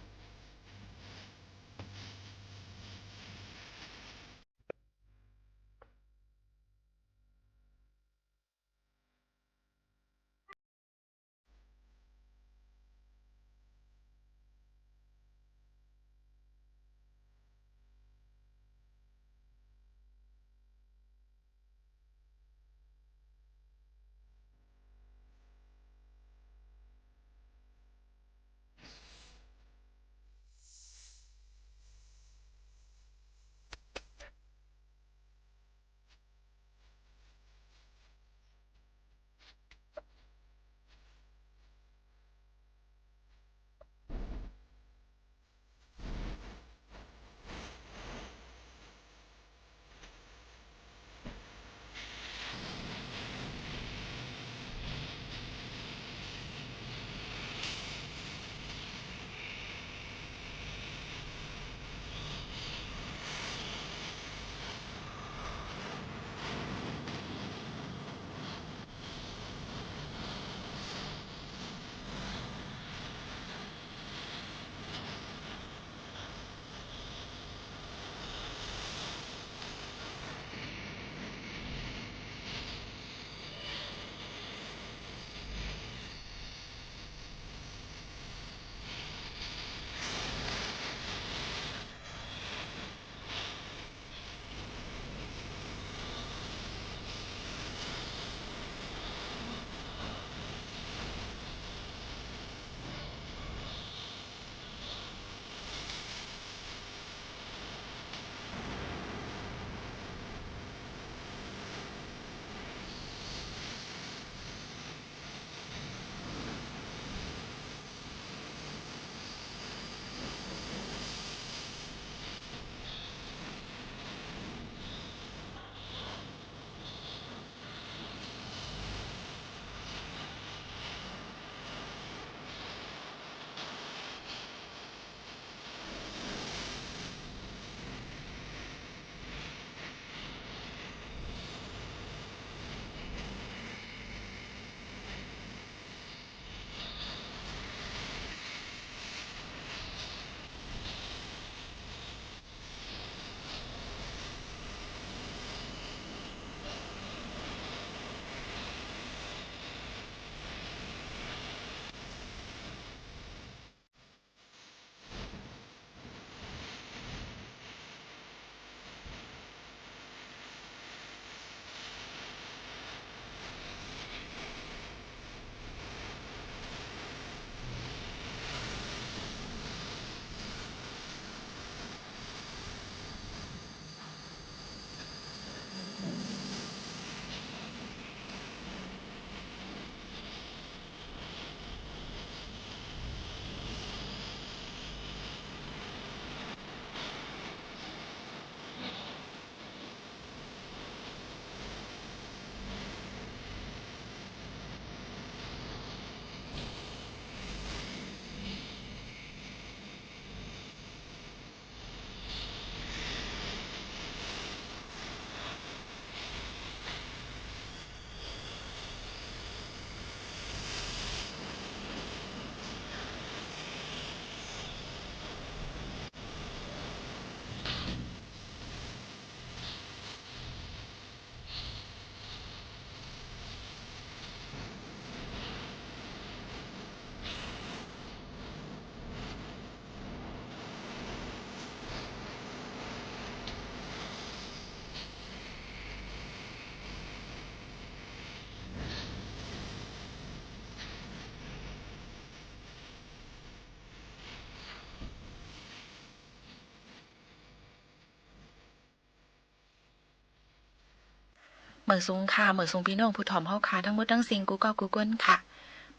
มวยสูงค่ะ มวยสูงปี้น้องผู้ถ่อมเฮาค่ะ ตึงหมดตึงเสี้ยงกู้ก้อกู้ก้นค่ะ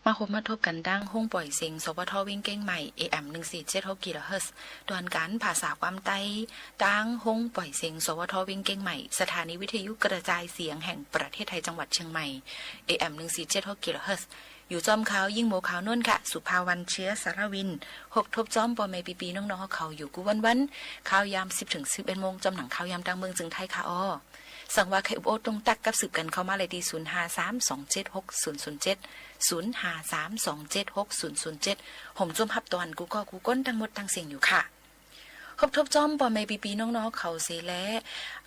มาพบมาทบกั๋นตางห้องป่อยเสียง สวท เวียงเก้งใหม่ เอเอ็ม หนึ่งสี่เจ็ดหก กิโลเฮิรตซ์ ต๋วนก๋านภาษาความใต้ ตางห้องป่อยเสียง สวท เวียงเก้งใหม่ สถานีวิทยุกระจายเสียงแห่งประเทศไทย จังหวัดเชียงใหม่ เอเอ็ม หนึ่งสี่เจ็ดหก กิโลเฮิรตซ์ อยู่จ้อมข่าวยิงโมข่าวนนท์ค่ะ สุภาวัน เชื้อสารวิน พบทบจ้อมป้อแม่ปี้ๆ น้องๆ เฮาเขาอยู่กู้วันๆ ข่าวยามสิบเถิงสิบเอ็ดโมง จ้อมหนังข่าวยามตางเมืองเจิงไทยค่ะอ้อ สังว่าใค่อุปโอ้ตรงตักกับสืบกั๋นเข้ามาเลยตี้ ศูนย์ห้าสามสองเจ็ดหกศูนย์ศูนย์เจ็ด ศูนย์ห้าสามสองเจ็ดหกศูนย์ศูนย์เจ็ด ผมจวมฮับต๋อนกู้ก้อกู้ก้นตึงหมดตึงเสี้ยงอยู่ค่ะ พบทบจ้อมป้อแม่ปี้ๆ น้องๆ เขาเสียแล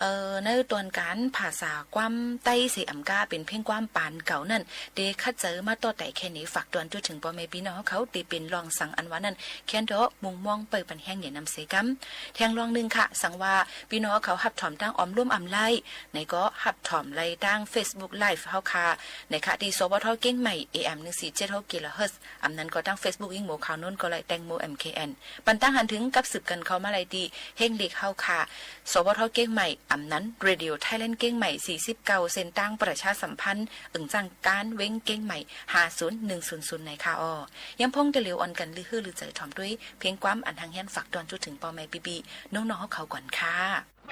เอ่อ ในต๋วนก๋านภาษาความใต้เสียอำก้า เป๋นเพลงความป๋านเก่านั้น เตขัดเจอมาต่อแต่แค่นี้ ฝากต๋วนจุดเถิงป้อแม่ปี้น้องเขา เตเป๋นลองสังอันว่านั้น แคนเถาะ มุ่งมองเปิดปันแฮงเหยียดนำเสียกำ แถมลองนึ่งค่ะ สังว่าปี้น้องเขาฮับถ่อมตางออมร่วมอำไลน์ ไหนก็ฮับถ่อมไลน์ตางเฟซบุ๊กไลฟ์เฮาค่ะ ไหนค่ะ ตี้ สวท เก้งใหม่ เอเอ็ม หนึ่งสี่เจ็ดหก กิโลเฮิรตซ์ อำนั้นก็ตางเฟซบุ๊กยิงโมข่าวนนท์ก็ไลน์แตงโม เอ็มเคเอ็น ปันตางหันเถิงกับสืบกั๋นเข้ามาเลยตี้ เฮงเหล็กเฮาค่ะ สวท เก้งใหม่ อำนั้น เรดิโอไทยแลนด์เก้งใหม่ สี่สิบเก้า เส้นตางประชาสัมพันธ์ เอิงจ้างก๋านเวียงเก้งใหม่ ห้าศูนย์หนึ่งศูนย์ศูนย์ ไหนค่ะอ้อ ยามพ่องเตียวเหลียวอ่อนกั๋น ลือหื้อลือใจ๋ถ่อมตวย เพลงความอันหังแฮน ฝากต๋วนจุดเถิงป้อแม่ปี้ๆ น้องๆ เฮาเขาก่อนค่ะ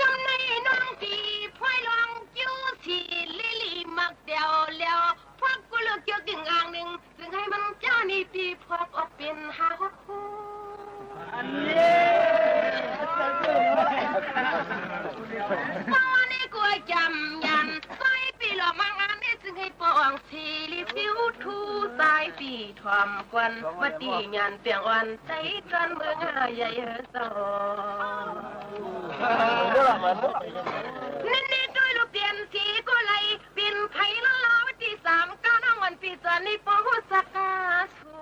กำในน้องตี้พลอยลอง คิ้วสีลิลลี่มักแต๋วแหลว พวกกูเลือกเกี่ยวกึ่งอ่างนึ่ง ซึ่งหื้อมันจ้านี่ตี้พวกออกเป๋นห้าหกคู่ อันนี้ ป้อนี่กูจ๋ำยัน ใส่ปี้หลอกมางานนี่ ซึ่งหื้อป้ออ่องสีลิผิวทู ใส่ปี้ ถ่อมกวน ว่าตี้หยันเปียงอ่อน ใต้ตอนเมืองใหญ่เจ้า เน้นๆ ตวยลูกเตียนสีก็ไหล เป๋นใผลาวๆ ตี้สามก้าว น้องอ่อนปี้จ๋อนนี่ป้อฮู้สักกาสู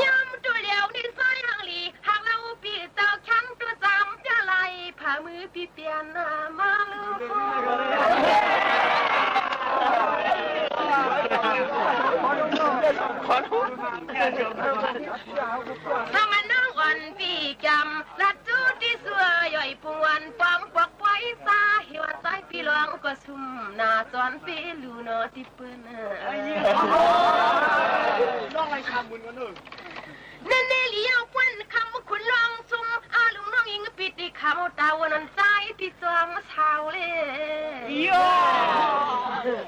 ยามตวยเหลียวนี่ใส่หังหลี หากลาวปี้เจ้าฉันก็สามจะไหล ผ่ามือปี้เปียนหน้ามาลูก ถ้ามันน้องอ่อนปี้จ๋ำ ลัดจู้ตี้ซัวย่อยปุงวัน ป๋องปวกปวยซา หิวตายปี้หลวงก็ซุ่มหน้าสอนปี้ลูกหนอตี้เปิ้น น้องไอ้คำบุญกันเนอะ นั่นเน่เหลียวควันคำขุนลองซุ่ม อาลุงน้องอิงปิติคำตาวันนั้นใสตี้สองสาวเลย โย่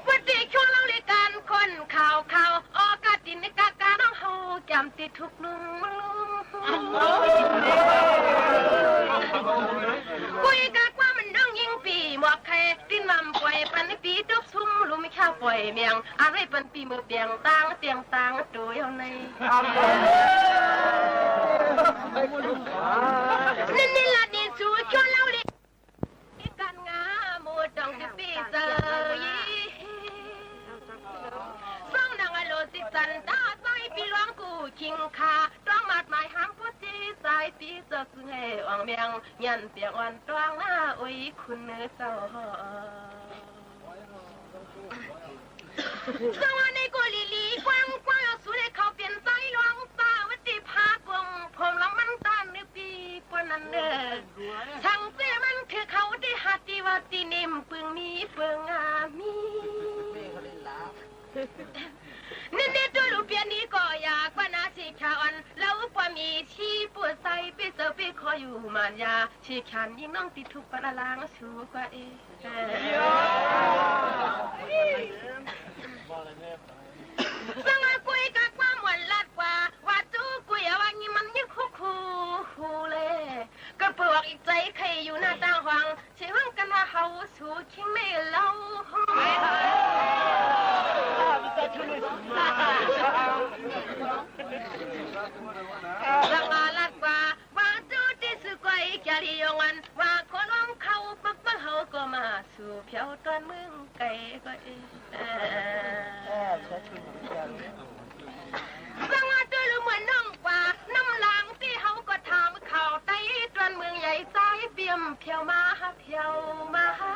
วันตี้ช่วงเล่าเรื่องก๋านคนข่าวข่าว ออกกะตินกะกะน้องเฮาจ๋ำตี้ทุกลุง กุยกะความมันน้องอิงปี้หมวกไข่ ตี้นำป่อยปันปี้ตกซุ่ม ลุมข้าวป่อยแมง อันไว้ปันปี้เมื่อเปียงตางเตียงตางตัวเดียวใน นั่นนี่ละนี่สู่ชวนเล่าลิ กั๋นงาหมู่ต้องตี้ปี้เจอยี่ ส่องนางอโลสิจันตาใสปี้หลวงกู้คิงคา ต้องมาดหมายห้ามผู้ตี้ใสปี้เจ้าซึ่งหื้ออ่องแมง ยันเปียงอ่อนตวงหน้าโอ้ยคุณเจ้า สวรรค์ในกุลีลีกว้างกว้าง เอาสู่ได้เข้าเปียนใสหลวงสาวัตถีพาปวง ผมหลังมันต้านนึกปีปนนั้นเด้อ ทั้งเสียมันคือเขาได้หัดที่ว่าตี้นิ่มปึงมีเปิงอามี นี่นี่ตัวลูกเปียนนี้ก็อยากว่านาสิขาอ่อน แล้วกว่ามีชีปวดใสปี้เจ้าปี้ขออยู่หมานยา ชีขันยิ่งน้องตี้ทุกข์ปันอลางสูกว่าเอ สังว่ากุยกะความหวนลัดกว่า ว่าจู้กุยเอาว่างี้มันยิ่งคุกคูคูเลย ก็เปื้อออกอีกใจ๋ใค่อยู่หน้าต่างห้อง สิห้องกั๋นว่าเฮาสู่คิงในเล่า สังว่าลัดกว่า ว่าจู้ตี้สุก้อยจารียองอัน ว่าขอลองเข้าปักปักเฮาก็มาสู่เผียวตอนเมืองไกลก็เอ สังว่าตัวลูกเหมือนน้องกว่า น้ำหลังตี้เฮาก็ถามข่าวใต้ตอนเมืองใหญ่ใสเปียมเผียวมาหาเผียวมาหา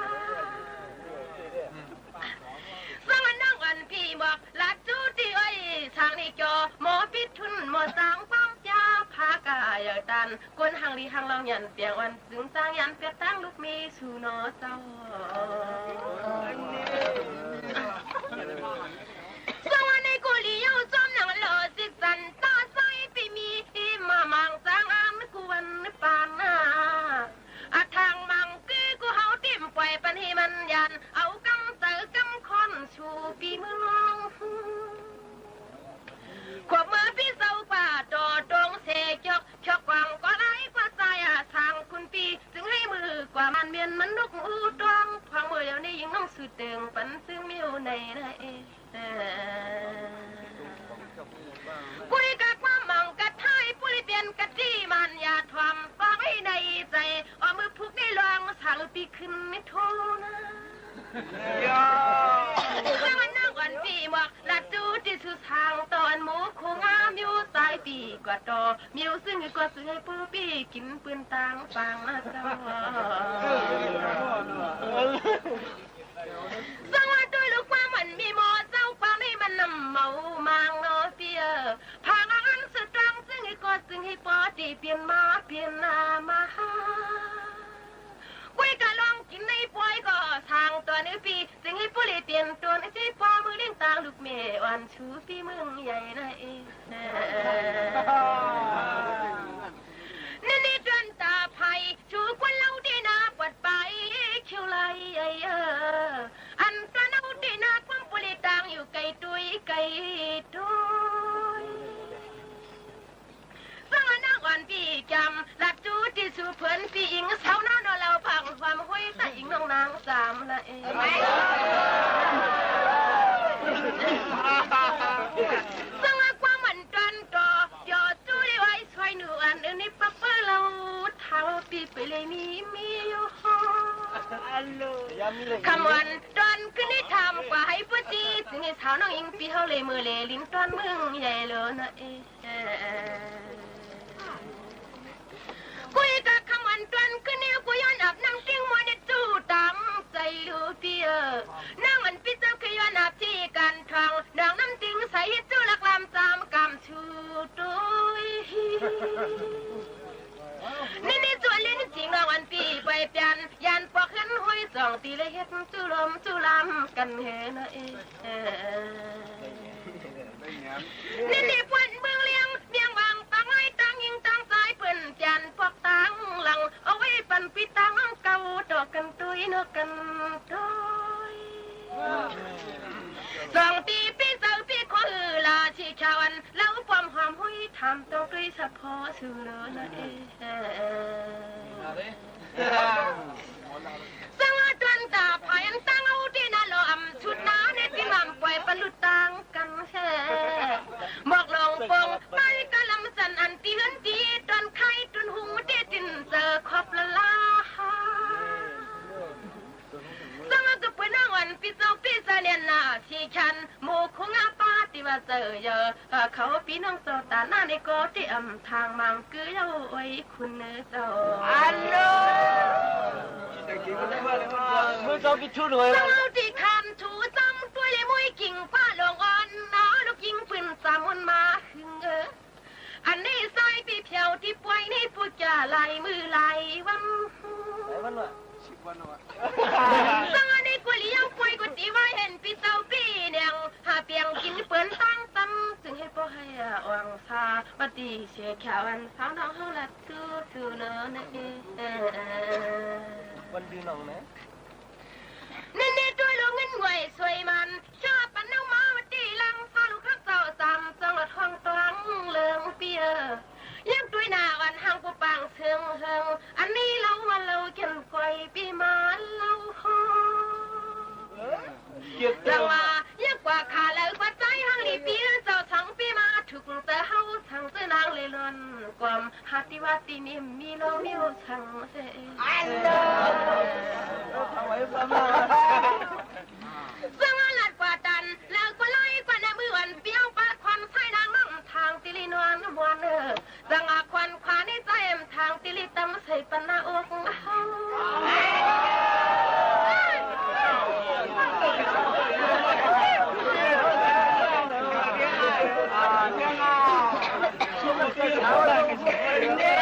สวรรค์น้องอันพี่บอก ลัดจู้ตี้อ้อยสางนี่จอ หมอปิดทุนหมอสางความจาพากา เยาตาน คนหางดีหางลองยันเปียงอ่อน ตึงจางยันเปียกตางลูกเมย์สู่หนอเจ้า สวรรค์ในกุลีเย้าจอมหนังหล่อสิกสันตาใสปีมีมามังจางอันกวนปานนา อะทางมังกือกูเฮาเตรียมป่อยปันหื้อมันยัน เอากำเต๋อกำค้อนสู่ปี้เมือง ขวบเมื่อปี้เซากว่าต่อตรงเสจอก จอกกว้างก็ไหลกว่าสายอะสางคุณปี้ จึงหื้อมือกว่ามันเมียนมันนกอู้ตวง พวางเมื่อเดี๋ยวนี้ยิงน้องสู่เติงปันซึ่งมิวในนะเอ กุ้ยกะความหมั่งกะท้ายปุริเปียนกะตี้มันอย่าถ่วมฟังไว้ในใจ๋ อ้อมือผูกในหลวงสาวปีขึ้นไม่โทนะ เมื่อวันนั่งอ่อนปีหมวก ละจู้ตี้สู่สางตอนหมู่คงงามอยู่สายปีกว่าต่อ มิวซึ่งก็ซึ่งหื้อปูปี้กิ๋นปืนตางปางมาเจ้า สังว่าตวยลูกความมันมีหม้อเจ้ากว้างนี่มันนำเมามางเนาะเปีย ผางอันสุดตรังซึ่งหื้อก็ซึ่งหื้อปอตี้เปลี่ยนมาเปลี่ยนหน้ามาหา กุ้ยกะลองกิ๋นในปอยก็สางตอนหื้อปี้ ซึ่งหื้อปุริเตียนตอนหื้อปี้ปอมือเลี้ยงตางลูกเมย์อ่อนสู่ปี้เมืองใหญ่นะเอ นี่นี่ตวนต๋าไผ่ ชูควันเหล้าตี้นาปวดไปคิวไหล อันตวนเหล้าตี้นาความปุริตางอยู่ไกลตุ้ยไกลตุ้ย สังว่านักอ่อนปี้จำ ละจู้ตี้สู่เผินปี้อิง เศร้าหน้าหนอเหล่าพังความห้วยตาอิงน้องนางสามละเอ สังว่าความมันตวนต่อ เปียวจู้ได้ไว้ ช่วยหนูอันอื่นนี่ปะเปิ้ลเราเท่าปีไปเลยมีมีอยู่ คำวันตอนคืนนี้ถามกว่าให้ปวดจี จึงหื้อสาวน้องอิงปีเฮาเลยมือเลยลิ้นตอนเมืองใหญ่เลยนะเอ กุ้ยกะคำวันตอนคืนนี้กูย้อนอาบน้ำติ้งมัวในจู้ตามใจ๋ลูกปีเออ น้องอันปี้เจ้าคือย้อนอาบตี้กันทอง น้องน้ำติ้งใสจู้ลักลามจามกำ ชูตวย นี่นี่จวนเล่นจริงน้องอันปี้ไปเปียน ยันปอกเฮือนห้วยสองตี้เลยเฮ็ดจู้ลมจู้ลำกั๋นเฮนะเอ นี่นี่ปวนเมืองเลี้ยง เมียงวางปางไว้ตั้งยิงตั้งซ้ายเปิ้นเปียนปอกตั้งหลัง เอาไว้ปันปี้ตั้งเก่าต่อกั๋นตุ้ยเนาะกั๋นตุ้ย สองตี้ปี้เจ้าปี้ขอหื้อลาชีชาวอัน แล้วความหอมหุยถามต้องด้วยเฉพาะสู่เลิศนะเอ สังว่าตวนต๋าไผ่อันตั้งเอาตี้นาหล่ออำชุดนาในตี้หม่ำป่อยปะลุดตางกั๋นแท้ หมอกหลงปงไปกะลำสันอันตี้เฮือนตี้ตวนไข่ตุนหุงตี้ติ่นเจอครบละลา สังว่าก็เปิ้นน้องอันปี้เจ้าปี้เสนียนนาสีชัน หมู่คงอาป้าตี้ว่าเจอเยอะ เขาปี้น้องเจ้าต๋าหน้าในก็ตี้อำทางมังกือเย้าโอ้ยคุณเนอเจ้า อัลโหล มือเจ้ากี่ชุดเลย เจ้าตี้คำถูจำตวยเลยมุ้ยกิ่งป้าหลวงอ่อนเนาะ ลูกยิงปืนสามมุนมาหึงเออ อันนี้สายปี้เผียวตี้ป่วยนี่ปู๋จ๋าหลายมื้อหลายวัน หลายวันวะ สิบวันวะ สังอันนี้กูเลี้ยงป่วยกูตี้ว่าหันปี้เจ้าปี้เนียง หาเปียงกิ๋นเปิ้นตั้งตั้ง จึงหื้อปอให้อ่ะอ่วงซา บัดนี้เสียแค่วันสาวน้องเฮาละตู้ตู้เนอนะเอ วันดื้อน้องนะ นี่นี่ตวยลูกเงินไหวสวยมัน ชอบปันเอามาวัดตี้หลัง พาลูกฮักเจ้าสาม จังหวัดห้องตวงเหลืองเปีย ยังตวยหน้าวันหางปูปางเซิงเฮิง อันนี้เฮามาเฮาเข็นก้อยปี้มาเฮาฮ้อง เกียรติ จังว่ายังกว่าข้าแล้วกว่าใจ๋หางนี่ปี้เจ้าสังปี้มาถูกเจ้าเฮาสังเจ้านางเลยล่อน ความหาตี้ว่าตี้นี่มีน้องมิวสังเส อันเดิม เอาไว้ฟังมา สังว่าลัดกว่าตัน แล้วก็ไล่กว่าในมือวันเปียวปาดควันใส่นางน้องทางตี้ลีนวลมวนเออ สังว่าควันขวาในใจ๋ทางตี้ลีตำใส่ปันหน้าอกเฮา เ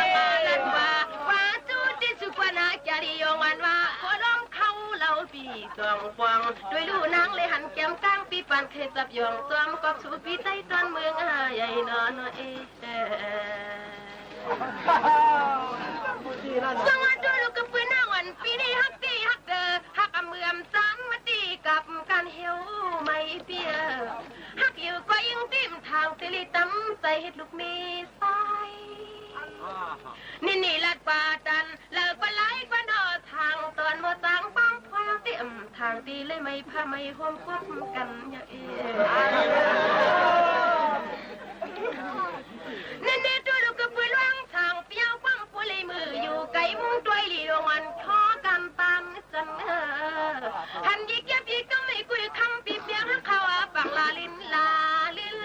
สองปวง ตวยลู่นางเลยหันแก้มก้าง ปี้ปานใค่จับยอง จอมกอบสู่ปี้ใต้ตอนเมืองใหญ่นอ เอ สวัสดีลูกกระปือนางอ่อน ปี๋นี้ฮักตี้ฮักเต๋อ ฮักอำเมืองจันทน์มาตี้กับกั๋นเหี่ยวไหมเปีย ฮักอยู่ก็อิงติ่มทางสิริต๋ำใจ๋ เฮ็ดลูกมีสาย นี่นี่ลัดกว่าตัน เลิกกว่าหลายกว่าหนอ ทางตอนบ่จาง ปังพวงเต๋มทางตี้เลย ไม่พาไม่ห่วมควบกั๋นอย่าเอ แน่ๆ ตวยลูกกระปือหลวงสางเปียว กว้างปูเลยมืออยู่ไกล มุ่งตวยหลีหลวงอันขอกั๋นปานจันเออ หันยี่เกียบยี่กำไม่กุยคำ ปี้เปียงหักเขาอาปังลาลินลาลิน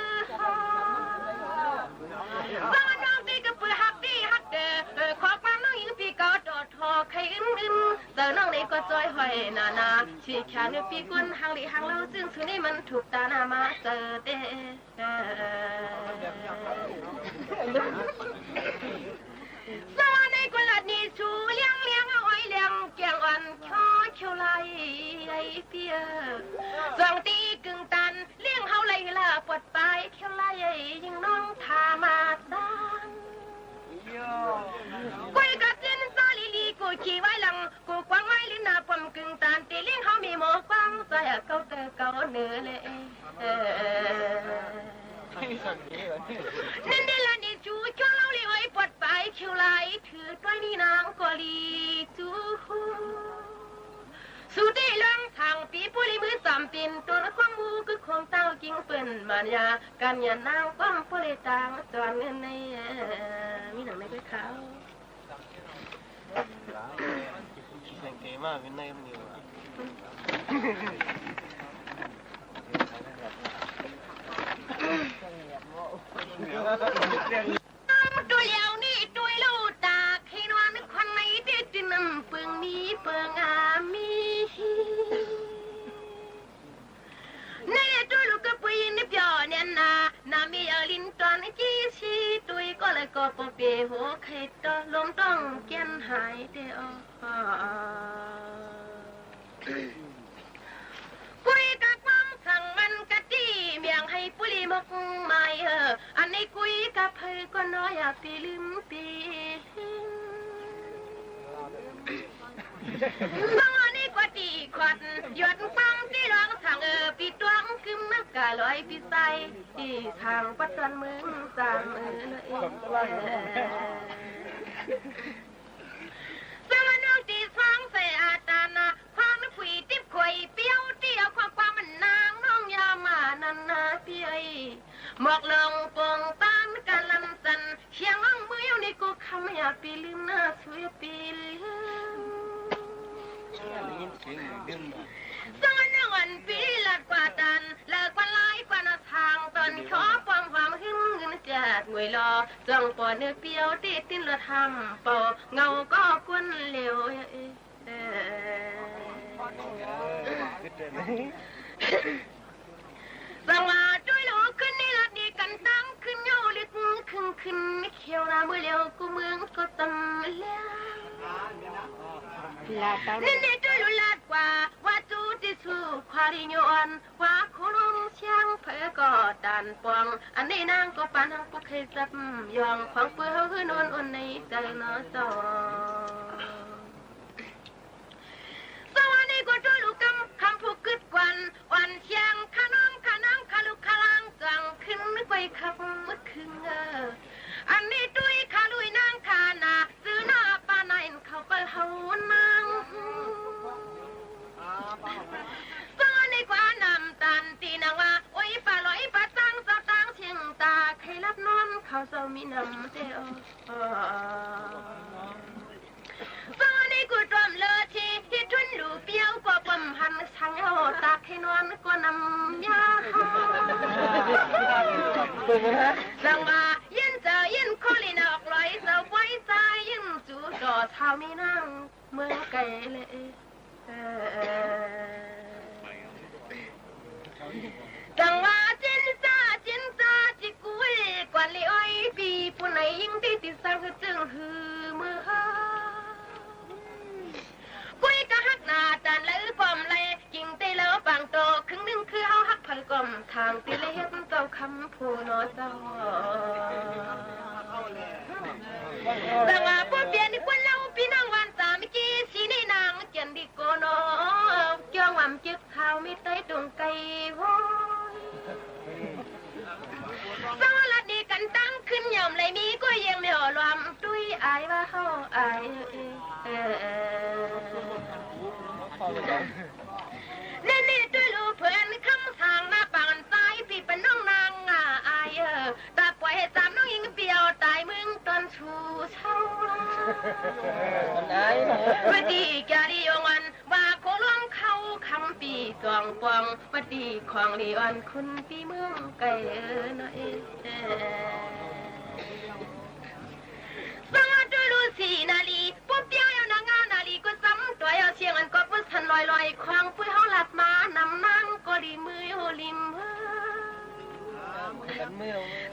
ฟังน้องตี้กระปือฮักตี้ฮักเต๋อ เออ ขอความน้องหญิงปี้เก่า ตอดทอใค่อึนๆ เต๋อน้องนี่ก็จ้อยห้อยหนานา ชี้ขาเนื้อปี้ก้นหางหลีหางเลา ซึ่งสุนี่มันถูกต๋าหน้ามาเจอเต๋อ สวรรค์ในกุลาดนี่ สูเลี้ยงเลี้ยงเอาไว้เลี้ยงแกงอ่อน ขอเขียวไหลไอ้เปีย สองตี้กึ่งตัน เลี้ยงเฮาไหลละปวดปาย เขียวไหลยิ่งน้องทามาดาน กุยกะเจียนซาลีลี กูขี่ไว้หลัง กูกวางไว้ลิ้นหน้า ป้อมกึ่งตัน ตี้เลี้ยงเฮามีหมอกว้าง ใจ๋เก่าเต๋อเก่าเนื้อเลย เออ นั่นเดละนี่ จูจ้วงเฮาลีอ้อยปวดปาย เขียวไหลถือตวยนี่นางก็ลีจูฮู สูตี้เรื่องทางปี๋ปู้ลีมือสามติน ตวยความมูคือของเต้าจริงเปิ้นมารยา กั๋นหยันนางความปู้ลีตางจวนเงินใน มีหนังในก๋วยเตี๋ยว เสียงเก๋มาก เป็นในมือว่ะ ตวยเหลียวนี่ตวยลู่ต๋า ใค่นอนควันในตี้ตี้น้ำเปิงมีเปิงอามี นี่ตวยลู่กระปือยินนี่เปียวเนี่ยนา นามีเอาลิ้นตอนกี้ชี้ ตวยก็เลยก็ปอเปหัวไข่ต่อ ลมต้องเกี้ยนหายเตอ กุยกะความสั่งมันกะตี้เมียง หื้อปู้ลีหมกหมายเออ อันนี้กุยกะใผก็น้อยอย่าปี๋ลืมปี๋ สองอันนี้กว่าตี้ขวัด หยดฟังตี้หลวงสั่งเออ ปี๋ตวงกึมนักกะลอยปี๋ใส ตี้ทางปัดตอนเมืองสามเออ สองอันน้องตี้ฟังใส่อาตานะ ฟังผุยติ๊บขวยเปียว ตี้เอาความความมันนางน้องยามานันนาเปีย หมอกลงปงปานกะลำสัน เสียงอ้องมืออยู่นี่กูคำอย่าปี๋ลืมหน้า สูอย่าปี๋ลืม สองอันน้องอันปี๋ลัดกว่าตัน เลิกกว่าหลายกว่าหน้าทาง ตอนขอความความหึงเงินจัดมวยรอ จ้องปอเนื้อเปียวตี้ตินรถทำเป่า เงาก็กวนเหลว เออ สังว่าตวยลู่ขึ้นนี่ละดีกั๋นตั้งขึ้นเย้าลึกขึ้นขึ้นเขียวหน้ามือเหลียวกูเมืองก็ตำแล้ว นี่นี่ตวยลู่ลาดกว่า ว่าจู้ตี้สู้ควาริโยอัน ว่าโคลมเชียงเผอก็ตานปอง อันนี้นางก็ปานนางปุกให้จับยอง ของเปื้อหื้อนอนอ่อนในใจ๋เนาะเจ้า สวัสดีก็ตวยลู่กำ คำผู้กึดกวัน อ่อนเชียงขะน้องขะนางขะลุกขะลาง จังขึ้นไปขับเมื่อคืนเออ อันนี้ตวยขะลุยนางขะนา ซื่อหน้าปาในเขาไปเฮานาง สวัสดีกว่าน้ำตาลตี้นางว่า โอ้ย ปาลอยปาตังเจ้าตังเชียงตา ใค่รับนอนเขาเจ้ามีน้ำเจ้า สวัสดีกูตวมเลอที ที่ทุนลู่เปียวก็ป้อมหันสังเอาตากให้นอนก็นำยา สังว่ายินเจอยินคอลีนอกลอย เจ้าปล่อยใจยินจูต่อเท้ามีนางเมืองไกลเลย จังว่าจินจ้าจินจ้าจิกุยกวนลีอ้อยปี๋ ผู้ไหนยิ่งตี้ติดสังจึงหื้อมือ กุยกะฮักหน้าตาไหลป้อมไหล เน่เน่ ตวยลูกเปิ้นกำสร้างหน้าปานใจ๋ ปี้เปิ้นน้องนางอาอายเออ ตาป่วยสามน้องหญิงเปียวต๋ายเมืองต๋อนสู่เช้า บ่ดีจารีองอัน ว่าโคหลวงเขาคำปี้จองปอง บ่ดีของดีอ่อนคุณปี้เมืองไก๋เออเนาะเอ สังว่าตวยลูกสี่นารี ปุ๊บเดียวเอานางงามนารีก็ซ้ำตวยเอาเสียงอันก็ปุ๊บสั่นลอยๆ ควางปุ้ยเฮาลัดมานำนางก็ดีมืออยู่ริม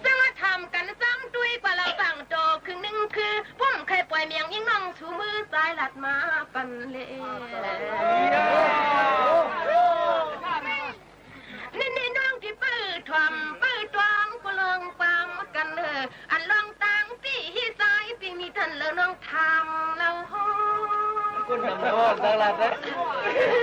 สังว่าถามกั๋นซ้ำตวยกว่าลาวต่างโตครึ่งนึ่งคือ ผมใค่ป่วยเมียงยิ่งน้องสู่มือซ้ายลัดมาปันเล เน่เน่ น้องตี้เปิ้นถ่อมเปิ้นตวงก็ลองความกั๋นเออ อันลองตางปี้ฮี่ซ้ายปี้มีตันเลอน้องถามเล่าฮ้อ คนนำพ่อสาระนะ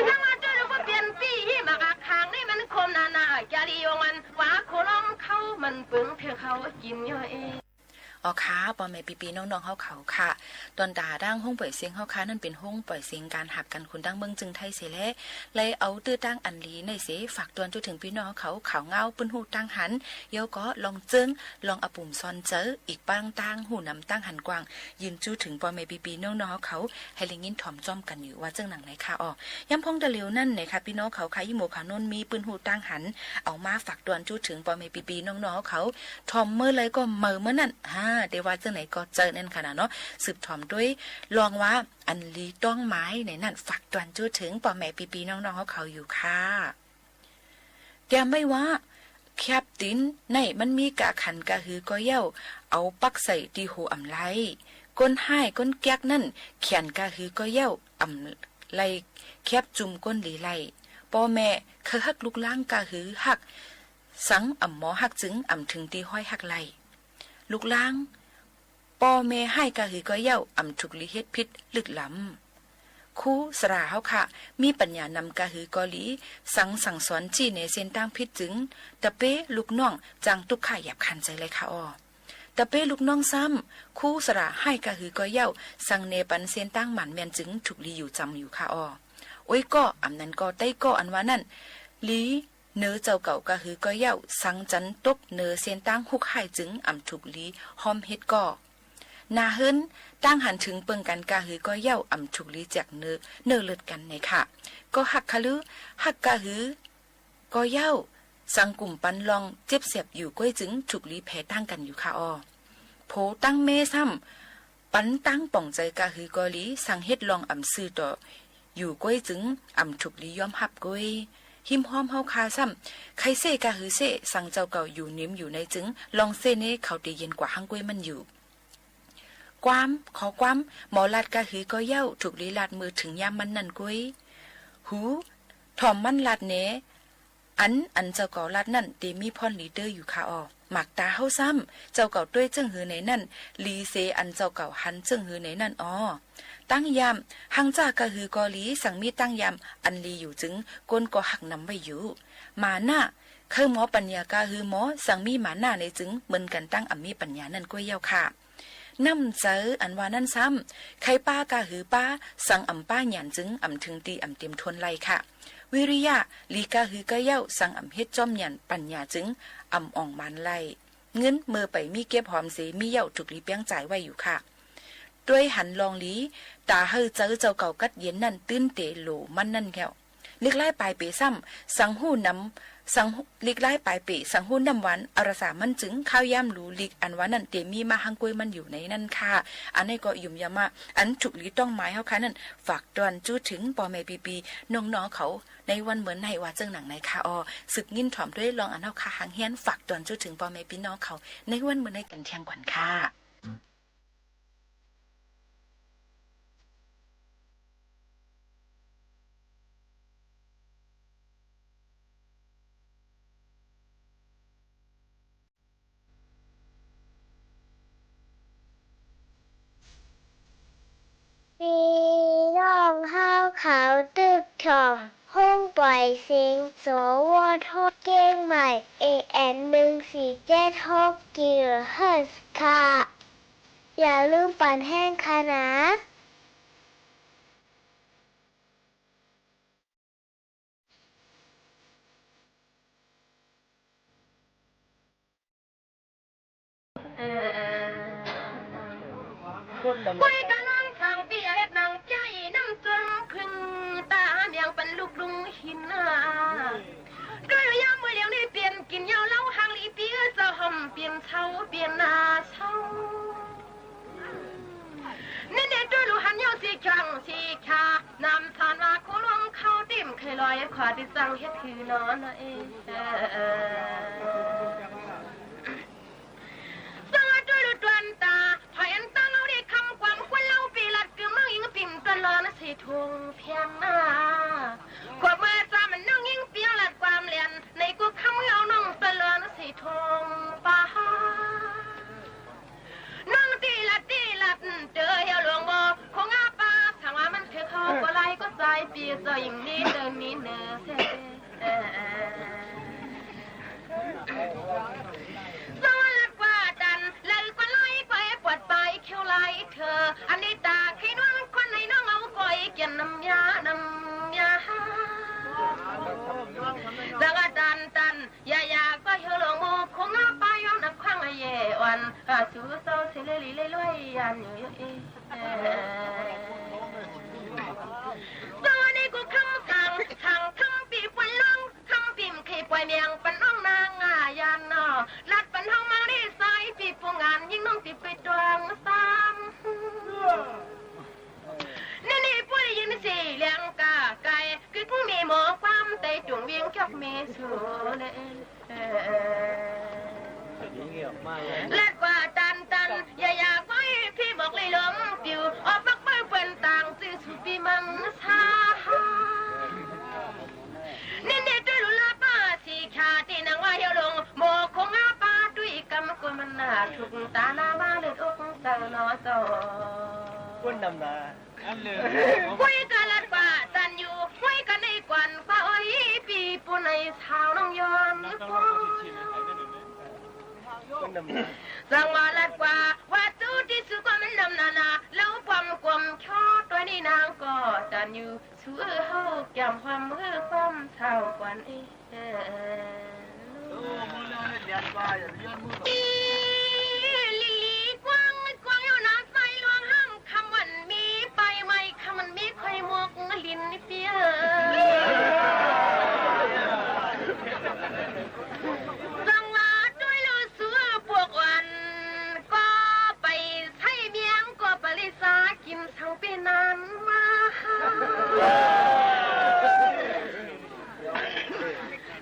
สังว่าตวยลูกบ่เปลี่ยนปี้ฮี่หมากอักขางนี่มันคมนานา จารีองอันว่าโคหลวงเขามันเปิงเถื่อเขากิ๋นย่อย อ๋อค่ะ ป้อแม่ปี้ๆ น้องๆ เฮาเขาค่ะ ตอนตาตางโฮงป่อยเสียงเฮาค่ะ นั้นเป๋นโฮงป่อยเสียงก๋านหักกั๋นคนตางเมืองเจียงไฮ้เสียแล เลยเอาตื้อตางอันดีในเสีย ฝากตวนจู๊เถิงปี้น้องเฮาเขา ข่าวเหง้า ปื้นฮู้ตางหัน เย้าก็ลองเจิง ลองอะปุ่มซอนเจอ อีกป้างตาง ฮู้นำตางหันกว้าง ยืนจู๊เถิงป้อแม่ปี้ๆ น้องๆ เฮาเขา หื้อได้ยินถ่อมจ้อมกั๋นอยู่ ว่าเจิ่งหนังไหนค่ะ อ๋อ ยามพ่องตะเหลียวนั้นนะคะ ปี้น้องเขาค่ะ ยี่หมู่เขาโน้นมีปื้นฮู้ตางหัน เอามาฝากตวนจู๊เถิงป้อแม่ปี้ๆ น้องๆ เฮาเขา ถ่อมเมื่อใดก็เมาเมื่อนั้น ฮ่า แต่ว่าเจิ่งไหนก็เจอนั้นค่ะนะเนาะ สืบถ่อมตวย ลองว่า อันดีต้องหมายในนั้น ฝากตวนจู๊เถิงป้อแม่ปี้ๆ น้องๆ เฮาเขาอยู่ค่ะ เตียมไว้ว่า แข็บตี๋นในมันมีก้าขันก้าหือก็เย้า เอาปักใส่ตี้หัวอ่ำไล คนฮ้ายคนแก๊กนั้น แข็งก้าหือก็เย้า อ่ำไลแข็บจุ่มคนดีไล ป้อแม่ใค่ฮักลูกหล้างก้าหือฮัก สังอ่ำหมอฮักจึงอ่ำเถิงตี้ฮ้อยฮักไล ลูกหล้าง ป้อแม่ฮ้ายก้าหือก็เย้า อ่ำถูกหลีเฮ็ดผิดลึกล้ำ ครูสราเฮาค่ะ มีปั๋ญญานำก้าหือก็หลี สังสั่งสอนจี้แนะเส้นตางผิดจึง ตะเป๊ลูกน้อง จางตุ๊กข์ยากคร้านใจ๋เลยค่ะออ ตะเป๊ลูกน้องซ้ำ ครูสราฮ้ายก้าหือก็เย้า สังแนะปันเส้นตางหมานแม่นจึงถูกหลีอยู่จ๋ำอยู่ค่ะออ โอ๊ย ก็ อ่ำนั้นก็ ใต้ก็ อันว่านั้น หลี เนอเจ้าเก่าก้าหือก็เย้า สังจันตกเนอเส้นตางฮุกฮ้ายจึงอ่ำถูกหลีฮ้อมเฮ็ดก็ หน้าเฮือน ตางหันเถิงเปิงกั๋นก้าหือก็เย้า อ่ำถูกหลีแจกเนอ เนอเลิดกั๋นในค่ะ ก็ฮักคะลือ ฮักก้าหือก็เย้า สังกุ่มปันลองเจ็บแสบอยู่ก้วยจึงถูกหลีแผลตางกั๋นอยู่ค่ะออ โผตังแม่ซ้ำ ปันตางป่องใจ๋ก้าหือก็หลี สังเฮ็ดลองอ่ำซื่อต่อ อยู่ก้วยจึง อ่ำถูกหลียอมฮับก้วย ฮิมฮอมเฮาค่ะซ้ำ ใค่เซ้ก้าหือเซ้ สังเจ้าเก่าอยู่นิมอยู่ในจึง ลองเซ้เน่ เขาเตเย็นกว่าหั้งก้วยมันอยู่ ความ ขอความ หมอลาดก้าหือก็เย้า ถูกหลีลาดเมื่อเถิงยามมันนั้นก้วย หู ถ่อมมันลาดแนะ อัน อันเจ้าเก่าลาดนั้น เตมีพ่อนหลีเต๊อะอยู่ค่ะออ หมากต๋าเฮาซ้ำ เจ้าเก่าตวยเจิ้งหื้อไหนนั้น หลีเสอันเจ้าเก่าหันเจิ้งหื้อไหนนั้นออ ตังยาม หังจ้าก้าหือก็หลี สังมีตังยาม อันหลีอยู่จึง คนก็ฮักนำไว้อยู่ มานะ ใค่หมอปั๋ญญาก้าหือหมอ สังมีมานะในจึง เหมือนกั๋นตังอ่ำมีปั๋ญญานั้นก้วยเย้าค่ะ น้ำใจ๋อันว่านั้นซ้ำ ใค่ป๊าก้าหือป๊า สังอ่ำป๊าหญาณจึง อ่ำเถิงตี้อ่ำเตรียมทนไลค่ะ วิริยะ หลีก้าหือก็เย้า สังอ่ำเฮ็ดจ้อมหญาณปั๋ญญาจึง อ่ำอ่องหมานไล เงินเมื่อไปมีเก็บหอมเส มีเย้าถูกหลีเปียงจ่ายไว้อยู่ค่ะ ตวยหันลองหลี ต๋าหื้อใจ๋เจ้าเก่ากัดเย็นนั้น ตื้นเต๋โหลมันนั้นแก้ว ลีกลายป๋ายเป๋ซ้ำ สังฮู้นำ สังฮู้ ลีกลายป๋ายเป๋ สังฮู้น้ำหวานอรสามันจึง ข้าวยามหลูลีกอันว่านั้น เตมีมาหั้งก้วยมันอยู่ในนั้นค่ะ อันนี้ก็หยุมยามา อันถูกหลีต้องหมายเฮาค่ะนั้น ฝากตวนจู๊เถิงป้อแม่ปี้ๆ น้องๆ เขา ในวันเมินในว่าเจิ่งหนังในค่ะออ สืบยินถ่อมตวยลองอันเฮาค่ะหังเฮียน ฝากตวนจู๊เถิงป้อแม่ปี้น้องเขา ในวันเมินในกั๋นเตียงก่อนค่ะ ปี้น้องเฮาเขาตึกถ่อม ห้องป๋อยเสียง สวท เจียงใหม่ เอเอ็ม หนึ่งสี่เจ็ดหก กิโลเฮิรตซ์ ค่ะ อย่าลืมปั่นแฮงค่ะนะ ก้วยกาน้องสาวปี้เฮ็ดหนังใจ๋น้ำจนผึ้งต๋าแหมงปันลูกลุงหินนา โดยยามเมื่อเลี้ยงได้เปลี่ยนกิ๋นเหย้าเหล้าหางหลีปี้เอื้อเจ้าห่มเปลี่ยนเช้าเปลี่ยนนาเช้า นี่เน่โดยลูกหันเหย้าสี่ข้างสี่ขา นำสอนว่าโคหลวงเข้าติ่มเคยลอยขวาติดสั่งเฮ็ดหื้อหนอนะเอ สังว่าโดยลูกตวนต๋า ผายอันตั้งเอาได้คำความควรเล่าปี้ลัดกึมเมืองอิงปิ่มตะลอนสี่ทุ่งเพียงหน้า ขวบเมื่อจามันน้องอิงเปียงลัดความแหลน ในกุกคำเอาน้องตะลอนสี่ทุ่งป่า น้องตี้ลัดตี้ลัดเต๋อเหี่ยวหลวงบ่คงอาปา สังว่ามันถือเขาก็ไล่ก็จ่ายปี้เจ้าหญิงนี้เดินนี้เนอเส สวัสดิ์กว่าตัน เลยกว่าไล่กว่าเอปวดไปเขียวไล่เธอ อันนี้ต๋าขี้นวลคนไหนน้องเอาก้อยเกี่ยนน้ำยา น้ำยา สวัสดิ์ตันตัน อย่าอย่าก็เหี่ยวหลวงโมคงอาปาย้อนนักขว้างเย่อ่อน หาสู่เจ้าเสรีเลยรวยยานอยู่เอ สวัสดีกูคำสั่ง สั่งคำปี้ปวนลง คำปี้มขี่ปล่อยเมียงปันน้องนางอายานนอ ลัดปันเฮามาได้สายปี้ผู้งานยิ่งน้องติดไปตวงซ้ำ นี่นี่ผู้ได้ยินสี่เหลียงกาไก่ คือกูมีหมอความไตจุ่งเวียงจอกมีสู่เลย ลัดกว่าตันตัน อย่าอย่าก้อยพี่บอกเลยลมปิว ออกปักเปิ้ลเปิ้นต่างจื้อสู่ปี้มังสา นี่นี่ด้วยลุลาป้าสีขาตี้นางว่าเหี่ยวหลวง โมคงอาปาด้วยกำกวมมันหน้าทุกต๋าหน้ามาเลือดอกเจ้าหนอเจ้า คนนำหน้า ก้วยกาลัดกว่าตันอยู่ ก้วยกาในกวนกว่าอ้อยปี้ปูในสาวน้องย้อน สังว่าลัดกว่า ว่าจู้ตี้สุก็มันนำนานา แล้วความกลมชอดตัวนี้นางก็ตันอยู่ สู้เฮาแก้มความเฮอความเฒ่าก่อนเอ อีหลีกว้างกว้างอยู่นะ ไส้หลวงห้ามคำวันมีไปไหม คำมันมีค่อยมกลิ้นเปีย สังว่าด้วยลูกเสือปวกวัน ก็ไปใช้เมียงก็ปริสากินสังปีนั้นมา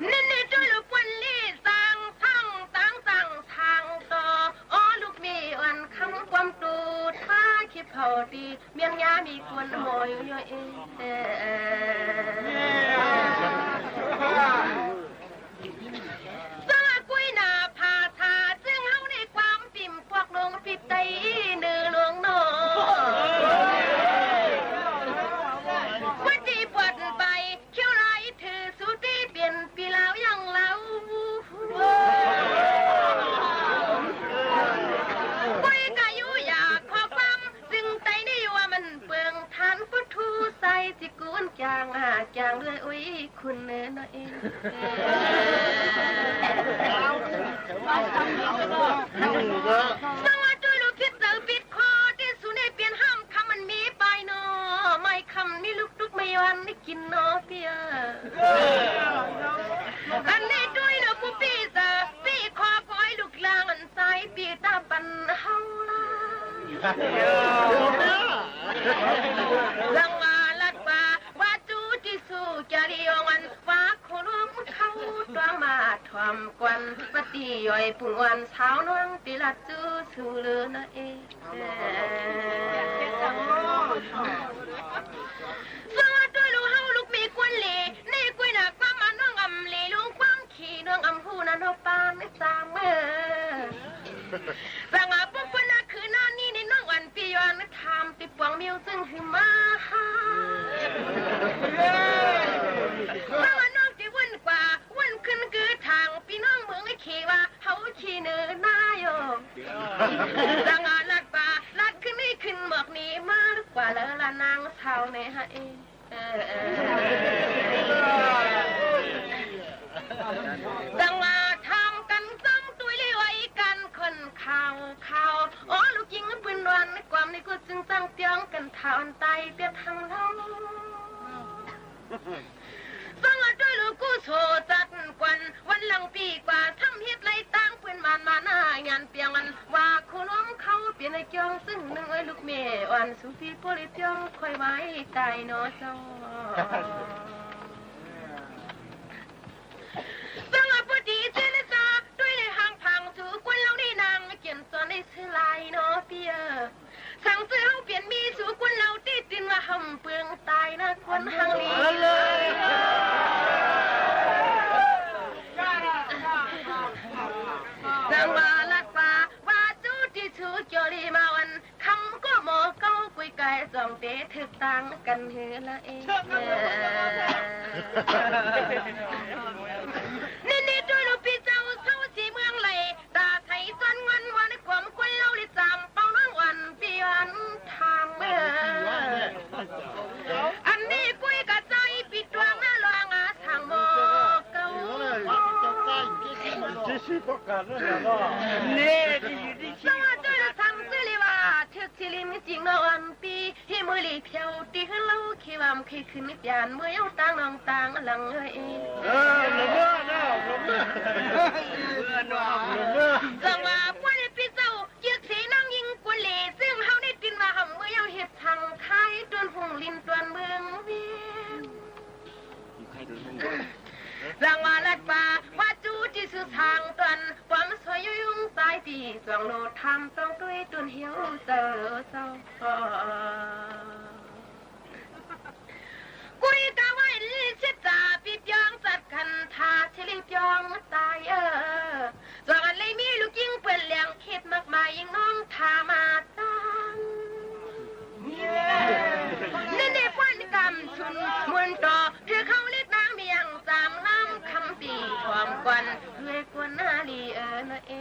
นี่นี่ด้วยลูกปวนลี่สร้างสร้างต่างสร้างสร้างต่อ อ๋อ ลูกมีอ่อนคำความตูดมาขี้เผาตี เมียงยามีคนโมยอยู่เอ สละกุยหน้าภาษาซึ่งเฮาในความปิ่มพวกหลวงปิดไตเนื้อหลวงนอ ว่าตี้ปวดไป เขียวลายถือสูตี้เปลี่ยนปีลาวยังลาว ปุ้ยกะอยู่อยากขอความ ซึ่งไตนี่ว่ามันเปลืองทานพุทธูใส่จิกูนจางอาจางด้วยอุ้ยคุณเนอเนาะเอง สวัสดีลูกคิดเจอปิดคอที่สุดในเปลี่ยนห้ามคำมันมีไปเนาะ ไม่คำมีลูกทุกไม่วันได้กินเนาะเปีย อันนี้ด้วยเนาะผู้ปี้เจอปี้ขอคอยลูกลางอันใสปี้ตาปันเฮาลา สังว่าลัดว่า ว่าจู้ที่สู้จารีองอันว่าโคลมเข้าตวงมาถ่วมกวนปฏิย่อยปุ่งอ่อนสาวน้องติลัดจู้สู้เลือนะเอ สวัสดีลูกเฮาลูกมีกวนเหล่ นี่กุยหน้าความมาน้องอำเหล่ลุงความขี่น้องอำหู้นะนกปานสามเมื่อ สังอาปุ๊บปุ๊บนะคืนนั้นนี่ในน้องอันปียอนถามติปวงมิวซึ่งหือมาหา สังอาน้องที่วุ่นกว่า วันขึ้นคือทางพี่น้องเมืองไอ้เขว่าเฮาขี้เหนือหน้าโยม สังอาลัดป่าลัดขึ้นนี่ขึ้นหมอกหนีมากว่าแล้วละนางสาวแม่ฮะเอง เออ เออ สังอาทำกันซ้ำตุยไว้กันคนข่าวข่าว อ๋อ ลูกหญิงปืนวันกว่า นี่กูจึงจั้งเตียงกั๋นถ้าอันต๋ายเปียดหังเฮา ฟังเอาตวยลูกกูโสจัดกวัน วันหลังปี๋กว่า ทำเหตุไรตางปืนหมานมาหน้า งานเปียงอันว่าคู่หลวงเขาเปียนไอ้จอง ซึ่งนึ่งไอ้ลูกแม่อ่อน สูปี้ปู้เลยจอง ค่อยไว้ต๋ายหนอเจ้า ฟังเอาปอดีเจรจา ตวยในห้างผาง สูกวนเฮานี่นาง เจียนสอนได้ซื่อหลายหนอปี้เอ๋ย สั่งซื้อเฮาเปียนมี สูกวนเฮาตี้ตินว่าห่ำเปืองต๋ายนะ คนหังลี จังว่าลัดว่า ว่าจู้ตี้สูเจียวลีมาวัน คำก็หมอเก้ากุยกาย สองเต๋ถึกตางกั๋นหื้อละเอ นี่นี่ตวยลูกปี้เจ้า เศร้าสีเมืองไหล ต๋าไถจวนงวนวัน ความกวนเฮาลิจาม เป่าน้องอ่อนปี้อันทางเมือง อันนี้กุยกะใจ๋ปี้ตวงหน้าหลวงอาสังหมอเก้า นี่ สวัสดี สั่งซื้อลีว่า ถึกสิริมจริงเนาะอ่อนปี้ ฮี่มือหลีเผียวตี้หื้อเล่า ขี้วามขี้ขึ้นนิตยาน เมื่อเย้าตางน้องตางหลังเอ้ย เออ หลวงเอ้ย หลวงเอ้ย จังว่าปวยปี้เจ้า เยียกสีน้องญิงกุลี ซึ่งเฮาได้ตินว่าห่ำเมื่อเย้าเฮ็ดสังขาย ตวนหุ่งลินตวนเมืองเวียง จังว่าลัดว่า ว่าจู้ตี้สูสางตวน ความสวยยุยงสายตี้ สวงโลดทำต้องตวยตวนเหียวเจ้าเจ้า กุยกะว่าอินสิจาปี้ปยองจัดขันธาสิริปยองต๋ายเออ ส่วนอันเลยมีลูกญิงเปื้อนแหลงคิดมากมายยิ่งน้องทามาตัน นี่ในป้อนกำชุนมวลต่อ ถือเข้าเล็กนางเมียงสามล้ำคำปีทองกวน เพื่อกวนหน้าลีเออนะเอ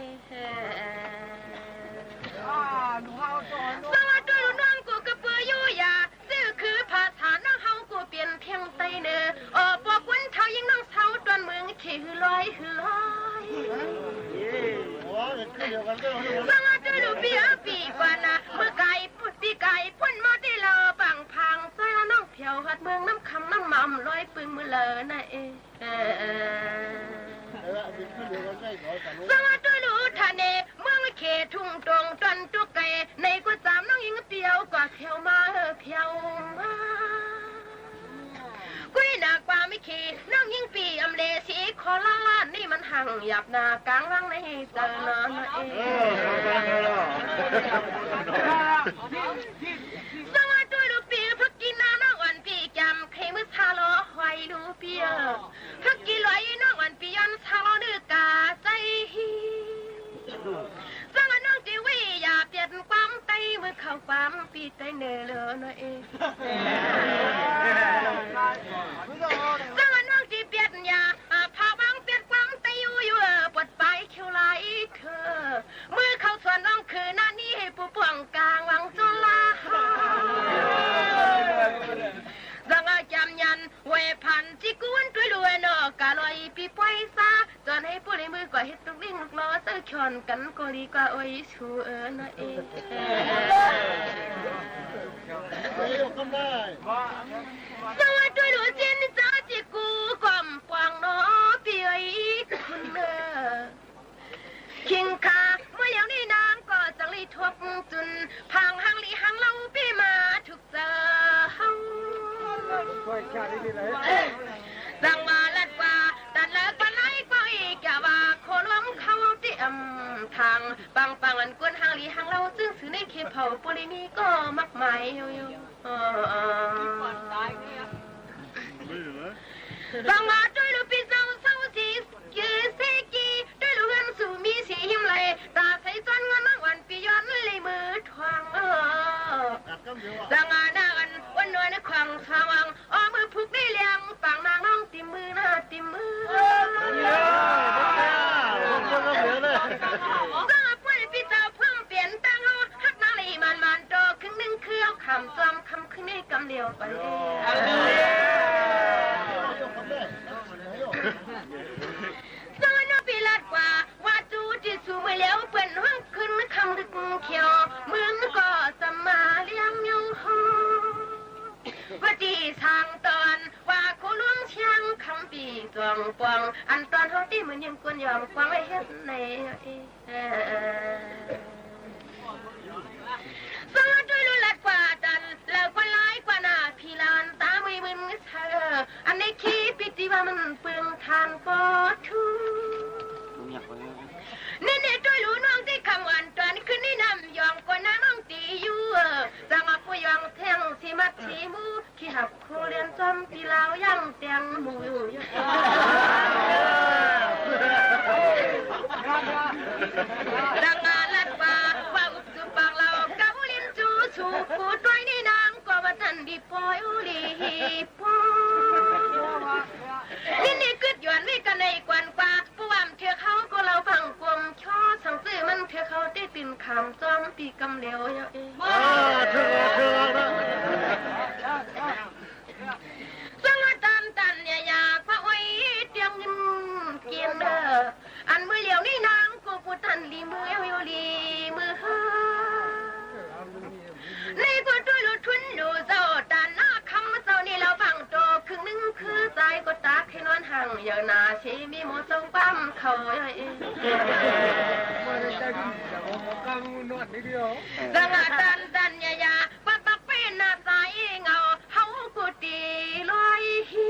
สวัสดีน้องกูกะเปืออยู่ยา ซื่อคือภาษาน้องเฮากูเปลี่ยนเพียงไตเนอ โอ้ ปอกวนเฒ่ายิ่งน้องเฒ่าตวนเมืองขี้หือลอยหือลอย สวัสดีลูกปี้เอ๋ยปี้กว่านะ เมื่อไก่ปุ้นปีไก่ปุ้นมาได้เลอบังพัง ใส่น้องเผียวหัดเมืองน้ำคำน้ำหม่ำลอยปึงมือเลอนะเอ เออ สวัสดีลูกทะเน เมืองเขตทุ่งตรงตวนตุกไก่ ในกูจามน้องญิงเปียวกว่าเผียวมาเออเผียวมา กุยหน้ากว่าไม่ขี้ น้องญิงปี้อำเลสีขอลาลาด นี่มันหังหยาบหน้ากลางวังในเจ้าเนาะเอ สวัสดีลูกปี้ พักกินนาน้องอ่อนปี้จำ ใครมือซาลอหอยลูกปี้เอ๋ย พักกินลอยน้องอ่อนปี้ย้อนซาลอดื้อกาใจฮี สวัสดีน้องตี้วิอย่าเปลี่ยนความไต มือเข้าความปี้ไตเนอเลอเนาะเอ สวัสดีน้องตี้เปลี่ยนอย่า อ่า พาวังเปลี่ยนความไตอยู่อยู่เออ ปวดปลายเขียวลายเธอ มือเข้าสวนน้องคือหน้านี้ให้ผู้ป่วงกลางวังจุฬา สังอาจารย์ยัน เวพันจิกุนตวยรวยเนาะ กะลอยปี้ปวยซา จอนให้ผู้ในมือก่อเฮ็ดตุกลิ่งลูกล้อ เสื้อชอนกั๋นก็ดีกว่าโอ้ยชูเออนะเอ สวัสดีลูกเจนจ้าจิกูก่อมปวงเนาะปี้เอ๋ยคุณเอ๋ย คิงคา เมื่อเดี๋ยวนี้นางก็จังลีทบจุน พังหังลีหังเล่าปี้มาทุกเจอเฮา จังว่าลัดว่า ตัดเลิกปันไหลก็อีก อย่าว่าโคหลวงเขาเตรียมทาง ปังปังอันกวนหังลีหังเล่า ซึ่งสือในเขตเผ่าปุริมีก็มากมายอยู่อยู่ เออ บังอาจตวยลูกปี้เจ้าเศร้าสี กีสีกี ตวยลูกเฮือนสู่มีสีหิมไหล ต๋าใสจวนงอนนางอ่อนปี้ย้อนเลยมือทวง เออ จังอาหน้าอันอ้วนนวลในขวางสว่าง อ้อมือผูกได้เลียง ปางนางน้องติมมือหน้าติมมือ สร้างปวยปี้เจ้าเพิ่มเปลี่ยนตั้งเฮา ฮักนางลีมันมันโตครึ่งนึ่งคือเอาคำจอมคำ คืนนี้กำเดียวไป สวัสดีปีลัดกว่า ว่าจู้ตี้สูเมื่อแล้ว เปิ้นห้องขึ้นคำลึกเขียว เมืองก็สมา ตี้สร้างต๋อนว่าโขหลวงเสียงคำปี้จ้องป่อง อันต๋อนเฮาตี้มันยังกวนยอมกว้างไว้เฮ็ดไหน เอ่อ สาธุลูกหลานกว่าตัน แล้วก็หลายกว่าหน้าพี่หลานต๋ามึยมึนเซอ อันนี้ขี้ปิติว่ามันเปลืองทานก็ทุกข์ นี่นี่ ตวยลูกน้องตี้คำวันต๋อนคืนนี้นำยองก็น้าน้องตี้อยู่ เอ่อ จังว่าผู้ยองแท่งสีมัดสีมู ขี้หับคู่เรียนจอมปีลาวยังแตงหมู่อยู่ ดังอาลัดว่า ว่าอุบจูปากลาว กะอู้ลิ้นจู้สู่ ผู้ตวยนี่นางก็ว่าตันดีปอยอู้ลีปอย นี่นี่กึ๊ดหยวนนี่กะในกวนกว่า ผู้ว่าเถือกเฮาก็ลาวฟังกวม ชอสังจื้อมันเถือกเฮาตี้ตื่นขามจอมปี๋กำเหลียวเยาะเอ เออ เถือก เถือกนะ สังว่าตันตันอย่าอยากพระอ้อยเตียงเงินเกียงเด้อ อันมื้อเหลียวนี้นางกูผู้ตันลีมือเอวอยู่ลีมือเฮอ ในบ่ตวยลูกทุนลูกเจ้า ตานหน้าคำเจ้านี่ลาวฟังโต ครึ่งนึ่งคือสายก็ตากหื้อนอนห่าง เยาะหน้าเสมีหมอเจ้าความเขา สังว่าตันตันอย่าอย่า ปัดปักเป็นหน้าสายเหงา เฮากูตี้ลอยฮี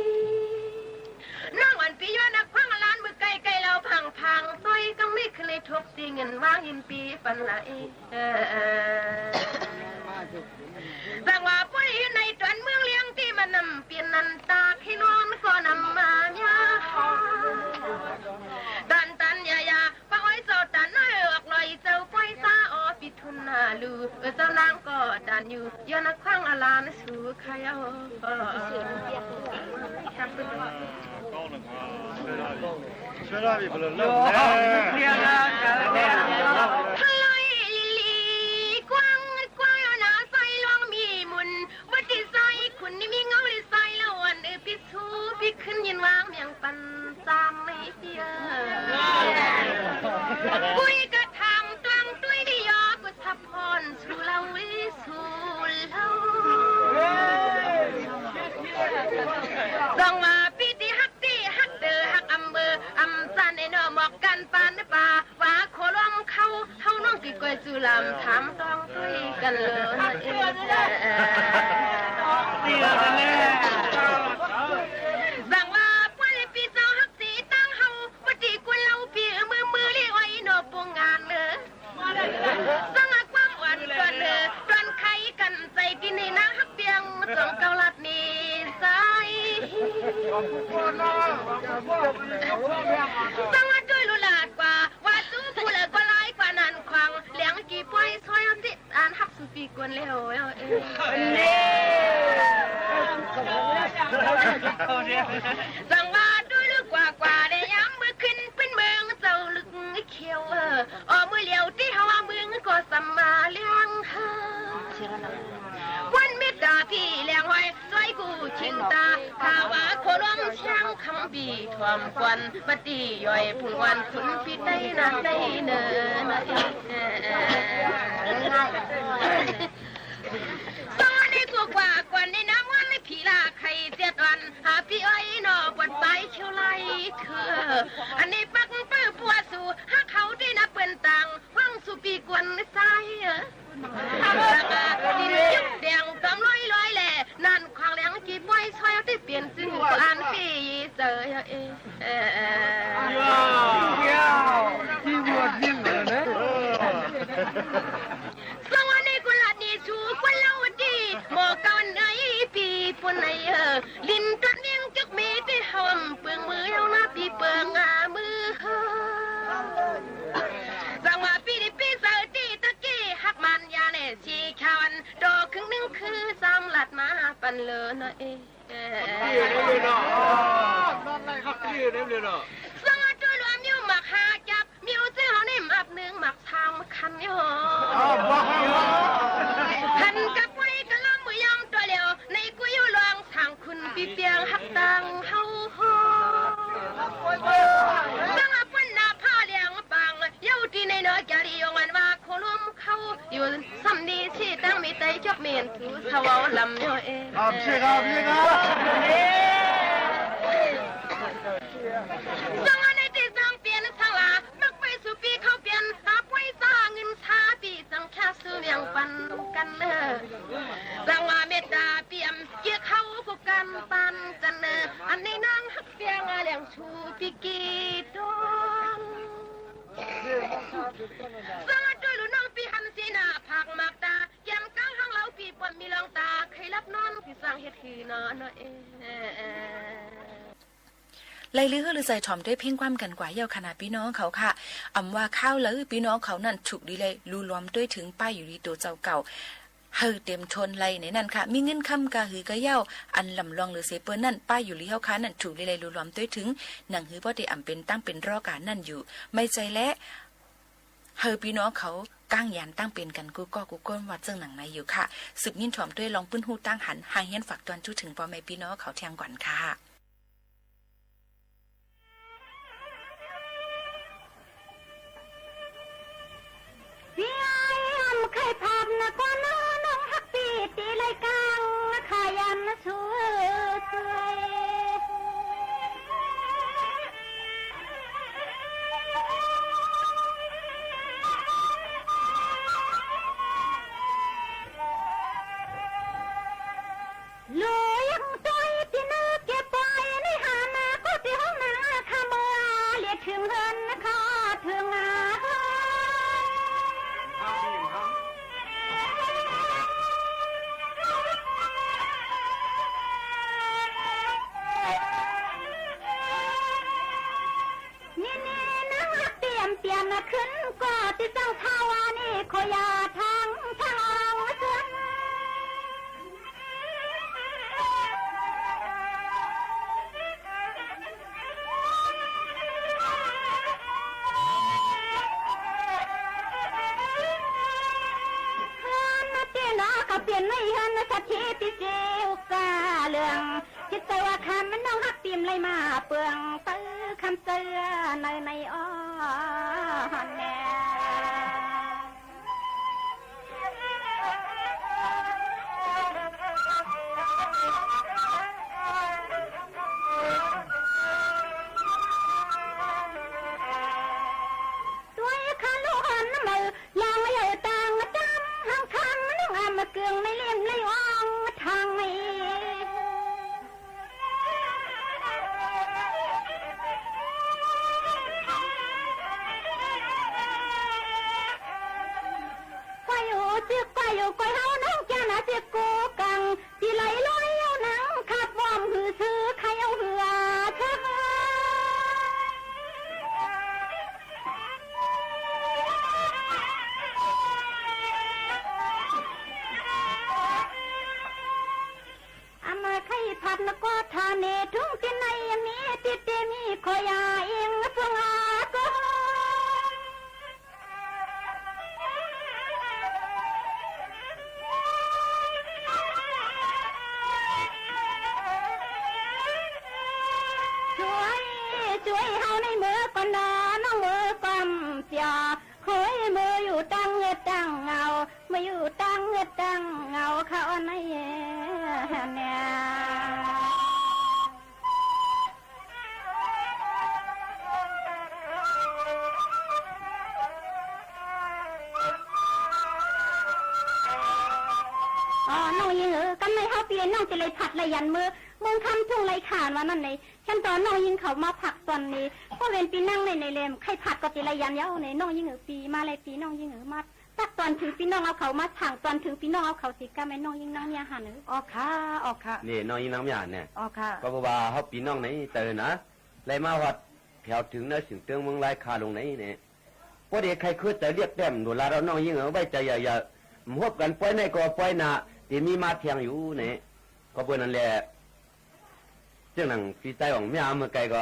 นางวันปี๋ยอดนักพังล้าน มื้อใก้ๆ ลาวพังพัง ซอยกังไม่เคยทบ ตี้เงินวางหินปี๋ปันละเอ เออ เออ สังว่าปุ้ยในต๋อนเมืองเลี้ยงตี้มันนำเปลี่ยนนันตา ขี้นอนก็นำมาเนี่ย ตันตันอย่าอย่า ป้าอ้อยเจ้าตันน้อยออกลอย เจ้าป้อยซาออปิดทุนหน้าลู เออ เจ้านางก็ตันอยู่ ย้อนนักขว้างอาลานสู่ใครเอา ช่วยได้มีพลังเรื่องแน่ พลอยลีลีกว้างกว้างเอาหน้าใสหลวงมีมุน บ่ติดใสขุนนี่มีเงาหรือใสละอ่อน เออ ปิดสูปิดขึ้นยินวางเมียงปันจามไม่เปีย ปุ้ยกระทำตวงตุ้ยดียอกุศลพรสู่เราสู่เรา สังว่าปี๋ตี้ฮักตี้ฮักเต๋อฮักอำเภออำจันไอ้หนอหมอกกันปานป่า ว่าโขหลวงเขา เฮาน้องตี้ก้อยสู่ลำถามตวงตุ้ยกันเลย สังว่าป้อยปี๋เจ้าฮักสีตั้งเฮา บ่ตี้กวนเฮาปี๋มือมือเลี้ยงไว้หนอปงงานเนอ สังว่าความอ่อนตวนเนอ ตวนไขกันใจ๋ตี้นี่นางฮักเปียง จงเก้าลัดนี่ใส สังว่าตวยลูกหลานกว่า ว่าสู้ผู้เหลือก็หลายกว่านั้นขวาง แหลงกี่ป้อยซอยเอาตี้ อันฮักสู่ปี๋กวนแล้ว เออ สังว่าตวยลูกกว่ากว่า ได้ยามมื้อขึ้นปื้นเมืองเจ้าลึกเขียว เออ ออมื้อเหลียวตี้เฮาว่าเมืองก็สำมาเลี้ยงเฮอ วันเมตตาพี่แหลงห้อย จ้อยกู้ชิงตา ข้าว่าโขหลวงเสียงคำปี๋ถ่วมควัน บ่ตี้ย่อยพุงวันขุนปี๋ใต้นาใต้เนิน ตอนนี้กูกว่าก่อนในน้ำวันผีลาไข่เสียดวัน หาปี๋อ้อยหนอปวดปลายเขียวไหลเถื่อ อันนี้ปักเปิ้อปัวสู่ หาเขาตี้นับเปิ้นต่าง ฟังสู่ปี๋กวนใส เออ ดินจุกแดงตอมร้อยร้อยแหล่ นั่นขวางแหลงกี่ป้อยซอยตี้เปลี่ยนจึงกว่าอันปี๋เจอ เออ เออ เออ ยาว ยาว ที่บวชยิ่งเลยนะ สังว่าในกุหลาบนี่สู่คนเล่าตี้ หมอเก่าในปี๋ปุ้นใน เออ ลินตัดเลี้ยงจึกมีตี้หอมเปืองมือเอาหน้าปี๋เปืองอามือเฮอ สังว่าปี๋นี้ปี๋เสาตี้ตะกี้ฮักมันยาแน่สีขาวอัน โตครึ่งนึ่งคือสามลัดมาปันเลยนะเอ เออ เออ เออ เออ เออ สังว่าตวยหลวงมิวหมากหาจับ มิวเจ้านี่หมากนึ่งหมากสามคันอยู่ หันกับไว้กะล้ำมือยอมตวยเหลียว ในกู้อยู่หลวงสร้างคุณปี๋เปียงฮักตังเฮาฮอ สังว่าเปิ้นหน้าผ้าเหลืองปาง เย้าตี้ในเนาะจารียงอันว่าโขหลวงเขา อยู่ซ้ำนี้ตี้ตั้งมีไตจกเมียนถูเสาเอาลำเนาะเอ เชื่อครับ เชื่อครับ สองอันนี้ตี้สองเปียนสละ มักไปสู่ปี้เขาเปียน หาป่วยสร้างเงินสาปี้สังฆาสู่เวียงปันกั๋นเน่อ สังว่าเมตต๋าเปียม เกียรติเขาผู้กั๋นปันกั๋นเน่อ อันนี้นางฮักเปียงอาแหลงชูปี้กี่ตวง สวัสดีลูกน้องปี้หันสีหน้าผากหมากตา แก้มก้างหางเหลาปี้ป้อนมีลองตา ใค่หลับนอนปี้สร้างเฮ็ดหื้อหนอเน่อเอ ไลลือหื้อลือใจ๋ถ่อมตวยเพลงความกั๋นกว่าเย้าขนาดปี้น้องเขาค่ะ อำว่าคราวใดปี้น้องเขานั้นถูกดีไลหลูหลวมตวยเถิง ป้าอยู่ดีตั๋วเจ้าเก่า หื้อเต๋มทนไลในนั้นค่ะ มีเงินคำกาหือกาเย้า อันหล่ำลองเหลือเสียเปิ้นนั้น ป้าอยู่ดีเฮาค่ะนั้นถูกดีไลหลูหลวมตวยเถิง หนังหื้อป้อเต๋อำเป๋นตั้งเป๋นรอกานั้นอยู่ ไม่ใจ้แล หื้อปี้น้องเขาก้างหยันตั้งเป๋นกั๋นกู้ก้อกู้ก้น ว่าเจิ่งหนังในอยู่ค่ะ สืบยินถ่อมตวยลองปื้นฮู้ตั้งหัน หากเฮียนฝากตอนจู้เถิงป้อแม่ปี้น้องเขาแทงก่อนค่ะ เสียอำใค่ผัดนะก้อน้องฮักปี้ตี้ไลก้าง ขยันช่วย ลูกยังตวยตี้นึกเก็บไว้ในหัน ก็ตี้ห้องนาข้าเมื่อเลียกเถิงเฮือนข้าเถิงนา นี่นี่นางฮักเตรียมเปลี่ยนขึ้น ก็ตี้จั้งเฒ่าอันนี้ขออย่าทางทางเชิญ เฮือนตี้น้อก็เปลี่ยนในเฮือนสักทีตี้เสียอุกาเหลือง คิดแต่ว่าคำมันน้องฮักปิ่มเลยมาเปือง เปิ้นคำเจื้อในในอ้อหันแน่ ตวยข้าลูกหันมือ ลองเอ่ยตางจำหังคำนึ่งอำเกืองในเล่มในอ่องทางนี้ ควายอยู่จึกควายอยู่ควายเฮาน้องจานาจึกกูกัง ตี้ไหลลอยเอาหนังขับวอมหื้อซื้อใค่เอาเหือเถิง อำมาใค่ผัดนะก็ทาเนทุ่งตี้ไหนมีตี้ตี้มีขออย่าอิงสุงอาโก ช่วย ช่วยเฮาในเมือก่อนนะ น้องเมือก่อนเสีย โหย เมืออยู่ตั้งเงือดตั้งเหงา เมืออยู่ตั้งเงือดตั้งเหงา เขาในเนี่ย อ๋อ น้องยิงเอ๋ย กำในเฮาปี้น้องจะไล่ผัดไล่ยันเมือ เมืองคำทุ่งไล่ขานว่านั้นไหน ฉันตอนน้องยิงเขามาพักตอนนี้ ก็เป๋นปี้นั่งในในแลม ใค่ผัดก็จะไล่ยันเย้าใน น้องยิงเอ๋ย ปี้มาเลยปี้น้องยิงเอ๋ย มา ตักตอนเถิงปี้น้องเอาเขามา สั่งตอนเถิงปี้น้องเอาเขาสิก้า แม่น้องยิงนางเมียหันเอ๋ย อ๋อค่ะ อ๋อค่ะ นี่น้องยิงนางเมียหันเนี่ย อ๋อค่ะ ก็เพราะว่าเฮาปี้น้องในเต๋อนะ ไล่มาฮอดแถวเถิงเนื้อเสียงเตื้องเมืองลายคาลงในเนี่ย ป้อเดชใค่คือเต๋อเรียกแต้มหนูลาดเอาน้องยิงเอ๋ย ไว้ใจ๋ใหญ่ๆ บ่พบกั๋นป้อยในก็ป้อยหน้า ตี้มีมาแทงอยู่เนี่ย ก็เปื้อนั้นแหละ เจ้าหนังปี้ใจ๊ของเมียเมือไก่ก็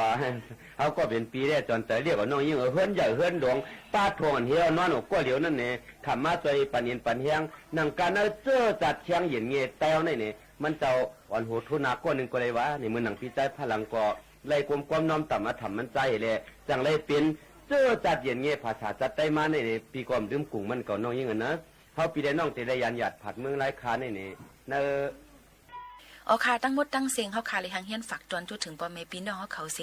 เฮาก็เป๋นปี้แล จอนเต๋อเรียกเอาน้องยิงเอ๋ย เฮือนใหญ่เฮือนหลวง ป้าทวงอันเฮานอนอกก็เหลียวนั้นเนี่ย ขำมาซ่อยปันเอ็นปันแฮง หนังกาเนอเจ้อจัดแขงเย็นเงยแต้วในเนี่ย มันเจ้าอ่อนโหดทุนาก้อนนึ่งก็เลยว่า ในเมือหนังปี้ใจ๊พลังก็ ไล่กวมกวมน้อมต่ำอธรรมมันใจ๊แล จั่งไล่เป๋นเจ้อจัดเย็นเงยภาษาจัดใต้มาในเนี่ย ปี้ก็บ่ลืมกุ่งมันก็น้องยิงเอ๋ยนะ เฮาปี้แลน้องจะไล่ยันหยาดผัดเมืองลายคาในเนี่ย เนอ อ๋อค่ะ ตังหมดตังเสี้ยงเฮาค่ะ เลยหางเฮียนฝากตอนจุดเถิงป้อแม่ปี้น้องเฮาเขาเส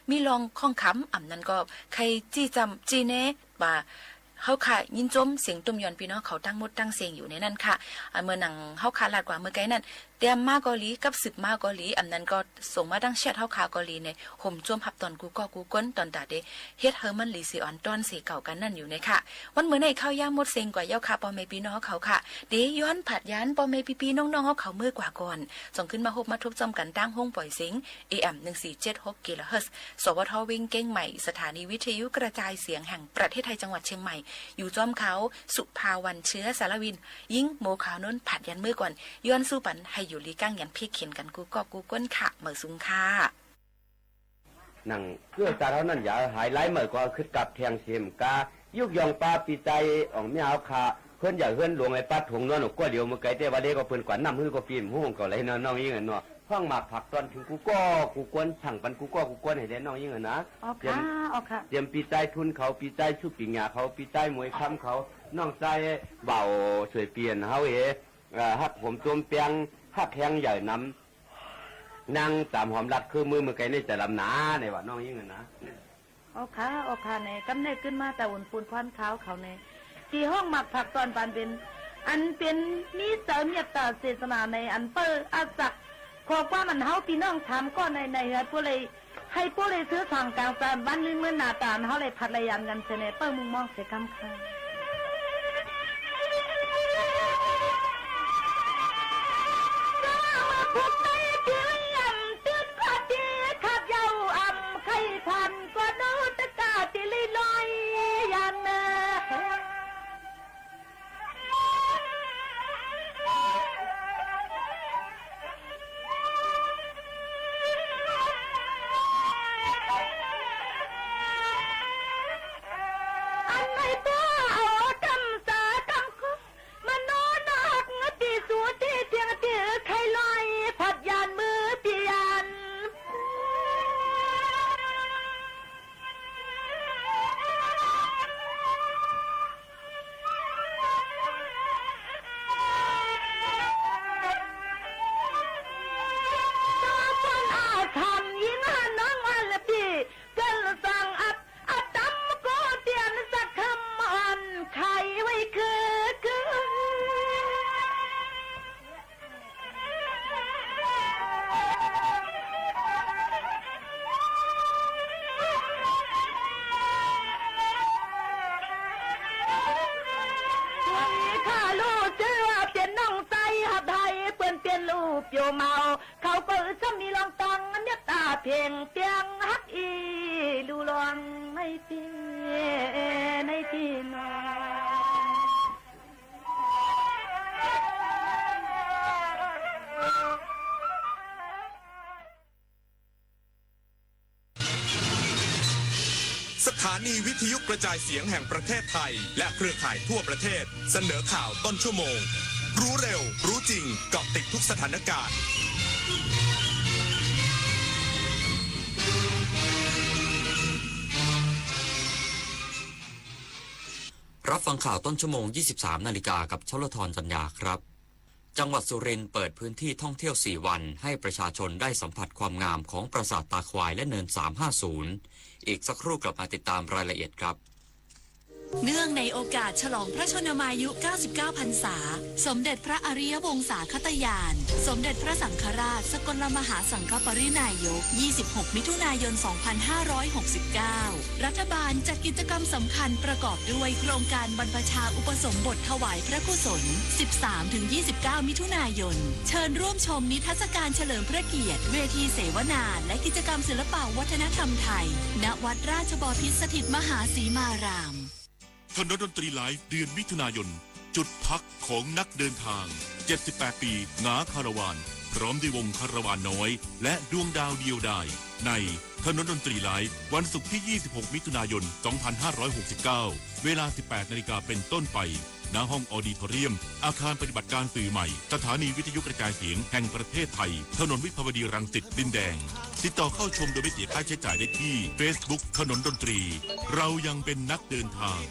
มีลองข้องคำ อ่ำนั้นก็ใค่จี้จำจี้แนะ ว่าเฮาค่ะยินจมเสียงตุ้มยอนปี้น้องเขาตังหมดตังเสี้ยงอยู่ในนั้นค่ะ อ่า เมื่อหนังเฮาค่ะลาดกว่าเมื่อไกลนั้น เตรียมมาก็หลี กับสืบมาก็หลี อ่ำนั้นก็ส่งมาตังแชทเฮาค่ะก็หลี ในโฮมจมฮับตอนกู้ก้อกู้ก้น ตอนต๋าเด เฮ็ดหื้อมันหลีเสียอ่อนตอนเสียเก่ากั๋นนั้นอยู่ในค่ะ วันเมื่อในข่าวยามหมดเสี้ยงกว่าเย้าค่ะ ป้อแม่ปี้น้องเฮาเขาค่ะ เดย้อนผัดยานป้อแม่ปี้ๆ น้องๆ เฮาเขาเมื่อกว่าก่อน จ่องขึ้นมาฮบมาทบจอมกั๋นตางห้องป่อยเสียง เอ เอ็ม หนึ่งสี่เจ็ดหก กิโลเฮิรตซ์ สวท เวียงเกียงใหม่ สถานีวิทยุกระจายเสียงแห่งประเทศไทย จังหวัดเชียงใหม่ อยู่จอมเขา สุภาวัน เชื้อสารวิน ยิงโมขาวโน้นผัดยานเมื่อก่อน ย้อนสู้ปัน หื้ออยู่หลีก้างหยันเพียกเขียนกั๋นกู้ก้อกู้ก้นค่ะ เหมยสูงค่ะ หนังเอื้อสาเท่านั้น อย่าหายหลายเมื่อก็คึดกลับแทงเสียมกา ยุกยองป้าปี้ใจ๊อ่องเมียเฮาค่ะ เฮือนใหญ่เฮือนหลวงไอ้ป้าถงนอนออกก้อเดียวเมื่อไกล แต่ว่าเล็กก็เปิ้นกว่าน้ำหื้อก็ปี๋มห้องก็ไหลเนาะ น้องยิ่งอะเนาะ ห้องหมากผักตอนเถิงกู้ก้อกู้ก้น สั่งปันกู้ก้อกู้ก้นหื้อแด่น้องยิ่งอะนะ อ๋อค่ะ เตรียม อ๋อค่ะ เตรียมปี้ใจ๊ทุนเขา ปี้ใจ๊สุปิญญาเขา ปี้ใจ๊หมวยคำเขา น้องใจ๊บ่าวสวยเปียนเฮาเอ๋ เอ่อ ฮักหอมโจมแปง ฮักแฮงใหญ่นำ นางสามหอมรัดคือมือ เมื่อไกลนี่จะลำหนา ในว่าน้องยิ่งอะนะ อ๋อค่ะ อ๋อค่ะ ในกำเนิดขึ้นมาแต่อุ่นปูนควันขาวเขาใน ตี้ห้องหมากผักตอนปานเพ็ญ อันเป๋นมีเสาเมตตาเสสนาใน อันเปิ้นอาศักดิ์ ขอความอันเฮาปี้น้องถามก้อใน ในหื้อผู้ใด หื้อผู้ใดซื่อสางกางสาร วันนี้มื้อหน้าต๋าอันเฮาได้ผัดได้ยานกั๋นเสียใน เปิ้นมุ่งมองเสียกำค่ะ อันในตัวเอากำสากำคุ มโนนักตี้สูตี้เตียงตี้ใค่ลอย ผัดยานมือปี้ยาน ตอนอาคำยิงหาน้องอันละปี้ เกินสั่งอัด อัดตำโกเตียนสักคำอ่อนไขไว้คือคือ ข้าฮู้จื้อว่าเป๋นน้องใจ๊ฮับไห้ เปิ้นเป๋นลูกเปียวเมา เขาก็อึดซ้ำมีลองตัง เมตตาเพ่งเปียงฮักอี ลู่ลองในตี้ ในตี้น้อง สถานีวิทยุกระจายเสียงแห่งประเทศไทย และเครือข่ายทั่วประเทศ เสนอข่าวต้นชั่วโมง รู้เร็ว รู้จริง เกาะติดทุกสถานการณ์ รับฟังข่าวต้นชั่วโมง ยี่สิบสามนาฬิกา กับชลธร จันยาครับ จังหวัดสุรินทร์เปิดพื้นที่ท่องเที่ยวสี่วัน ให้ประชาชนได้สัมผัสความงามของปราสาทตาควายและเนินสามห้าศูนย์ อีกสักครู่กลับมาติดตามรายละเอียดครับ เนื่องในโอกาสฉลองพระชนมายุ เก้าสิบเก้า พรรษา สมเด็จพระอริยวงศาคตญาณ สมเด็จพระสังฆราช สกลมหาสังฆปริณายก ยี่สิบหก มิถุนายน สองพันห้าร้อยหกสิบเก้า รัฐบาลจัดกิจกรรมสำคัญประกอบด้วยโครงการบรรพชาอุปสมบทถวายพระกุศล สิบสามถึงยี่สิบเก้า มิถุนายน เชิญร่วมชมนิทรรศการเฉลิมพระเกียรติ เวทีเสวนา และกิจกรรมศิลปะวัฒนธรรมไทย ณ วัดราชบพิตรสถิตมหาสีมาราม ถนนดนตรีไลฟ์ เดือนมิถุนายน จุดพักของนักเดินทาง เจ็ดสิบแปด ปี หงาคาราวาน พร้อมด้วยวงคาราวานน้อย และดวงดาวเดียวดาย ในถนนดนตรีไลฟ์ วันศุกร์ที่ ยี่สิบหก มิถุนายน สองพันห้าร้อยหกสิบเก้า เวลา สิบแปดนาฬิกาเป็นต้นไป ณ ห้องออดิโทเรียม อาคารปฏิบัติการสื่อใหม่ สถานีวิทยุกระจายเสียงแห่งประเทศไทย ถนนวิภาวดีรังสิต ดินแดง ติดต่อเข้าชมโดยไม่เสียค่าใช้จ่ายได้ที่ เฟซบุ๊ก ถนนดนตรี เรายังเป็นนักเดินทาง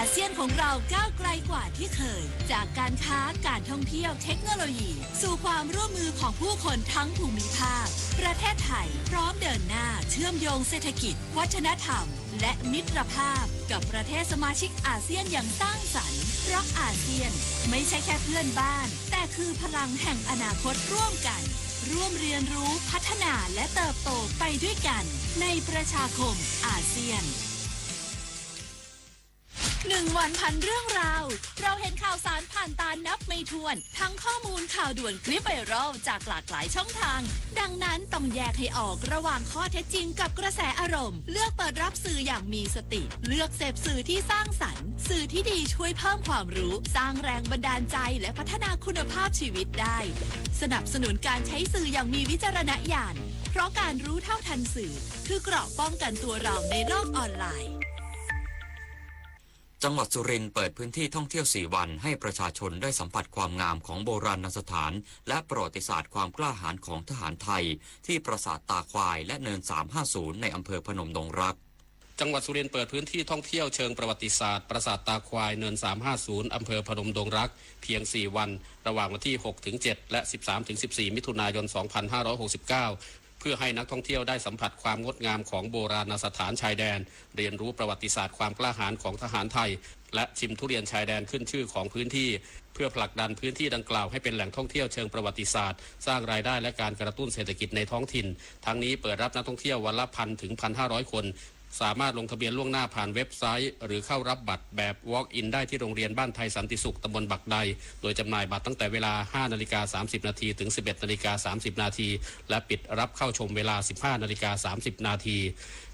อาเซียนของเราก้าวไกลกว่าที่เคย จากการค้า การท่องเที่ยว เทคโนโลยี สู่ความร่วมมือของผู้คนทั้งภูมิภาค ประเทศไทยพร้อมเดินหน้าเชื่อมโยงเศรษฐกิจ วัฒนธรรม และมิตรภาพกับประเทศสมาชิกอาเซียนอย่างสร้างสรรค์ เพราะอาเซียนไม่ใช่แค่เพื่อนบ้าน แต่คือพลังแห่งอนาคตร่วมกัน ร่วมเรียนรู้ พัฒนา และเติบโตไปด้วยกัน ในประชาคมอาเซียน หนึ่งวันพันเรื่องราว เราเห็นข่าวสารผ่านตานับไม่ถ้วน ทั้งข้อมูลข่าวด่วน คลิปไวรัลจากหลากหลายช่องทาง ดังนั้นต้องแยกให้ออกระหว่างข้อเท็จจริงกับกระแสอารมณ์ เลือกเปิดรับสื่ออย่างมีสติ เลือกเสพสื่อที่สร้างสรรค์ สื่อที่ดีช่วยเพิ่มความรู้ สร้างแรงบันดาลใจ และพัฒนาคุณภาพชีวิตได้ สนับสนุนการใช้สื่ออย่างมีวิจารณญาณ เพราะการรู้เท่าทันสื่อ คือเกราะป้องกันตัวเราในโลกออนไลน์ จังหวัดสุรินทร์เปิดพื้นที่ท่องเที่ยวสี่วันให้ประชาชนได้สัมผัสความงามของโบราณสถาน และประวัติศาสตร์ความกล้าหาญของทหารไทย ที่ปราสาทตาควายและเนินสามห้าศูนย์ ในอำเภอพนมดงรัก จังหวัดสุรินทร์เปิดพื้นที่ท่องเที่ยวเชิงประวัติศาสตร์ ปราสาทตาควาย เนินสามห้าศูนย์ อำเภอพนมดงรัก เพียงสี่วัน ระหว่างวันที่หกถึงเจ็ด และสิบสามถึงสิบสี่ มิถุนายน สองพันห้าร้อยหกสิบเก้า เพื่อให้นักท่องเที่ยวได้สัมผัสความงดงามของโบราณสถานชายแดน เรียนรู้ประวัติศาสตร์ความกล้าหาญของทหารไทย และชิมทุเรียนชายแดนขึ้นชื่อของพื้นที่ เพื่อผลักดันพื้นที่ดังกล่าวให้เป็นแหล่งท่องเที่ยวเชิงประวัติศาสตร์ สร้างรายได้และการกระตุ้นเศรษฐกิจในท้องถิ่น ทั้งนี้เปิดรับนักท่องเที่ยววันละ พัน ถึง พันห้าร้อย คน สามารถลงทะเบียนล่วงหน้าผ่านเว็บไซต์ หรือเข้ารับบัตรแบบ walk in ได้ที่โรงเรียนบ้านไทยสันติสุข ตำบลบักได โดยจำหน่ายบัตรตั้งแต่เวลา ห้านาฬิกาสามสิบนาที ถึง สิบเอ็ดนาฬิกาสามสิบนาที และปิดรับเข้าชมเวลา สิบห้านาฬิกาสามสิบนาที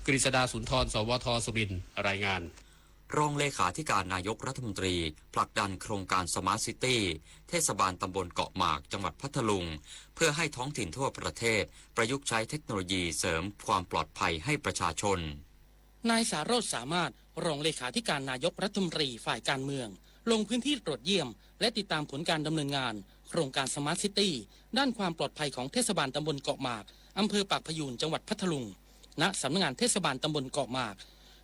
กฤษดา สุนทร สวท สุรินทร์ รายงาน รองเลขาธิการนายกรัฐมนตรีผลักดันโครงการ Smart City เทศบาลตำบลเกาะหมาก จังหวัดพัทลุง เพื่อให้ท้องถิ่นทั่วประเทศประยุกต์ใช้เทคโนโลยีเสริมความปลอดภัยให้ประชาชน นายสาโรจน์ สามารถ รองเลขาธิการนายกรัฐมนตรีฝ่ายการเมือง ลงพื้นที่ตรวจเยี่ยม และติดตามผลการดำเนินงานโครงการ Smart City ด้านความปลอดภัยของเทศบาลตำบลเกาะหมาก อำเภอปากพยูร จังหวัดพัทลุง ณ สำนักงานเทศบาลตำบลเกาะหมาก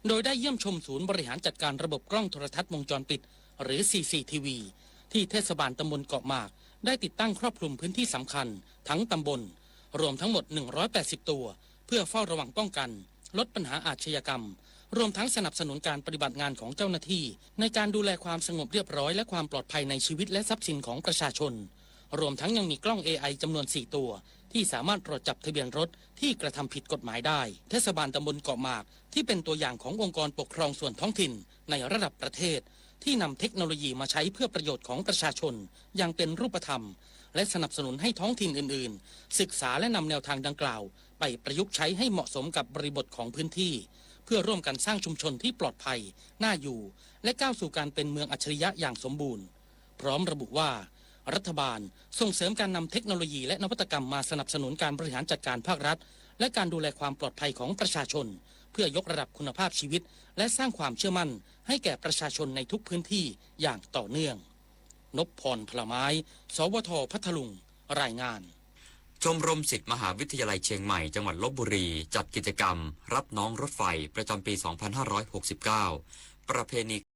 โดยได้เยี่ยมชมศูนย์บริหารจัดการระบบกล้องโทรทัศน์วงจรปิด หรือ ซีซีทีวี ที่เทศบาลตำบลเกาะหมาก ได้ติดตั้งครอบคลุมพื้นที่สำคัญทั้งตำบล รวมทั้งหมด หนึ่งร้อยแปดสิบตัว เพื่อเฝ้าระวังป้องกัน ลดปัญหาอาชญากรรม รวมทั้งสนับสนุนการปฏิบัติงานของเจ้าหน้าที่ ในการดูแลความสงบเรียบร้อยและความปลอดภัยในชีวิตและทรัพย์สินของประชาชน รวมทั้งยังมีกล้อง เอไอ จำนวน สี่ตัว ที่สามารถตรวจจับทะเบียนรถที่กระทำผิดกฎหมายได้ เทศบาลตำบลเกาะหมาก ที่เป็นตัวอย่างขององค์กรปกครองส่วนท้องถิ่นในระดับประเทศ ที่นำเทคโนโลยีมาใช้เพื่อประโยชน์ของประชาชนอย่างเป็นรูปธรรม และสนับสนุนให้ท้องถิ่นอื่นๆ ศึกษาและนำแนวทางดังกล่าวไปประยุกต์ใช้ให้เหมาะสมกับบริบทของพื้นที่ เพื่อร่วมกันสร้างชุมชนที่ปลอดภัย น่าอยู่ และก้าวสู่การเป็นเมืองอัจฉริยะอย่างสมบูรณ์ พร้อมระบุว่า รัฐบาลส่งเสริมการนำเทคโนโลยีและนวัตกรรมมาสนับสนุนการบริหารจัดการภาครัฐ และการดูแลความปลอดภัยของประชาชน เพื่อยกระดับคุณภาพชีวิต และสร้างความเชื่อมั่นให้แก่ประชาชนในทุกพื้นที่อย่างต่อเนื่อง นพพร พลาไม้ สวท พัทลุง รายงาน ชมรมศิษย์มหาวิทยาลัยเชียงใหม่ จังหวัดลพบุรี จัดกิจกรรมรับน้องรถไฟประจำปี สองพันห้าร้อยหกสิบเก้า ประเพณี